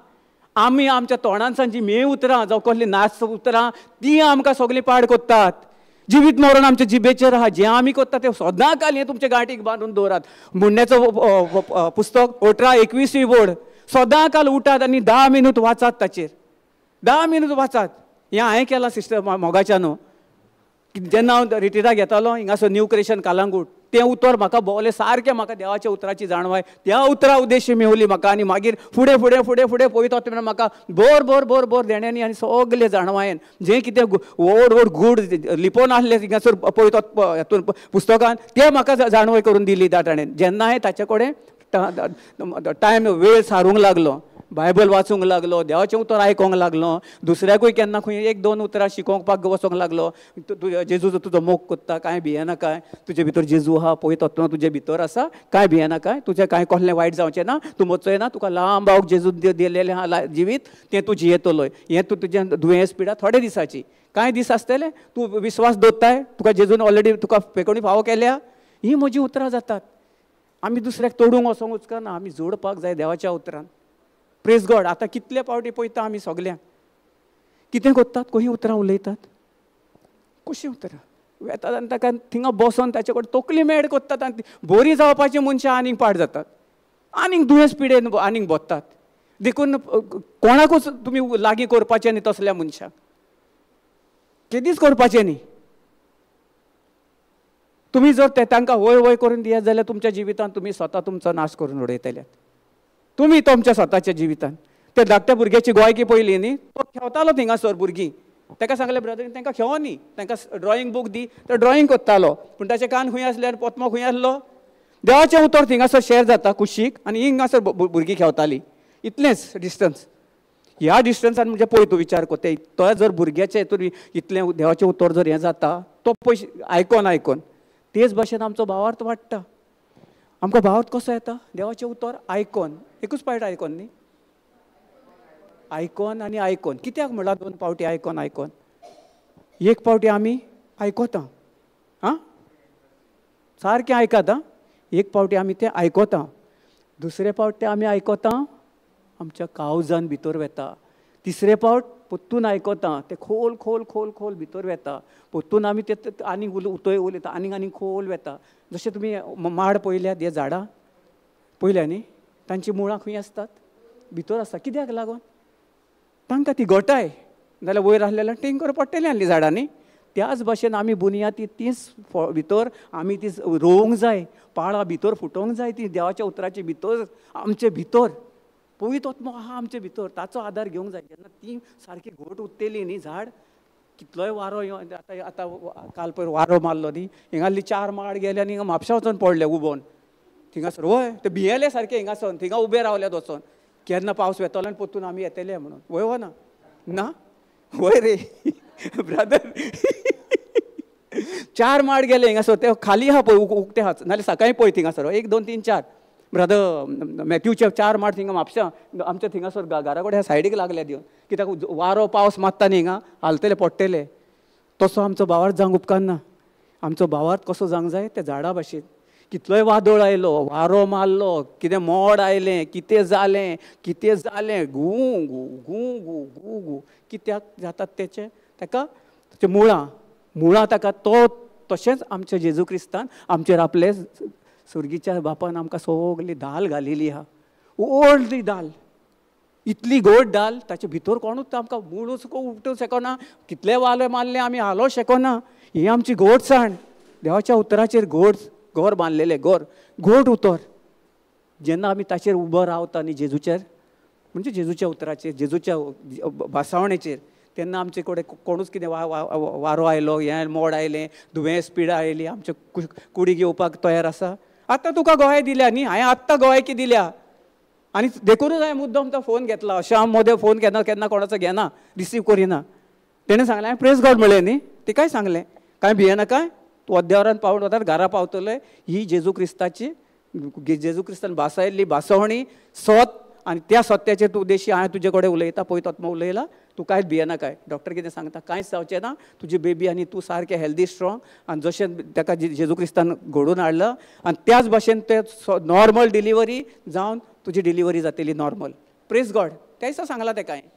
[SPEAKER 1] आमी आमच्या तोंडान जी मेळ उतरां जावं कसलीं नाच उतरां तीं आमकां सगळीं पाड कोत्तात. जिवीत मरण आमच्या जिबेचेर आहा, जें आमी कोत्ता तें सदां काल हें तुमच्या गांठीक बांदून दवरात. म्हणण्याचो पुस्तक 18-21 बोर्ड, सदां काल उठात आनी 10 मिनूत वाचात ताचेर, 10 मिनूत वाचात. हें हांवें केलां सिस्टर मोगाच्या न्हू, जेन्ना हांव रिटिराक येतालो हिंगासर न्यू क्रिएशन कालांगूट, तें उतर म्हाका भोवलें सारकें, म्हाका देवाच्या उतराची जाणवाय त्या उतरा उद्देश्य मेवली म्हाका. आनी मागीर फुडें फुडें फुडें फुडें पळयता तेन्ना म्हाका बोर बोर बोर बोर देण्यांनी आनी सगळें जाणवायेन जें कितें व्हड व्हड गूड लिपोवन आसलें हिंगासर पळयता हेतून पुस्तकान, तें म्हाका जाणवाय करून दिली ताणें. जेन्ना हांवें ताचे कडेन टायम वेळ सारूंक लागलो, बायबल वाचूंक लागलो, देवाचें उतर आयकोंक लागलो, दुसऱ्याकूय केन्ना खंय 1-2 उतरां शिकोवपाक वचोंक लागलो. जेजू तुजो मोग कोत्ता, कांय भियेनाकाय, तुजे भितर जेजू आहा, पळयता तूं तुजे भितर आसा, कांय भियेनाकाय, तुजें कांय कसलें वायट जावचें ना, तूं मरचोय ना, तुका लांब आवक जेजू दिलेलें आहा जिवीत, तें तूं जियेतलोय. हें तूं तुजें दुयेंस पिडा थोडे दिसाची, कांय दीस आसतले, तूं विस्वास दवरताय, तुका जेजून ऑलरेडी तुका पेकोणी फावो केल्या. हीं म्हजीं उतरां जातात. आमी दुसऱ्याक तोडूंक वचोंक वचना, आमी जोडपाक जाय देवाच्या उतरान. प्रेज गॉड. आतां कितले पावटी पळयता आमी सगल्यांक कितें कोत्तात, खंय उतरां उलयतात, कशीं उतरां वेतात आनी ताका थिंगा बसोन ताचे कडेन तकली मेड कोत्तात आनी बरी जावपाची मनशां आनीक पाड जातात, आनीक दुयेंस पिडेन आनीक बोत्तात. देखून कोणाकूच तुमी लागीं करपाचें न्ही, तसल्या मनशाक केदीच करपाचें न्ही. तुमी जर ते तांकां वय वय करून दियात जाल्यार तुमच्या जिवितांत तुमी स्वता तुमचो नाश करून उडयतले, तुमी तुमच्या स्वताच्या जिवितान. त्या धाकट्या भुरग्याची गोयकी पयली न्ही, तो खेळतालो थिंगासर भुरगीं, ताका सांगलें ब्रदरीन तांकां खेळो न्ही, तांकां ड्रॉइंग बूक दी, तो ड्रॉइंग कोत्तालो, पूण ताचे कान खंय आसले आनी पोतमो खंय आसलो. देवाचें उतर थिंगासर शेर जाता कुशीक आनी हिंगासर भुरगीं खेळतालीं, इतलेंच डिस्टन्स. ह्या डिस्टन्सान म्हणजे पळय तूं विचार कोत्ता, तो जर भुरग्याचे हितून इतलें देवाचें उतर जर हें जाता, तो पयशे आयकोन आयकोन तेच भाशेन आमचो भावार्थ वाडटा. आमकां भावार्थ कसो येता? देवाचें उतर आयकोन, एकूच पावट आयकोन न्ही, आयकोन आनी आयकोन. कित्याक म्हणलां 2 पावटी आयकोन आयकोन? एक पावटी आमी आयकोता, आं सारकें आयकात, आं एक पावटी आमी तें आयकोता, दुसरे पावट तें आमी आयकोता आमच्या कावजान भितर वेता, तिसरे पावट पोत्तून आयकोता तें खोल खोल खोल खोल भितर वेता, पोत्तून आमी ते आनीक उतय उलयता, आनीक आनीक खोल वेता. जशें तुमी माड पळयल्यात, हे झाडां पळयल्या न्ही, तांची मुळां खंय आसतात? भितर आसता. कित्याक लागून? तांकां ती घटाय, जाल्यार वयर आसलेल्या टिंकर पडटलें आसलीं झाडां न्ही. त्याच भाशेन आमी बुनयादी तीच भितर आमी ती रोवंक जाय, पाळां भितर फुटोवंक जाय, ती देवाच्या उतराचे भितर आमचे भितर पवित्र आत्मो आहा आमचे भितर, ताचो आदार घेवंक जाय. जेन्ना ती सारकी घट उत्तेली न्ही झाड, कितलोय वारो येवन आतां आतां काल पयर वारो मारलो न्ही, हिंगासली 4 माड गेले आनी हिंगा म्हापशा वचोन पडले उबोन थिंगासर. वय ते भियेले सारके हिंगासर, थिंगा उबे रावल्यात वचोन, केन्ना पावस वेतलो आनी परतून आमी येतले म्हणून. वय वो ना ना वय रे ब्रदर, 4 माड गेले हिंगासर, ते खाली आहा पळय उकते आहा, नाल्यार सकाळीं पळय थिंगासर 1 2 3 4 ब्रदर मॅथ्यूचे 4 माड थिंगा म्हापशा आमच्या थिंगासर घरा कडेन ह्या सायडीक लागल्या दिवन, कित्याक वारो पावस मारता न्ही हिंगा हालतले पडटले. तसो आमचो भावार्थ जावंक उपकारना. आमचो भावार्थ कसो जावंक जाय, त्या झाडा भाशेन. कितलोय वादळ आयलो, वारो मारलो, कितें मोड आयलें, कितें जालें कितें जालें, गू गू गू गू गू गू कित्याक जातात तेचें ताका ताचे मुळां मुळां ताका तो. तशेंच आमच्या जेजू क्रिस्तान आमचेर आपले सुर्गीच्या बापान आमकां सगली दाल घालिल्ली आहा, व्हडली दाल, इतली गोड दाल, ताचे भितर कोणूच आमकां मुळूच उठूंक शकना, कितले वाले मारले आमी हालो शकना. ही आमची गोडसाण देवाच्या उतराचेर गोड घर बांदलेलें, घर गोड उतर. जेन्ना आमी ताचेर उबो रावता न्ही जेजूचेर, म्हणजे जेजूच्या उतराचेर, जेजूच्या भासावणेचेर, तेन्ना आमचे कडेन कोणूच कितें वारो आयलो, हें मोड आयलें, दुयेंस पिडा आयली, आमचे कुडीक येवपाक तयार आसा. आतां तुका गोवाय दिल्या न्ही, हांवें आत्तां गोवायकी दिल्या आनी देखूनच हांवें मुद्दम तो फोन घेतला. अशें हांव मोदें फोन केन्ना केन्ना कोणाचो घेना, रिसीव करिना. तेणें सांगलें, हांवें प्रेस गॉड म्हणलें न्ही, तिकाय सांगलें कांय भियेनाका, तूं अर्द्या वरान पावून वतात घरा पावतलें. ही जेजू क्रिस्ताची, जेजू क्रिस्तान भासायल्ली भासवणी सत, आनी त्या सत्याचेर तूं उद्देशी हांवें तुजे कडेन उलयता, पळय तोत्मा उलयला, तूं कांयच भियेनाकाय. डॉक्टर कितें सांगता कांयच जावचें ना, तुजी बेबी आनी तूं सारकें हेल्दी स्ट्रॉंग. आनी जशें ताका जेजू क्रिस्तान घडोवन हाडला आनी त्याच भाशेन ते नॉर्मल डिलिव्हरी जावन तुजी डिलिव्हरी जातली नॉर्मल. प्रेस गॉड. त्या दिसा सांगलां तेका हांवें,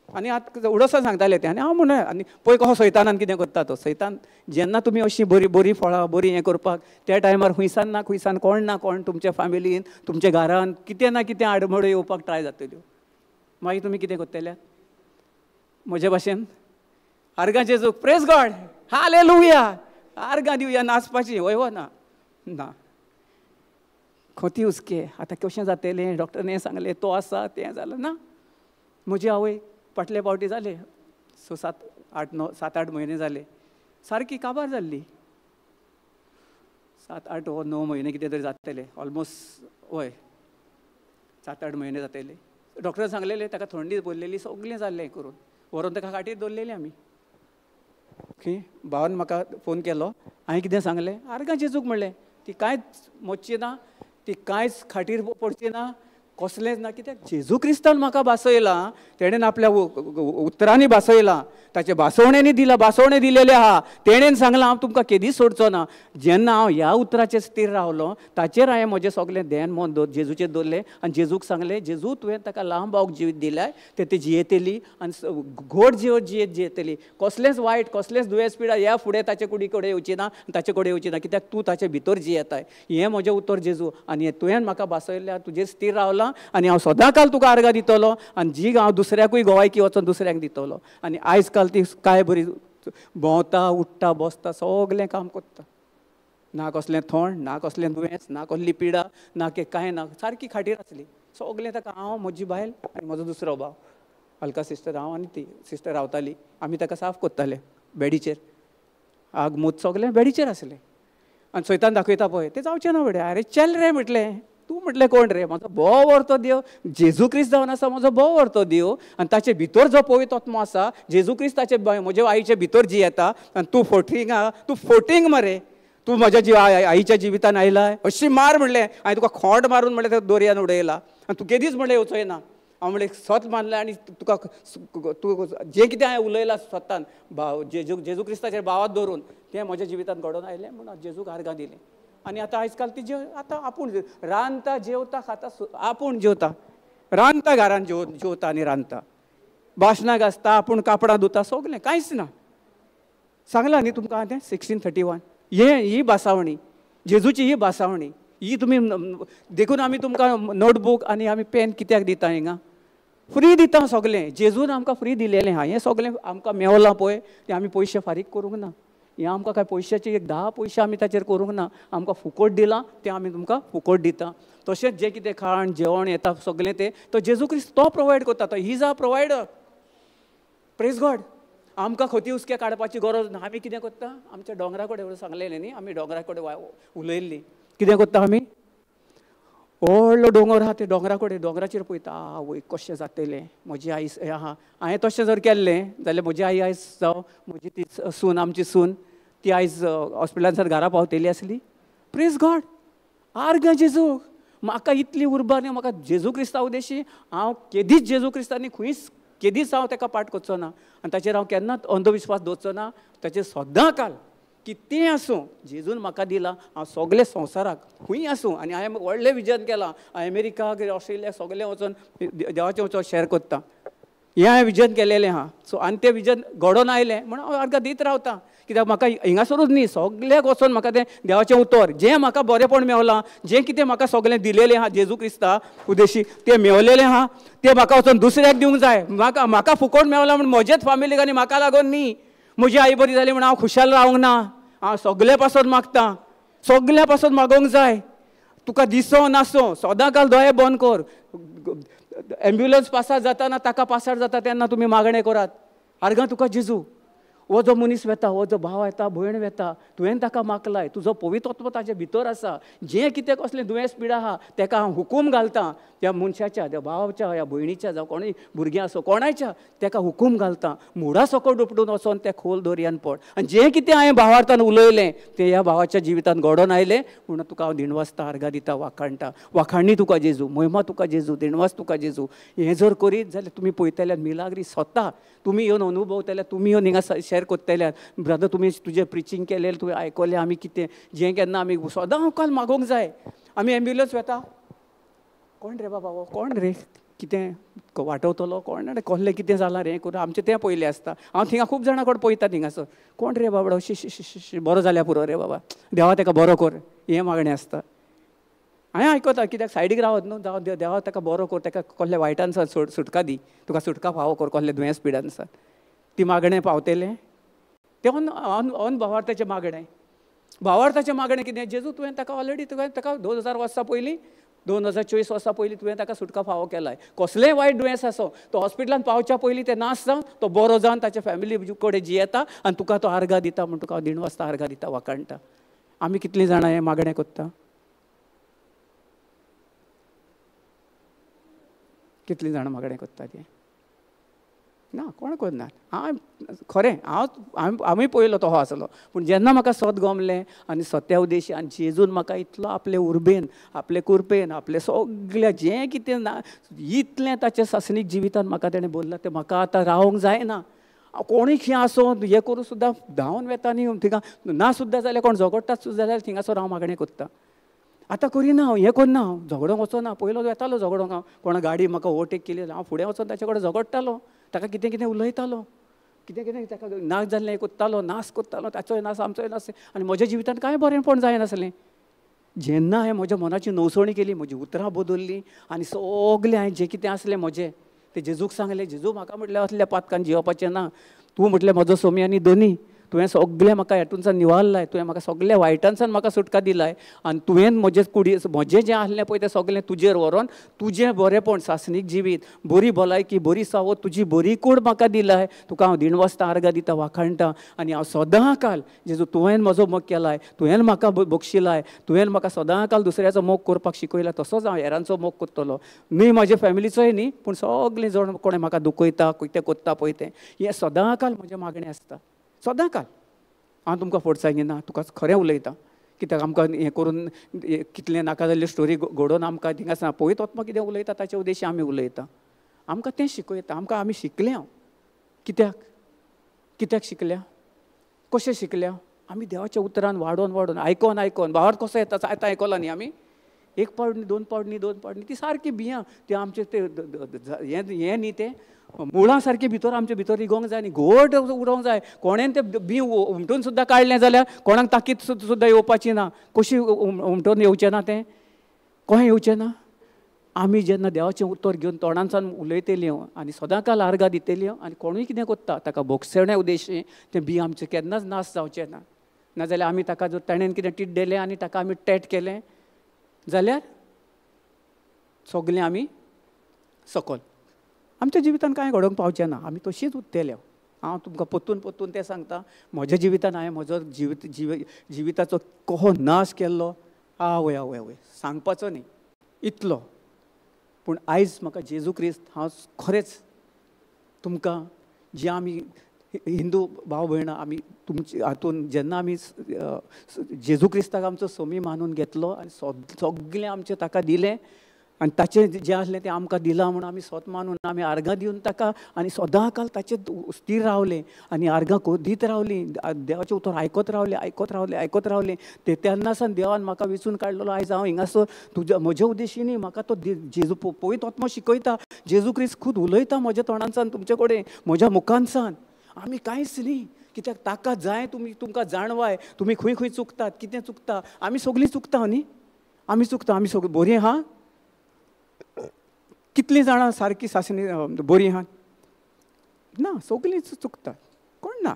[SPEAKER 1] आनी आतां उडोसा सांगतालें तें. आनी हांव म्हणून आनी पळय कसो सैतानान कितें करता तो. सैतान जेन्ना तुमी अशीं बरीं बरीं फळां बरीं हें करपाक त्या टायमार खुंयसान ना खुंयसान कोण ना कोण तुमच्या फॅमिलीन तुमच्या घरान कितें ना कितें आडमड्यो येवपाक ट्राय जातल्यो. मागीर तुमी कितें करतले? म्हजे भाशेन आर्गां जेजूक, प्रेस गॉड, हालेलुया, आर्गां दिवया नाचपाची. हय हो ना ना खंती हुस्के आतां कशें जातलें, डॉक्टरान सांगलें तो आसा तें जालें ना. म्हजी आवय फाटले फावटी जाले 6 7 8 9 7 8 म्हयने जाले, सारकी काबार जाल्ली. 7 8 वा 9 म्हयने कितें तरी जातले ऑलमोस्ट, हय 7 8 म्हयने जातले. डॉक्टरान सांगलेले ताका थंडी भरलेली, सगळें जाल्लें करून व्हरोन ताका खाटीर दवरलेली आमी. ओके, भावान म्हाका फोन केलो, हांवें कितें सांगलें, आर्गां जेजूक म्हणलें, ती कांयच मोडची ना, ती कांयच खाटीर पडची ना, कसलेंच ना. कित्याक जेजू क्रिस्तान म्हाका भासयलां, तेणेन आपल्या उतरांनी भासयलां, ताचे भासवण्यांनी दिलां, भासवणें दिलेलें आहा. तेणेन सांगलां हांव तुमकां केदीच सोडचो ना. जेन्ना हांव ह्या उतराचेर स्थीर रावलो, ताचेर हांवें म्हजें सगळें ध्यान मन जेजूचेर दवरलें आनी जेजूक सांगलें, जेजू तुवें ताका लांब बावक जिवीत दिलाय, ते ती जियेतली आनी घोड जिवत जियेत जियेतली, कसलेंच वायट कसलेंच दुयेंस पिडा ह्या फुडें ताचे कुडी कडेन येवची ना, ताचे कडेन येवची ना, कित्याक तूं ताचे भितर जियेताय. हें म्हजें उतर जेजू, आनी तुवें म्हाका भासयल्लें, तुजेर स्थीर रावलां आनी हांव सदां काल तुका आर्गां दितलो आनी जी हांव दुसऱ्याकूय गोवायकी वचोन दुसऱ्यांक दितलो. आनी आयज काल ती काय बरी भोंवता, उठ्ठा, बसता, सगळें काम करता, ना कसलें थंड, ना कसलें दुयेंस, ना कसली पिडा, ना कांय ना, सारकी खाटीर आसली सगळें ताका. हांव, म्हजी बायल आनी म्हजो दुसरो भाव, अलका सिस्टर, हांव आनी ती सिस्टर रावताली. आमी ताका साफ करताले बेडीचेर, आग मूत सगळें बेडीचेर आसलें. आनी सैतान दाखयता पळय तें जावचें ना बेडे. अरे चल रे म्हटलें, तूं म्हटलें कोण रे, म्हजो भोव व्हरतो देव जेजू क्रिस्त जावन आसा, म्हजो भोव व्हरतो देव, आनी ताचे भितर जो पवित्र आत्मो आसा, जेजू क्रिस्त ताचे म्हजे आईचे भितर जियेता, आनी तूं फोटींग आहा, तूं फोटींग मरे, तूं म्हज्या आईच्या जिवितान आयला, अशी मार म्हणलें. हांवें तुका खोंट मारून म्हणलें त्या दोरयान उडयला आनी तूं केदीच म्हणलें येवचोय ना. हांव म्हणलें सत मानलें आनी तुका तूं जें कितें हांवें उलयलां स्वतान भाव जेजू जेजू क्रिस्ताचेर भावात दवरून तें म्हज्या जिवितान घडोवन आयलें म्हणून हांव जेजूक आर्गां दिलीं. आनी आतां आयज काल ती जेव आतां आपूण रांदता, जेवता, खाता, आपूण जेवता, रांदता, घरान जेवता आनी रांदता, बासणां घासता, आपूण कापडां धुता, सगळें कांयच ना. सांगलां न्ही तुमकां तें 1631 हें ही भासावणी, जेजूची ही भासावणी, ही तुमी देखून आमी तुमकां नोटबूक आनी आमी पेन कित्याक दिता, हिंगा फ्री दिता सगळें. जेजून आमकां फ्री दिलेलें आहा, हें सगळें आमकां मेवलां पळय, तें आमी पयशे फारीक करूंक ना. हें आमकां कांय पयशाची एक 10 पयशे आमी ताचेर करूंक ना, आमकां फुकट दिलां तें आमी तुमकां फुकट दिता. तशेंच जें कितें खाण जेवण येता सगळें तें तो जेजू क्रिस्त तो प्रोवायड करता, तो he is a provider. Praise God. आमकां खती हुस्के काडपाची गरज ना. आमी कितें करता, आमच्या दोंगरा कडेन सांगलेलें न्ही, आमी दोंगरा कडेन उलयल्ली, कितें करता आमी, व्हडलो दोंगर आहा ते दोंगरा कडेन, दोंगराचेर पळयता, आवय कशें जातलें म्हजी आई आहा. हांवें तशें जर केल्लें जाल्यार म्हजी आई आयज जावं म्हजी ती सून, आमची सून, ती आयज हॉस्पिटलान सर घरा पावतली आसली. प्रेज गॉड. आर्गां जेजूक. म्हाका इतली उर्बा न्ही, म्हाका जेजू क्रिस्ता उदेशी हांव केदीच जेजू क्रिस्तांनी खंयच केदीच हांव ताका पाट करचो ना आनी ताचेर हांव केन्नाच अंधविश्वास दवरचो ना. ताचेर सदां काल कितेंय आसूं जेजून म्हाका दिला, हांव सगळे संवसाराक खंय आसूं आनी हांवें व्हडलें विजन केलां, अमेरिका ऑस्ट्रेलिया सगळें वचोन देवाचें वचोन शेअर करता, हें हांवें विजन केलेलें आहा. सो आनी तें विजन घडोवन आयलें म्हणून हांव आर्गां दीत रावतां, कित्याक म्हाका हिंगासरूच न्ही सगल्याक वचोन म्हाका तें देवाचें उतर जें म्हाका बरेंपण मेवलां, जें कितें म्हाका सगळें दिलेलें आहा जेजू क्रिस्ता उदेशी तें मेवलेलें आहा, तें म्हाका वचोन दुसऱ्याक दिवंक जाय. म्हाका म्हाका फुकट मेवलां म्हूण म्हजेच फामिलीक आनी म्हाका लागून न्ही, म्हजी आई बरी जाली म्हूण हांव खुशाल रावंक ना, हांव सगल्या पासत मागतां, सगल्या पासत मागोवंक जाय. तुका दिसो नासो सदां काल दोळे बंद कर, एम्ब्युलन्स पासार जाताना ताका पासार जाता तेन्ना तुमी मागणें करात, आर्गां तुका जेजू, हो जो मनीस वेता, हो जो भाव येता, भयण वेता, तुवें ताका मागलाय, तुजो पवित्रत्व ताजे भितर आसा, जें कितें कसलें दुयेंस पिडा आहा ताका हांव हुकूम घालतां, त्या मनशाच्या, त्या भावाच्या, ह्या भयणीच्या, जावं कोणूय भुरगीं आसूं कोणायच्या, ताका हुकूम घालतां मुडा सकयल उपटून वचोन त्या खोल दर्यान पड, आनी जें कितें हांवें भावार्थान उलयलें तें ह्या भावाच्या जिवितान घडोवन आयलें म्हणून तुका हांव दिणवासता, आर्गां दिता, वाखाणटा. वाखाणणी तुका जेजू, महिमा तुका जेजू, दिणवास तुका जेजू. हें जर करीत जाल्यार तुमी पळयतल्यार मिलाग्री स्वता तुमी येवन अनुभवतल्यार, तुमी येवन हिंगा शेअर करतल्यार, ब्रदर तुमी तुजें प्रिचींग केलें तुवें आयकलें, आमी कितें जें केन्ना आमी सदां काल मागोवंक जाय. आमी एम्ब्युलन्स वेता, कोण रे बाबा हो, कोण रे कितें वाटवतलो, कोण रे कसलें कितें जालां रे करून आमचें तें पयलें आसता. हांव थिंगा खूब जाणां कडेन पळयता थिंगासर, कोण रे बाबडो, शी शी शी बरो जाल्यार पुरो रे बाबा, देवा ताका बरो कर, हें मागणें आसता. हांवें आयकता कित्याक सायडीक रावत न्हू, जावं देवा ताका बरो कर, ताका कसल्या वायटान सुटका दी, तुका सुटका फावो कर कसल्या दुयेंस पिडान सावन, ती मागणें पावतलें. तें ऑन भावार्थाचें मागणें, भावार्थाचें मागणें कितें, जेजू तुवें ताका ऑलरेडी तुवें ताका 2000 वर्सां पयलीं, 2024 वर्सां पयलीं तुवें ताका सुटका फावो केलाय. कसलेंय वायट दुयेंस आसूं तो हॉस्पिटलान पावच्या पयलीं तें नाश जावन तो बरो जावन ताच्या फॅमिली कडेन जियेता आनी तुका तो आर्गां दिता म्हूण तुका हांव दिणवासता, आर्गां दिता, वाखाणटा. आमी कितलीं जाणां हें मागणें करता, कितलीं जाणां मागणें करता तें ना, कोण करना. हांव खरें हांव आमी पळयलो तो हो आसलो, पूण जेन्ना म्हाका सत गमलें आनी सत्या उदेशी आनी जेजून म्हाका इतलो आपले उर्बेन, आपले कृपेन, आपले सगळें जें कितें ना इतलें ताच्या सासणीक जिवितान म्हाका तेणें बोल्लां तें म्हाका आतां रावंक जायना. कोणूय खंय आसूं हें करूं सुद्दां धांवन वेता न्ही थिंगा, ना सुद्दां जाल्यार कोण झगडटा सुद्दां जाल्यार थिंगासर हांव मागणें करता. आतां करिना हांव, हें करना हांव, झगडोंक वचना. पयलो वेतालो झगडोंक हांव, कोणा गाडी म्हाका ओवरटेक केली हांव फुडें वचोन ताचे कडेन झगडटालो, ताका कितें कितें उलयतालो, कितें कितें ताका नाक जाल्लें करतालो, नास करतालो, ताचोय नास आमचोय नास, आनी म्हज्या जिवितांत कांय बरेंपण जायनासलें. जेन्ना हांवें म्हज्या मनाची नवसणी केली, म्हजी उतरां बदल्लीं आनी सगळें हांवें जें कितें आसलें म्हजें तें जेजूक सांगलें. जेजू म्हाका म्हटलें असल्या पातकान जिवपाचें ना, तूं म्हटलें म्हजो सोमी आनी धनी, तुवें सगळें म्हाका हेतूनसान निवारलाय, तुवें म्हाका सगळ्या वायटानसान म्हाका सुटका दिलाय आनी तुवें म्हजे कुडी म्हजें जें आसलें पळय तें सगळें तुजेर व्हरोन तुजें बरेंपण, सासणीक जिवीत, बरी भलायकी, बरी सावत, तुजी बरी कूड म्हाका दिलाय, तुका हांव दिणवासता, आर्गां दिता, वाखाणटा. आनी हांव सदां काल जेजू तुवें म्हजो मोग केलाय, तुवें म्हाका बक्षिलाय, तुवें म्हाका सदां काल दुसऱ्याचो मोग करपाक शिकयला, तसोच हांव हेरांचो मोग करतलो, न्हय म्हज्या फॅमिलीचोय न्ही पूण सगळीं जाण कोणें म्हाका दुखयता कितें करता पळय तें, हें सदां काल म्हजें मागणें आसता सदां काल. हांव तुमकां फट सांगिना, तुका खरें उलयतां, कित्याक आमकां हें करून कितलें नाका जाल्ल्यो स्टोरी घडोवन आमकां थिंगा आसना. पळयत वतना कितें उलयता ताचे उद्देशी आमी उलयता, आमकां तें शिकयता, आमकां आमी शिकले. हांव कित्याक कित्याक शिकल्या, कशें शिकल्या, आमी देवाच्या उतरान वाडोवन वाडोवन आयकोन आयकोन भावार्थ कसो येता आतां आयकला न्ही आमी, एक पावट न्ही, दोन पावट न्ही, दोन पावट न्ही, ती सारकी बियां ती आमचें तें हें न्ही तें मुळां सारकी भितर आमचे भितर रिगोवंक जाय न्ही, घट उरोवंक जाय. कोणेन तें बीं उमटून सुद्दां काडलें जाल्यार कोणाक ताकीत सुद्दां येवपाची ना, कशी उमटून येवचें ना तें, कशें येवचें ना. आमी जेन्ना देवाचें उतर घेवन तोंडानसान उलयतलीं आनी सदांकाल आर्गां दितलीं आनी कोणूय कितें करता ताका भोगसणे उद्देशी तें बीं आमचें केन्नाच नाश जावचें ना. नाजाल्यार आमी ताका जर ताणें कितें टिड्डेलें आनी ताका आमी टेट केलें जाल्यार सगळें आमी सकल, आमच्या जिवितान कांय घडोवंक पावचें ना, आमी तशीच उरतले. हांव तुमकां परतून परतून तें सांगता, म्हज्या जिवितान हांवें म्हजो जिवीत जिविताचो कसो नाश केल्लो, आवय आवय आवय सांगपाचो न्ही इतलो. पूण आयज म्हाका जेजू क्रिस्त हांव खरेंच तुमकां जे आमी हिंदू भाव भयणां आमी तुमचे हातून जेन्ना आमी जेजू क्रिस्ताक आमचो सोमी मानून घेतलो आनी सगळें आमचें ताका दिलें आनी ताचें जें आसलें तें आमकां दिलां म्हूण आमी स्वत मानून आमी आर्गां दिवन ताका आनी सदां काल ताचेर स्थीर रावलें आनी आर्गां दीत रावलीं, देवाचें उतर आयकत रावलें, आयकत रावलें, आयकत रावलें. ते तेन्ना सावन देवान म्हाका वेंचून काडलेलो. आयज हांव हिंगासर तुज्या म्हज्या उद्देशीनी म्हाका तो जेजू पवित्र आत्मो शिकयता, जेजू क्रिस्त खूद उलयता म्हज्या तोंडांसान तुमचे कडेन, म्हज्या मुखांसान. आमी कांयच न्ही, कित्याक ताका जाय तुमी तुमकां जाणवाय, तुमी खंय खंय चुकतात, कितें चुकता. आमी सगळीं चुकता न्ही, आमी चुकता, आमी सगळीं बरीं आहा. कितलीं जाणां सारकी सासणी बरीं आहा ना, सगळीं चुकतात, कोण ना.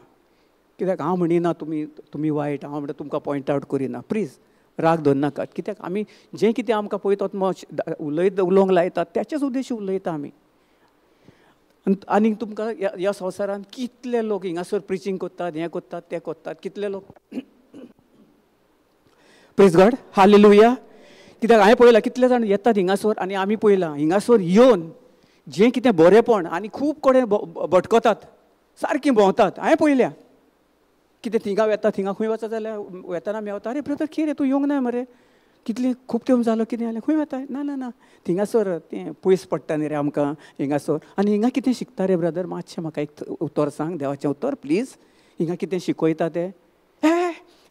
[SPEAKER 1] कित्याक हांव म्हणिना तुमी तुमी वायट, हांव म्हणटा तुमकां पॉयंट आवट करिना, प्लीज राग दवरनाकात. कित्याक आमी जें कितें आमकां पळयतात उलयत उलोवंक लायतात त्याचेच उद्देश उलयता आमी. आनी तुमकां ह्या संवसारांत कितले लोक हिंगासर प्रिचींग करतात, हें करतात, तें करतात, कितले लोक. Praise God, hallelujah. कित्याक हांवें पळयलां कितले जाण येतात हिंगासर आनी आमी पळयलां हिंगासर येवन जें कितें बरेंपण आनी खूब कडेन भटकतात, सारकीं भोंवतात. हांवें पळयल्या कितें थिंगा वेता, थिंगा खंय वता जाल्यार वेताना मेवता, अरे ब्रदर कितें तूं येवंक ना मरे, कितली खूब तेंप जालो, कितें जालें, खंय वता? ना ना ना, थिंगासर तें पयस पडटा न्ही रे आमकां हिंगासर. आनी हिंगा कितें शिकता रे ब्रदर, मातशें म्हाका एक उतर सांग, देवाचें उतर प्लीज, हिंगा कितें शिकयता तें.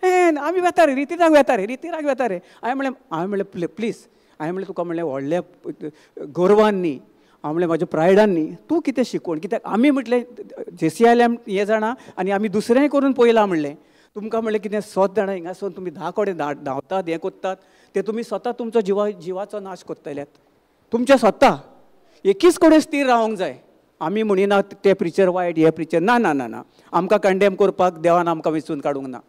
[SPEAKER 1] हे आमी वेता रे, रितीराक वेता रे, रितीराक वेता रे. हांवें म्हणलें, हांवें म्हणलें प्लीज, हांवें म्हणलें तुका म्हणलें व्हडल्या गर्वान न्ही, हांव म्हणलें म्हाज्या प्रायडान न्ही, तूं कितें शिकोवन. कित्याक आमी म्हटलें जेसीआयल्यान हें जाणा आनी आमी दुसरेंय करून पळयलां. म्हणलें तुमकां म्हणलें कितें स्वत जाणां, हिंगासर तुमी 10 कडेन धांवतात, हें करतात, ते तुमी स्वता तुमचो जिवाचो नाश करतल्यात. तुमच्या स्वता एकीच कडेन स्थीर रावंक जाय. आमी म्हणिना ते प्रिचर वायट, हे प्रिचर ना ना ना ना, आमकां कंडेम करपाक देवान आमकां वेंचून काडूंक ना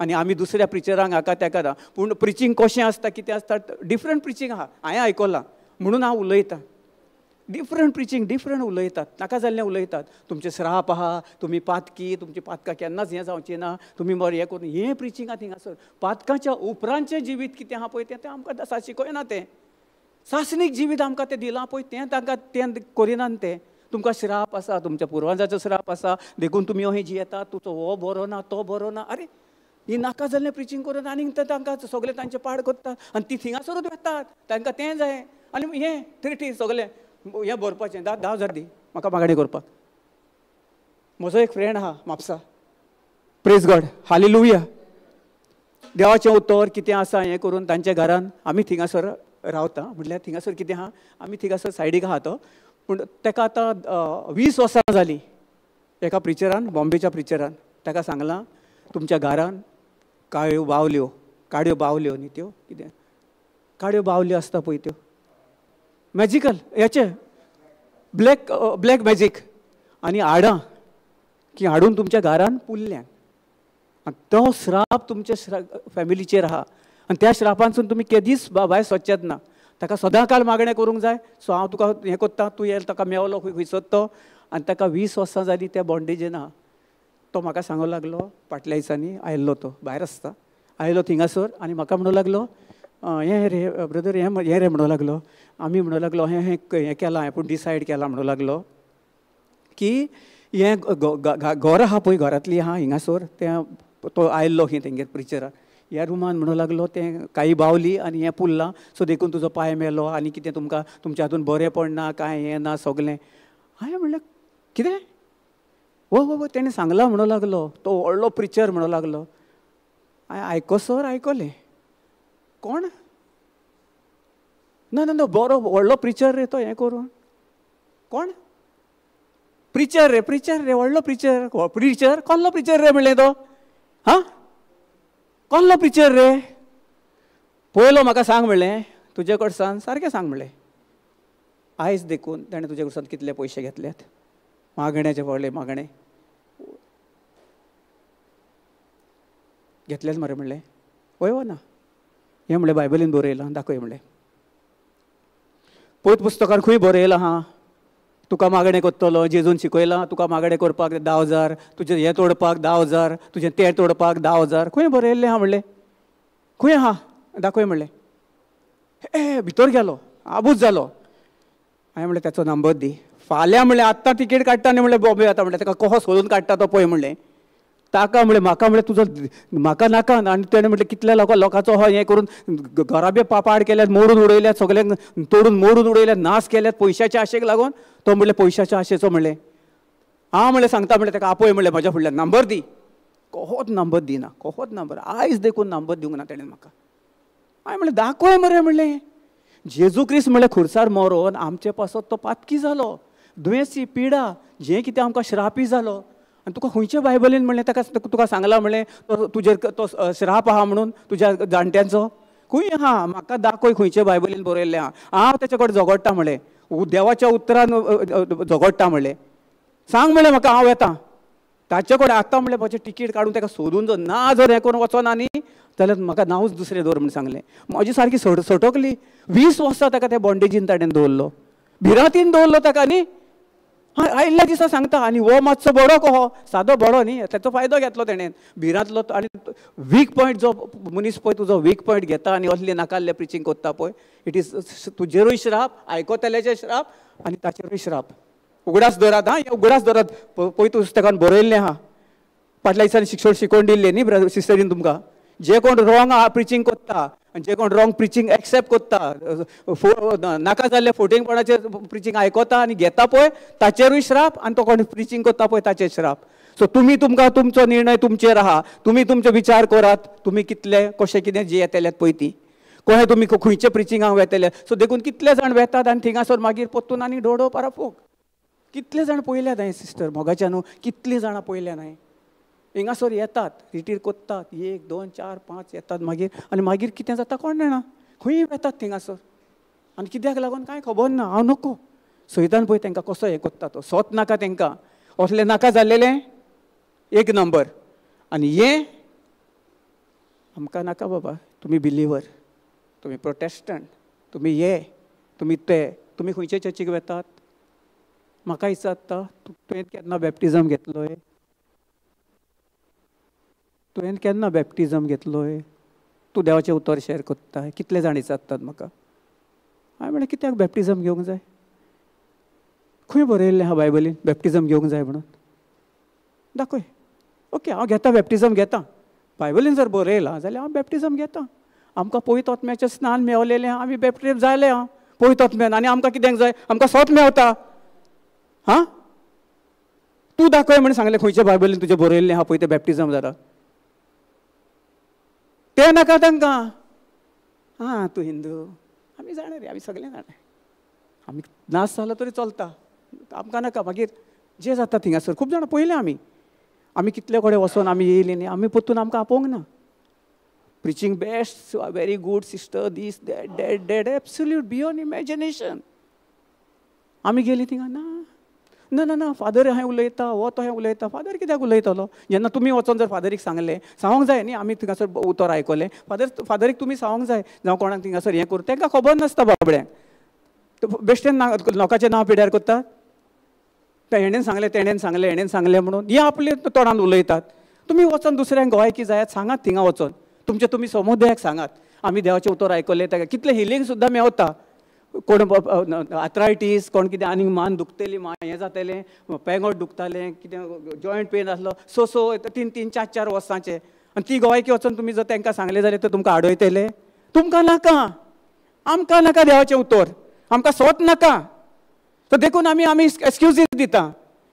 [SPEAKER 1] आनी आमी दुसऱ्या प्रिचरांक हाका तेका ना. पूण प्रिचींग कशें आसता, कितें आसता, डिफरंट प्रिचींग आहा, हांवें आयकलां म्हणून हांव उलयतां. डिफरंट प्रिचींग, डिफरंट उलयतात, नाका जाल्लें उलयतात. तुमचें श्राप आहा, तुमी पातकी, तुमची पातकां केन्नाच हें जावचें ना, तुमी बरें हें करून, हें प्रिचींग आहा थिंगासर. पातकाच्या उपरांतचें जिवीत कितें आहा पळय तें आमकां शिकयना. तें सासणीक जिवीत आमकां तें दिलां पळय तें तांकां तें करिना. तें तुमकां श्राप आसा, तुमच्या पुर्वजांचो श्राप आसा, देखून तुमी अहें जियेतात, तुजो हो बरो ना, तो बरो ना. अरे ही नाका जाल्लें प्रिचींग करून आनीक ते तांकां सगळें तांचें पाड करतात आनी ती थिंगासरूच वेतात, तांकां तें जाय आनी हें थ्रिटी सगळें हें भरपाचें. 10 हजार दी म्हाका मागणी करपाक. म्हजो एक फ्रेंड आहा म्हापसा, प्रेज गॉड, हालेलुया. देवाचें उतर कितें आसा हें करून तांच्या घरान आमी थिंगासर रावता, म्हटल्यार थिंगासर कितें आहा, आमी थिंगासर सायडीक आहा तो. पूण ताका आतां 20 वर्सां जालीं एका प्रिचरान, बॉम्बेच्या प्रिचरान ताका सांगलां तुमच्या घरान काळ्यो बावल्यो, काड्यो बावल्यो न्ही त्यो, कितें काड्यो बावल्यो आसता पळय त्यो मॅजिकल, हेचे ब्लॅक ब्लॅक मॅजीक आनी हाडां की हाडून तुमच्या घरान पुरल्यान आनी तो श्राप तुमच्या फॅमिलीचेर आहा आनी त्या श्रापांसून तुमी केदीच भायर सोदचेच ना. ताका सदां काल मागणें करूंक जाय. सो हांव तुका हें करता, तूं ये, ताका मेवलो खंय खंयसर तो. आनी ताका 20 वर्सां जालीं त्या बॉन्डेजीन आहा. तो म्हाका सांगूंक लागलो फाटल्या दिसांनी आयिल्लो, तो भायर आसता, आयलो थिंगासर आनी म्हाका म्हणूंक लागलो हें रे ब्रदर, हें हें रे म्हणूंक लागलो, आमी म्हणूंक लागलो हें हें हें केलां हांवें, पूण डिसायड केलां म्हणूंक लागलो की हें घर आहा पळय, घरांतली आहा हिंगासर, तें तो आयिल्लो खंय तेंगेर प्रिचराक ह्या रुमान म्हणूंक लागलो तें कांय बावली आनी हें पुरलां, सो देखून तुजो पांय मेलो आनी कितें तुमकां तुमच्या हातून बरेंपण ना, कांय हें ना सगलें. हांवें म्हणलें कितें हो हो तेणें सांगलां म्हणूंक लागलो, तो व्हडलो प्रिचर म्हणूंक लागलो. हांवें आयकोसर आयकलें, कोण ना ना ना बरो व्हडलो प्रिचर रे तो, हें करून कोण प्रिचर रे, प्रिचर रे, व्हडलो प्रिचर, प्रिचर कसलो प्रिचर रे म्हणलें तो, हां कसलो प्रिचर रे, पयलो म्हाका सांग म्हणलें, तुजे कडसान सारकें सांग म्हणलें. आयज देखून ताणें तुजे कडसान कितले पयशे घेतल्यात, मागण्याचे व्हडले मागणे घेतलेच मरे म्हणलें, हय वो ना, हें म्हणलें बायबलीन बरयलां दाखय म्हणलें, पयत पुस्तकान खंय बरयलां हां, तुका मागणें करतलो, जेजून शिकयलां तुका मागणें करपाक 10,000, तुजें हें तोडपाक 10,000, तुजें तें तोडपाक 10,000, खंय बरयल्लें आहा म्हणलें, खंय आहा दाखय म्हणलें. ए भितर गेलो, आबूज जालो. हांवें म्हणलें ताचो नंबर दी, फाल्यां म्हणलें आत्तां तिकेट काडटा न्ही म्हणलें बॉम्बे वता म्हणलें ताका कसो सोदून काडटा तो पळय म्हणलें ताका म्हणलें म्हाका म्हणलें तुजो म्हाका नाका. आनी तेणें म्हणलें कितल्या लोकांचो हो हें करून घराबे पापाड केल्यात, मोडून उडयल्यात, सगळ्यांक तोडून मोडून उडयल्यात, नाश केल्यात पयशाच्या आशेक लागून. तो म्हणलें पयशाच्या आशेचो म्हणलें हांव म्हणलें सांगता म्हणलें ताका आपय म्हणलें म्हज्या फुडल्यान नंबर दी. कोहोच नंबर दिना, कोहोच नंबर आयज देखून नंबर दिवंक ना तेणें म्हाका. हांवें म्हणलें दाखय मरे म्हणलें जेजू क्रिस्त म्हणलें खुर्सार मरोन आमचे पासत तो पातकी जालो, दुयेंसी पिडा जें कितें आमकां श्रापी जालो. आनी तुका खंयच्या बायबलीन म्हणलें ताका तुका सांगलां म्हणलें तो तुजेर तो श्राप आहा म्हणून तुज्या जाणट्यांचो? खंय आहा म्हाका दाखय खंयच्या बायबलीन बरयल्लें आहा. हांव तेचे कडेन झगडटा म्हणलें, देवाच्या उतरान झगडटा म्हणलें, सांग म्हणलें म्हाका हांव येता ताचे कडेन आतां म्हणलें म्हजें तिकीट काडून ताका सोदून जर ना जर हें करून वचना न्ही जाल्यार म्हाका नांवूच दुसरें दवर म्हूण सांगलें. म्हजी सारकी सटकली. 20 वर्सां ताका त्या बॉन्डेजीन ताणें दवरलो, भिरांतीन दवरलो ताका न्ही. आयिल्ल्या दिसा सांगता. आनी हो मातसो बरो कहो सादो बरो न्ही, ताचो फायदो घेतलो तेणें भिरांतलो. आनी वीक पॉयंट जो मनीस पळय तुजो वीक पॉयंट घेता आनी असले नाकाल्ले प्रिचींग करता पळय, it is तुजेरूय श्राप, आयकतल्याचेर श्राप आनी ताचेरूय श्राप. उगडास दवरात हां, उगडास दवरात. पळय पुस्तकान बरयल्लें आहा, फाटल्या दिसांनी शिक्षण शिकोवन दिल्लें न्ही ब्रदर सिस्टरीन तुमकां. जे कोण रॉंग प्रिचींग करता आनी जे कोण रॉंग प्रिचींग एक्सेप्ट करता, नाका जाल्ले फोटिंगपणाचेर प्रिचींग आयकता आनी घेता पळय ताचेरूय श्राप, आनी तो कोण प्रिचींग करता पळय ताचेर श्राप. सो तुमी तुमकां तुमचो निर्णय तुमचेर आहा, तुमी तुमचे विचार करात, तुमी कितले कशें कितें जी येतल्यात पळय ती कशें तुमी खंयचे प्रिचिंगाक वेतले. सो देखून कितले जाण वेतात आनी थिंगासर मागीर परतून आनी डोडो पाराफोक. कितले जाण पळयल्यात हांवें सिस्टर मोगाच्या न्हू, कितलीं जाणां पळयल्या हांवें हिंगासर येतात रिटीर करतात 1 2 4 5 येतात मागीर, आनी मागीर कितें जाता कोण जाणा, खंय वेतात थिंगासर आनी कित्याक लागून कांय खबर ना. हांव नको सैतान पळय तांकां कसो हें करता तो, सोत नाका तांकां, असलें नाका जाल्लेलें 1 नंबर. आनी हें आमकां नाका बाबा. तुमी बिलिवर, तुमी प्रोटेस्टंट, तुमी हे, तुमी ते, तुमी खंयचे चर्चीक वेतात? म्हाका विचारता तुवें केन्ना बॅप्टिजम घेतलोय? तुवें केन्ना बॅप्टिजम घेतलोय? तूं देवाचें उतर शेअर करता? कितले जाण विचारतात म्हाका. हांवें म्हणलें कित्याक बॅप्टिजम घेवंक जाय? खंय बरयल्लें आहा बायबलीन बॅप्टिजम घेवंक जाय म्हणून? दाखय. ओके हांव घेता बॅप्टिजम घेता, बायबलीन जर बरयलां जाल्यार हांव बॅप्टिजम घेता. आमकां पवित्र आत्म्याचें स्नान मेवलेलें आहा, आमी बॅप्टिजम जाले आहा पवित्र आत्म्यान, आनी आमकां कित्याक जाय? आमकां सोत मेवता. हां तूं दाखय म्हण सांगलें खंयच्या बायबलीन तुजें बरयल्लें आहा पळय तें बॅप्टिजम जालां तें नाका तांकां. आं तूं हिंदू, आमी जाणा रे, आमी सगळे जाणा, आमी नाश जालो तरी चलता, आमकां नाका. मागीर जें जाता थिंगासर खूब जाणां पळयलें आमी, आमी कितले कडेन वचोन आमी येयली न्ही, आमी परतून आमकां आपोवंक ना. Preaching best, very good sister, this that that that, absolute beyond imagination. आमी गेली थिंगा ना ना ना ना फादर हांवें उलयता, हो तो हांवें उलयता. फादर कित्याक उलयतलो? जेन्ना तुमी वचोन जर फादरीक सांगलें, सांगूंक जाय न्ही, आमी थिंगासर उतर आयकलें, फादर फादरीक तुमी सांगूंक जाय, जावं कोणाक थिंगासर हें करूं, तांकां खबर नासता बाबड्यांक. बेश्टेन लोकांचें नांव पिड्यार करतात, हेणेन सांगलें तेणेन सांगलें हेणेन सांगलें म्हणून हे आपले तोंडान उलयतात. तुमी वचोन दुसऱ्यांक गोवायकी जायात, सांगात थिंगा वचोन तुमचे तुमी समुदायाक सांगात आमी देवाचें उतर आयकलें, ताका कितलें हिलींग सुद्दां मेवता. कोण आर्थरायटीस, कोण कितें आनीक मान दुखतली, मान हें जातलें, पेंगट दुखतालें, कितें जॉयंट पेन आसलो, 6 6 3 3 4 4 वर्सांचे. आनी ती गोवायकी वचोन तुमी जर तांकां सांगलें जाल्यार ते तुमकां आडयतले. तुमकां नाका, आमकां नाका देवाचें उतर, आमकां सोत नाका. सो देखून आमी आमी एक्सक्युजीस दिता,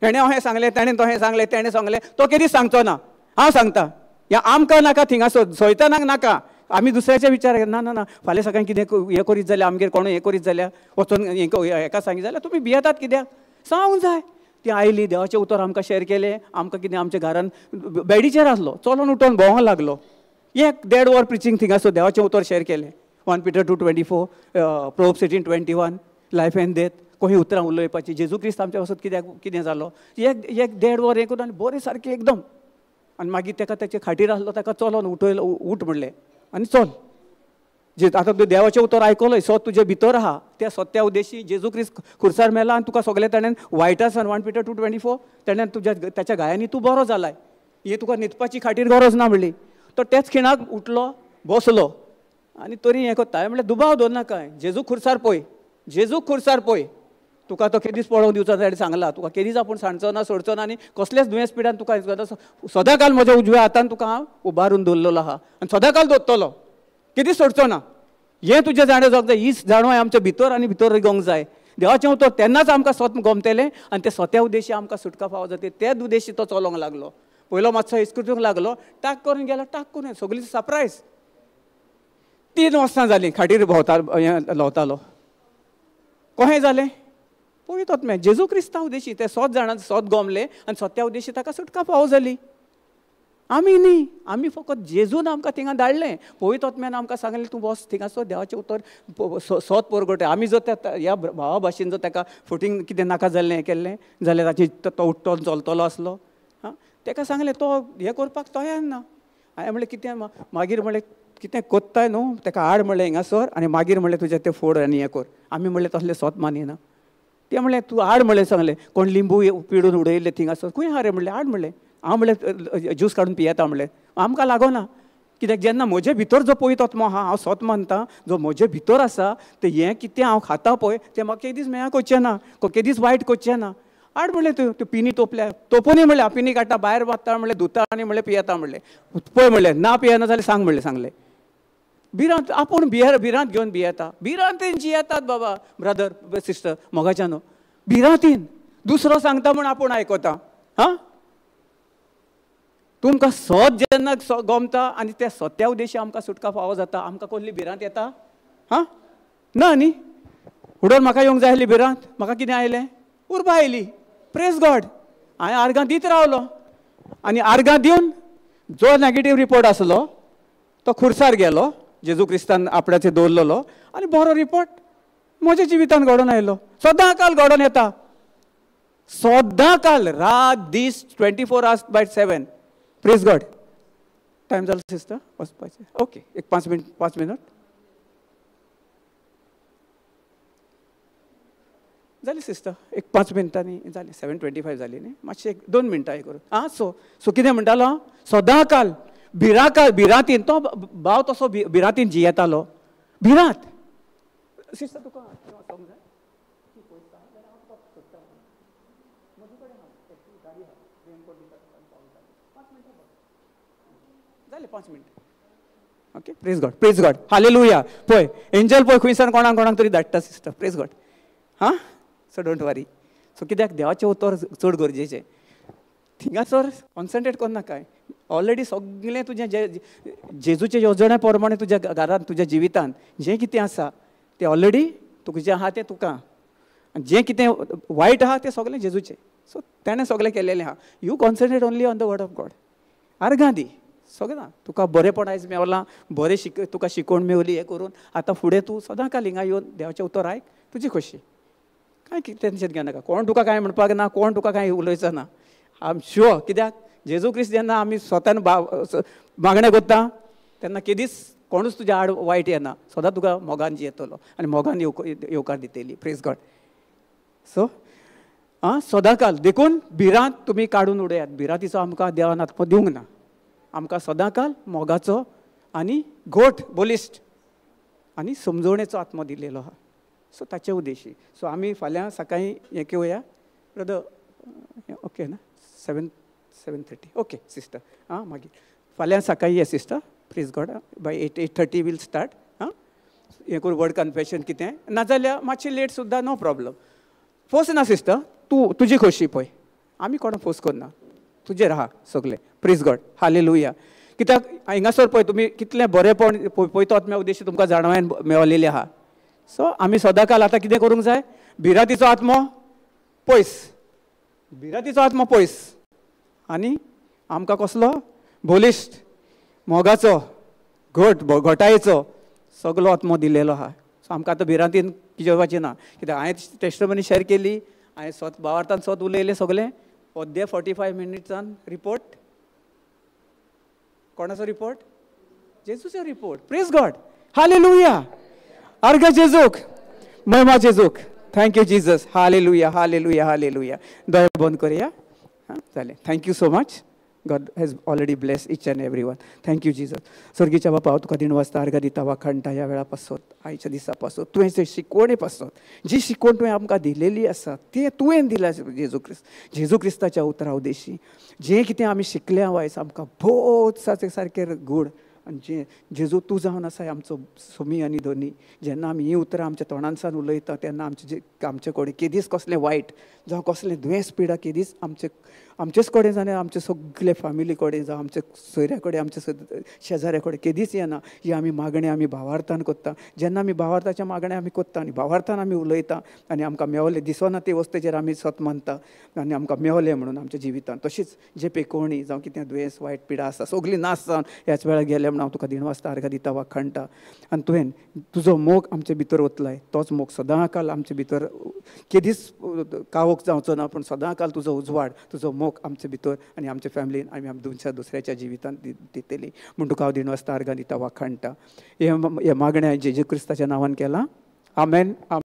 [SPEAKER 1] हेणें अहें सांगलें, तेणें तोहें सांगलें, तेणें सांगलें, तो केदीं सांगचो ना, हांव सांगता. या आमकां नाका थिंगा सोयतानाक नाका, आमी दुसऱ्याचे विचार ना ना ना फाल्यां सकाळीं कितें हें करीत जाल्यार आमगेर कोण हें करीत जाल्यार वचोन हेका सांगी जाल्यार तुमी भियेतात कित्याक? सांगूंक जाय. ती आयली, देवाचें उतर आमकां शेअर केलें, आमकां कितें आमच्या घरान बेडीचेर आसलो, चलोन उठोन भोंवंक लागलो. एक 1.5 वर प्रिचींग थिंगासर देवाचें उतर शेअर केलें. 1 Peter 2:24, Proverbs 18:21, life and death, कहीं उतरां उलोवपाची, जेजू क्रिस्त आमच्या पासत कित्याक कितें जालो, एक 1.5 वर हें करून आनी बरें सारकें एकदम. आनी मागीर ताका तेचे खाटीर आसलो ताका चलोन उठयलो, उठ म्हणलें आनी चल. जे आतां तूं देवाचें उतर आयकलोय, सत तुजे भितर आहा, त्या सत्या उद्देशी जेजू क्रिस्त खुर्सार मेला आनी तुका सगळें ताणें वायटासान 1 Peter 2:24 ताणें तुज्या ताच्या घायांनी तूं बरो जालाय, हें तुका न्हिदपाची खाटीर गरज ना म्हणली. तो त्याच खिणाक उठलो, बसलो आनी तरी हें करता. हांवें म्हणलें दुबाव दवरनाका, जेजू खुर्सार पळय, जेजू खुर्सार पळय. तुका तो केदीच पळोवंक दिवचो ना, ताणें सांगलां तुका केदीच आपूण सांडचो ना, सोडचो ना आनी कसलेच दुयेंस पिडान तुका सदांकाल म्हज्या उजव्या हातान तुका हांव उबारून दवरलेलो आहा आनी सदांकाल दवरतलो, केदीच सोडचो ना. हें तुजें जाणव जावंक जाय, ही जाणवाय आमच्या भितर आनी भितर रिगोवंक जाय. देवाचें उतर तेन्नाच आमकां स्वत गमतलें आनी ते स्वता उद्देशी आमकां सुटका फावो जाता. तेच उद्देशी तो चलोवंक लागलो. पयलो मातसो इस्कुटूंक लागलो, टाक करून गेलो, टाक करून सगळी सरप्रायज. 3 वर्सां जालीं खाटीर भोंवता ल्होवतालो. कशें जालें पळयतात मॅ जेजू क्रिस्तांव उद्देशी ते 7 जाणां 7 गोमले आनी सत्या उद्देशी ताका सुटका फावो जाली. आमी न्ही, आमी फकत जेजून आमकां थिंगा धाडलें. पवित्र आत्म्यान आमकां सांगलें तूं बस थिंगासो देवाचें उतर सोद परगटे. आमी जर त्या ह्या भावा भाशेन जर ताका फुटींग कितें नाका जाल्लें हें केल्लें जाल्यार ताची तो उठ्ठो चलतलो आसलो. आं, ताका सांगलें तो हें करपाक तयार ना. हांवें म्हणलें कितें मागीर म्हणलें कितें कोत्ताय न्हू ताका हाड म्हणलें हिंगासर आनी मागीर म्हणलें तुजें तें फोड आनी हें कर. आमी म्हणलें तसलें सोद मानिना. तें म्हणलें तूं हाड म्हणलें सांगलें कोण लिंबू पिडून उडयल्लें थिंगासर खंय आहा रे म्हणलें हाड म्हणलें. हांव म्हणलें ज्यूस काडून पियेता म्हणलें. आमकां लागना कित्याक जेन्ना म्हजे भितर जो पवित्र आत्मो आहा हांव सोत मानता जो म्हजे भितर आसा तें हें कितें हांव खाता पळय तें म्हाका केदीच मेळ्या करचें ना, केदीच वायट करचें ना. हाड म्हणलें तूं त्यो पिनी तोपल्या तोपुनी म्हणलें हांव पिनी काडटा भायर वता म्हणलें धुता आनी म्हणलें पियेता म्हणलें. पळय म्हणलें ना पियेना जाल्यार सांग म्हणलें. सांगलें भिरांत आपूण भिरांत घेवन भियेता. भिरांतीन जियेतात बाबा ब्रदर सिस्टर मोगाच्यान न्हू भिरांतीन दुसरो सांगता म्हूण आपूण आयकता. हां, तुमकां सत जेन्ना गमता आनी त्या सत्या उद्देशी आमकां सुटका फावो जाता. आमकां कसली भिरांत येता? हां ना न्ही. उडोवन म्हाका येवंक जाय आसली भिरांत, म्हाका कितें आयलें? उर्बा आयली. प्रेज गॉड. हांवें आर्गां दीत रावलो आनी आर्गां दिवन जो नॅगेटीव रिपोर्ट आसलो तो खुर्सार गेलो, जेजू क्रिस्तान आपणाचेर दवरलेलो आनी बरो रिपोर्ट म्हज्या जिवितान घडोवन आयलो. सदां काल घडोवन येता, सदां काल रात दीस 24 hours by 7. Praise God. Time जालो सिस्टर वचपाचें? ओके, एक 5 मिनट 5 मिनट जाली सिस्टर, एक 5 मिनटांनी जाली. 7:25 जाली न्ही, मातशें एक 2 मिनटां हें करून. आं, सो सो कितें म्हणटालो हांव? सदां काल भिरांत भिरांतीन तो भाव तसो भिरांतीन जियेतालो. भिरांत सिस्टर तुका वचोंक जाय? जालें 5 मिनटां. Okay, praise God, praise God, hallelujah. पळय एंजल पळय खंयसान कोणाक कोणाक तरी धाडटा सिस्टर. Praise God. हां, सो don't worry. सो कित्याक देवाचें उतर चड गरजेचें. थिंगासर कॉन्सन्ट्रेट करनाकाय. ऑलरेडी सगळें तुजें जे जेजूचे येवजणे प्रमाणे तुज्या घरांत तुज्या जिवितांत जें कितें आसा तें ऑलरेडी तुका जें आहा तें तुका, आनी जें कितें वायट आहा तें सगळें जेजूचें. सो तेणें सगळें केलेलें आहा. You concentrate only on the word of God. आर्गां दी सगळें तुका बरेंपण आयज मेवलां, बरें तुका शिकोवण मेवली हें करून आतां फुडें तूं सदां काल हिंगा येवन देवाचें उतर आयक, तुजी खोशी. कांय टेंशन घेनाका. कोण तुका कांय म्हणपाक ना, कोण तुका कांय उलोवचो ना. I am sure. कित्याक जेजू क्रिस्त जेन्ना आमी स्वतान मागणें करता तेन्ना केदीच कोणूच तुज्या आड वायट येना, सदां तुका मोगान जियेतलो आनी मोगान येवकार दितली. Praise God. सो आं, सदां काल देखून भिरांत तुमी काडून उडयात. भिरांतीचो आमकां देवान आत्मो दिवंक ना. आमकां सदां काल मोगाचो आनी घोट बलिश्ट आनी समजवणेचो आत्मो दिलेलो आहा. सो ताचे उद्देशी सो आमी फाल्यां सकाळीं हें घेवया ब्रदर. ओके ना? 7:30. Okay sister. आं, मागीर फाल्यां सकाळीं ये sister. Praise God. By 8:30 we'll start. आं, हें करून वर्ड कन्फेशन कितें नाजाल्यार मातशें लेट सुद्दां नो प्रॉब्लम. फोर्स ना सिस्टर, तूं तुजी खोशी पळय, आमी कोणाक फोर्स करना, तुजेर आहा सगळें. Praise God, hallelujah. कित्याक हिंगासर पळय तुमी कितलें बरेंपण पळयता आत्म्या उद्देशी तुमकां जाणवायन मेवलेली आहा. सो आमी सदांकाल आतां कितें करूंक जाय? भिरांतीचो आत्मो पयस, भिरांतीचो आत्मो पयस आनी आमकां कसलो बलिश्ट मोगाचो घट घटायेचो सगलो आत्मो दिलेलो आहा. सो आमकां आतां भिरांतीन किजेवपाचें ना. कित्याक हांवें टेस्टमनी शेअर केली, हांवें स्वत भावार्थान स्वत उलयलें सगलें. अर्दे 45 मिनट्सान रिपोर्ट कोणाचो रिपोर्ट? जेजूचो रिपोर्ट. Praise God, hallelujah. अर्घ जेजूक, महिमा जेजूक. Thank you Jesus. Hallelujah, hallelujah, hallelujah. दोळे बंद करुया. हां, जालें. Thank you so much. God has already bless each and every one. Thank you Jesus. स्वर्गीच्या बापा, हांव तुका दिणवासता, आर्गां दिता, वाखाणटा ह्या वेळा पासत, आयच्या दिसा पासत, तुवें जे शिकवणे पासत, जी शिकवण तुवें आमकां दिलेली आसा तें तुवें दिला जेजू क्रिस्त, जेजू क्रिस्ताच्या उतरा उदेशी जें कितें आमी शिकले आयज आमकां भोव सारकें गूड. आनी जे जेजू तूं जावन आसा आमचो सोमी आनी धनी. जेन्ना आमी हीं उतरां आमच्या तोंडांसान उलयता तेन्ना आमचे जे आमचे कडेन केदीच कसलें वायट जावं कसलें दुयेंस पिडा केदीच आमचे आमचेच कडेन जाल्यार आमचे सगळे फामिली कडेन जावं आमच्या सोयऱ्या कडेन आमच्या शेजाऱ्या कडेन केदीच येना. ही आमी मागणें आमी भावार्थान करता. जेन्ना आमी भावार्थाच्या मागणें आमी करता आनी भावार्थान आमी उलयता आनी आमकां मेवलें दिसना ते वस्तूचेर आमी सत मानता आनी आमकां मेवलें म्हणून आमच्या जिवितांत. तशीच जे पेकोवणी जावं कितें दुयेंस वायट पिडा आसा सगळी नाश जावन ह्याच वेळार गेले म्हणून हांव तुका दिणवासता, आर्गां दिता, वाखाणटा. आनी तुवें तुजो मोग आमचे भितर ओतलाय, तोच मोग सदां काल आमचे भितर केदीच कावक जावचो ना, पूण सदां काल तुजो उजवाड, तुजो मोग आमचे भितर आनी आमच्या फॅमिलीन आमी आमच्या दुसऱ्याच्या जिवितांत दितली म्हूण तुका हांव दिणवासता, आर्गां दिता, वाखाणटा. हें मागणें जेजू क्रिस्ताच्या नांवान केलां. आमेन.